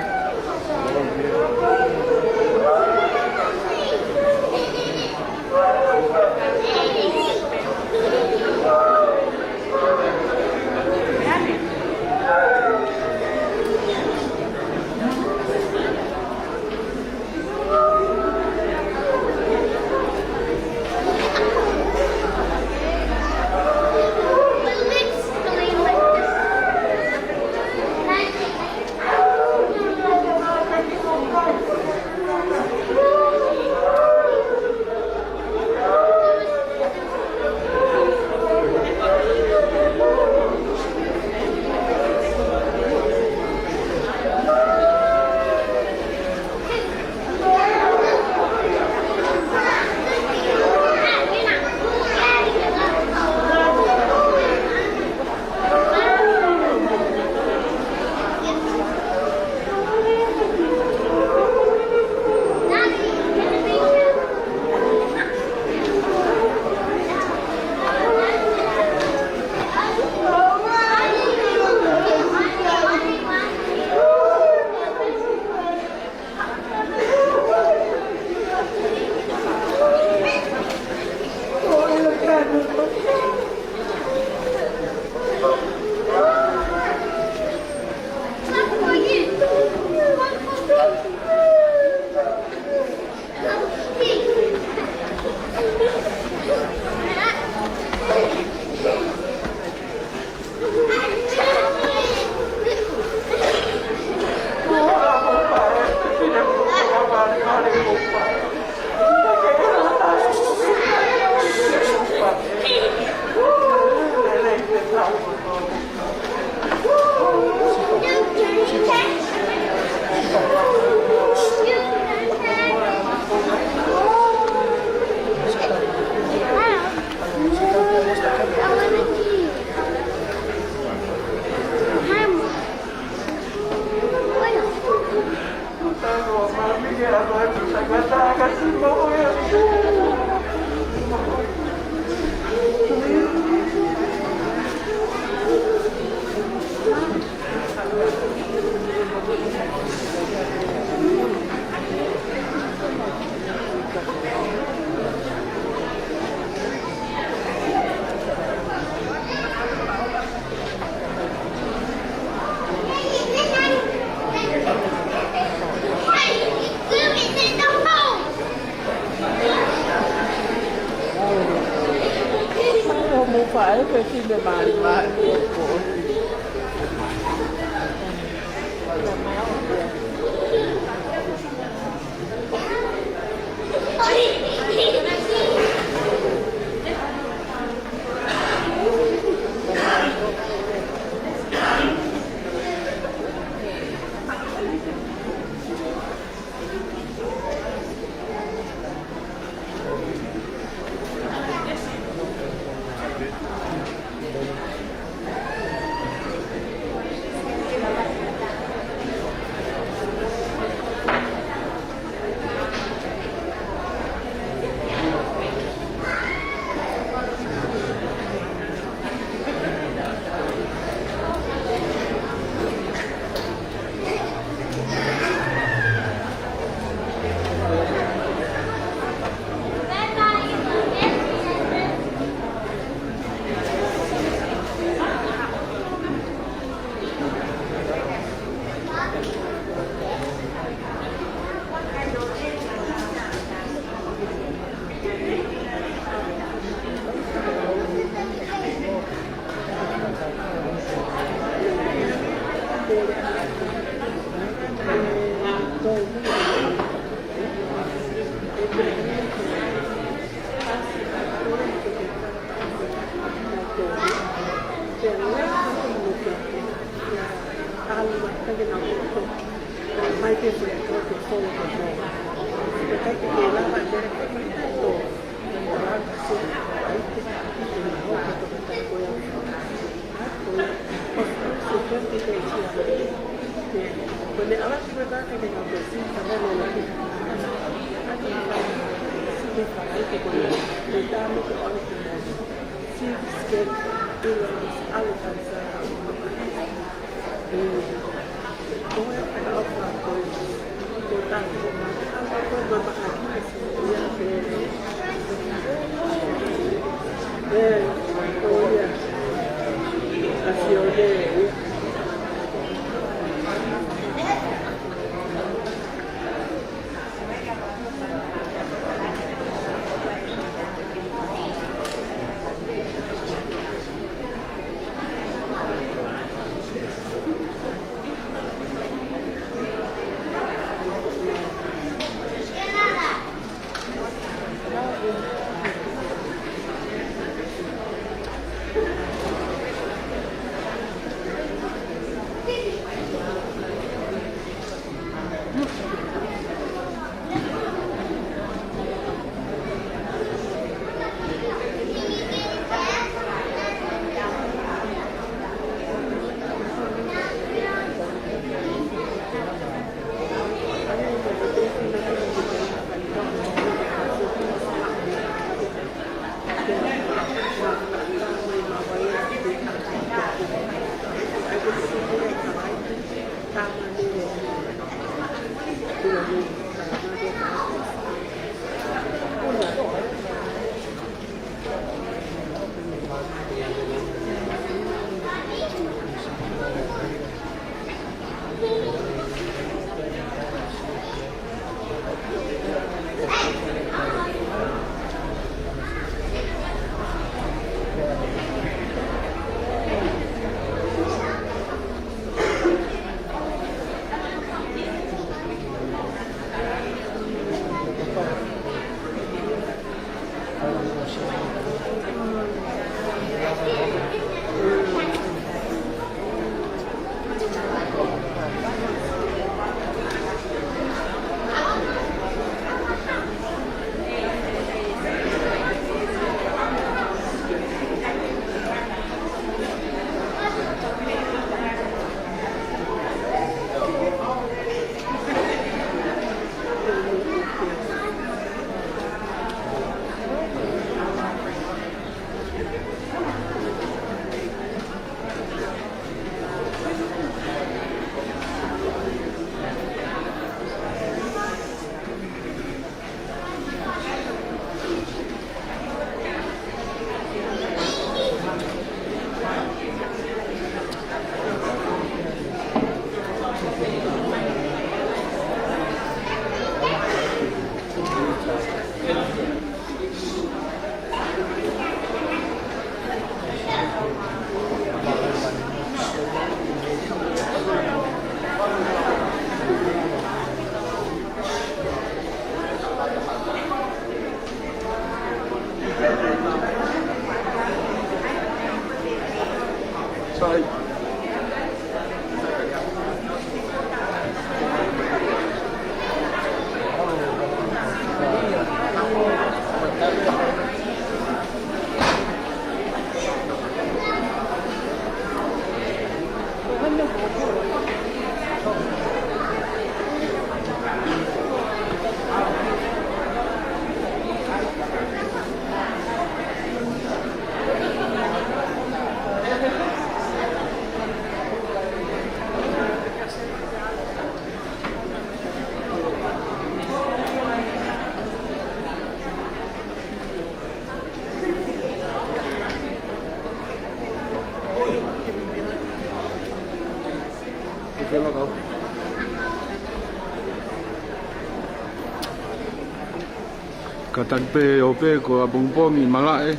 Ka taki pē ʻo pē ko ʻapongipongi malaʻe,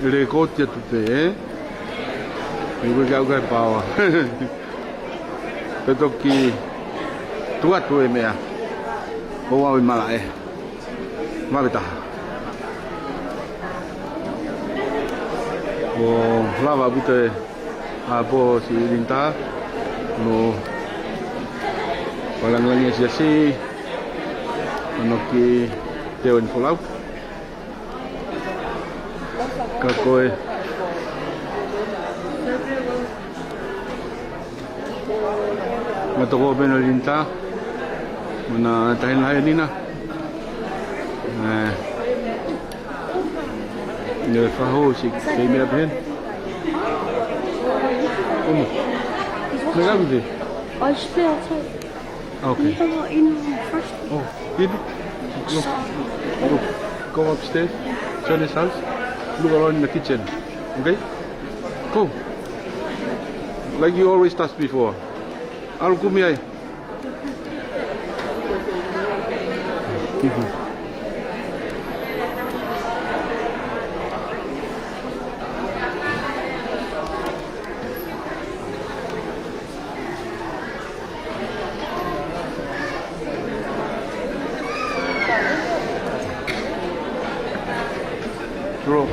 ʻe lēkooti atu pē, ē? ʻE ʻikai ke ʻaukai paoa. Pea toki tuʻu atu e meʻa. ʻO ʻave malaʻe. Mave taha. ʻO lava ʻaupito e ʻapo ʻo Siʻilinitā. Mo Palangalani e Siasi. Hono kiʻi teu ʻeni folau. Ka ko e Matakoa pē ʻa Linitā. Mo ʻena taʻahine lahi ʻa Nina. Eh. Ne faho si kei meʻa pē heni. Kumu. Meʻa pē. I spell too. Okay. You have a lot in the first. Oh, did you? Look, look, go upstairs, Johnny's house, look around in the kitchen, okay? Go. Like you always touch before. ʻAlu kumi ai. Draw.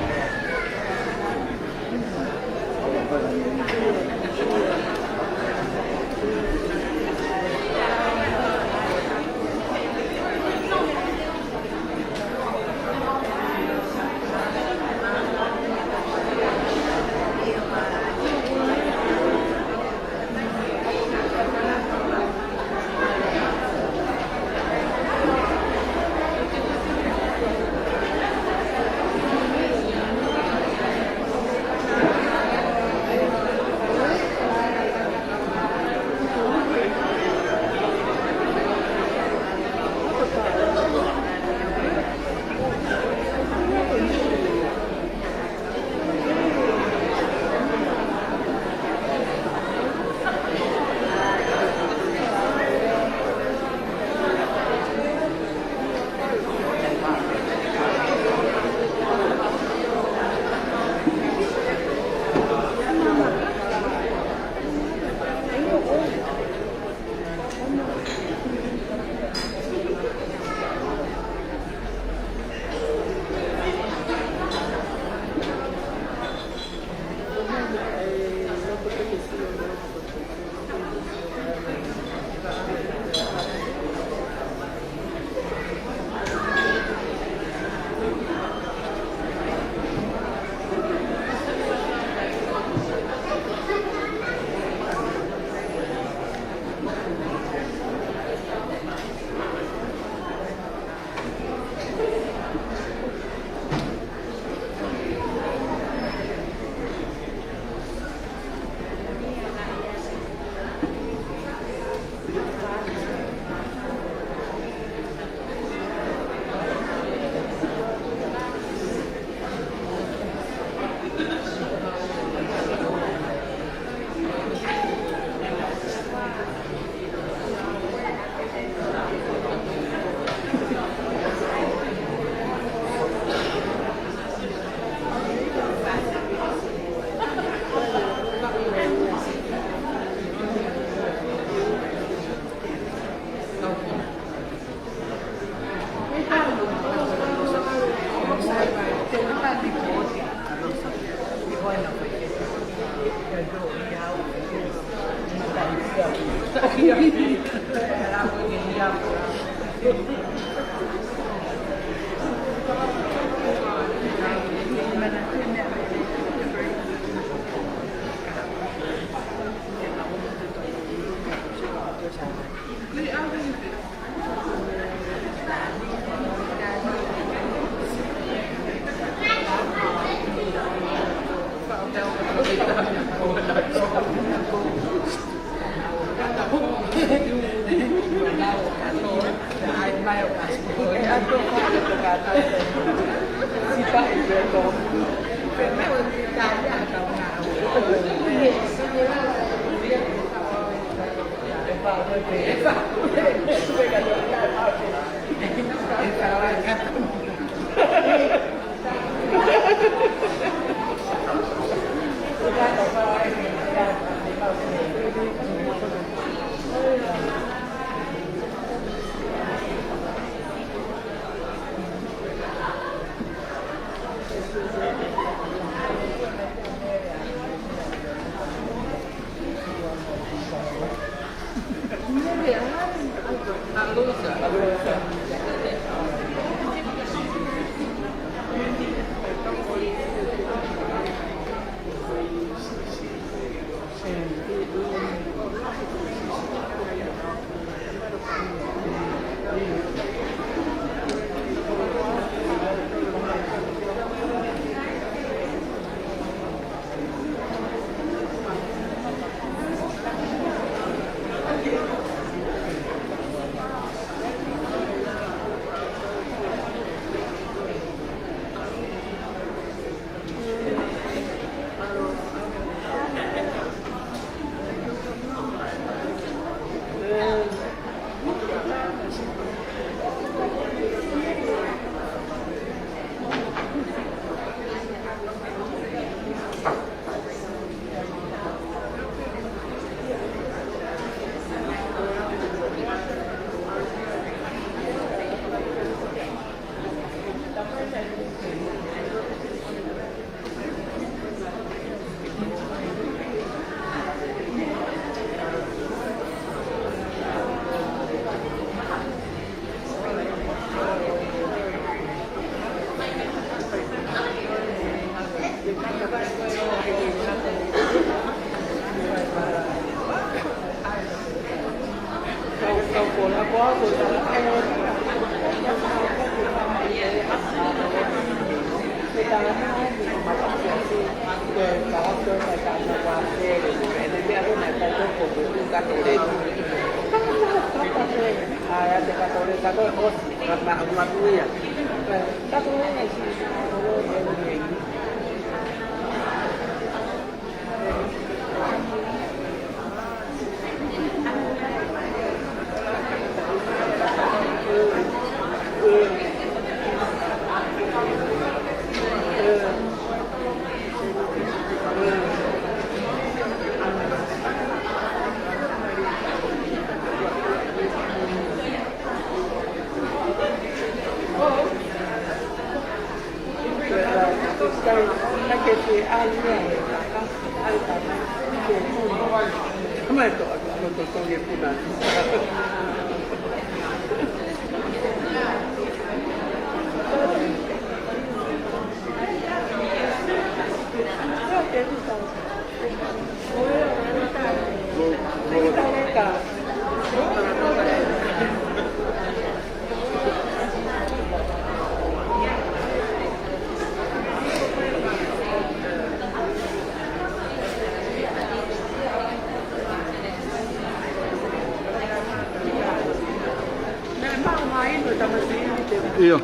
ʻIo.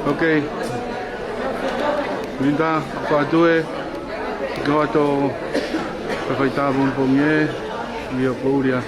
Ok. Linda, fakatue. Ko ato ka kai tāpongipongi ē. ʻIo, ko ulia.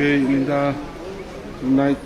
Hey, Linda. Good night.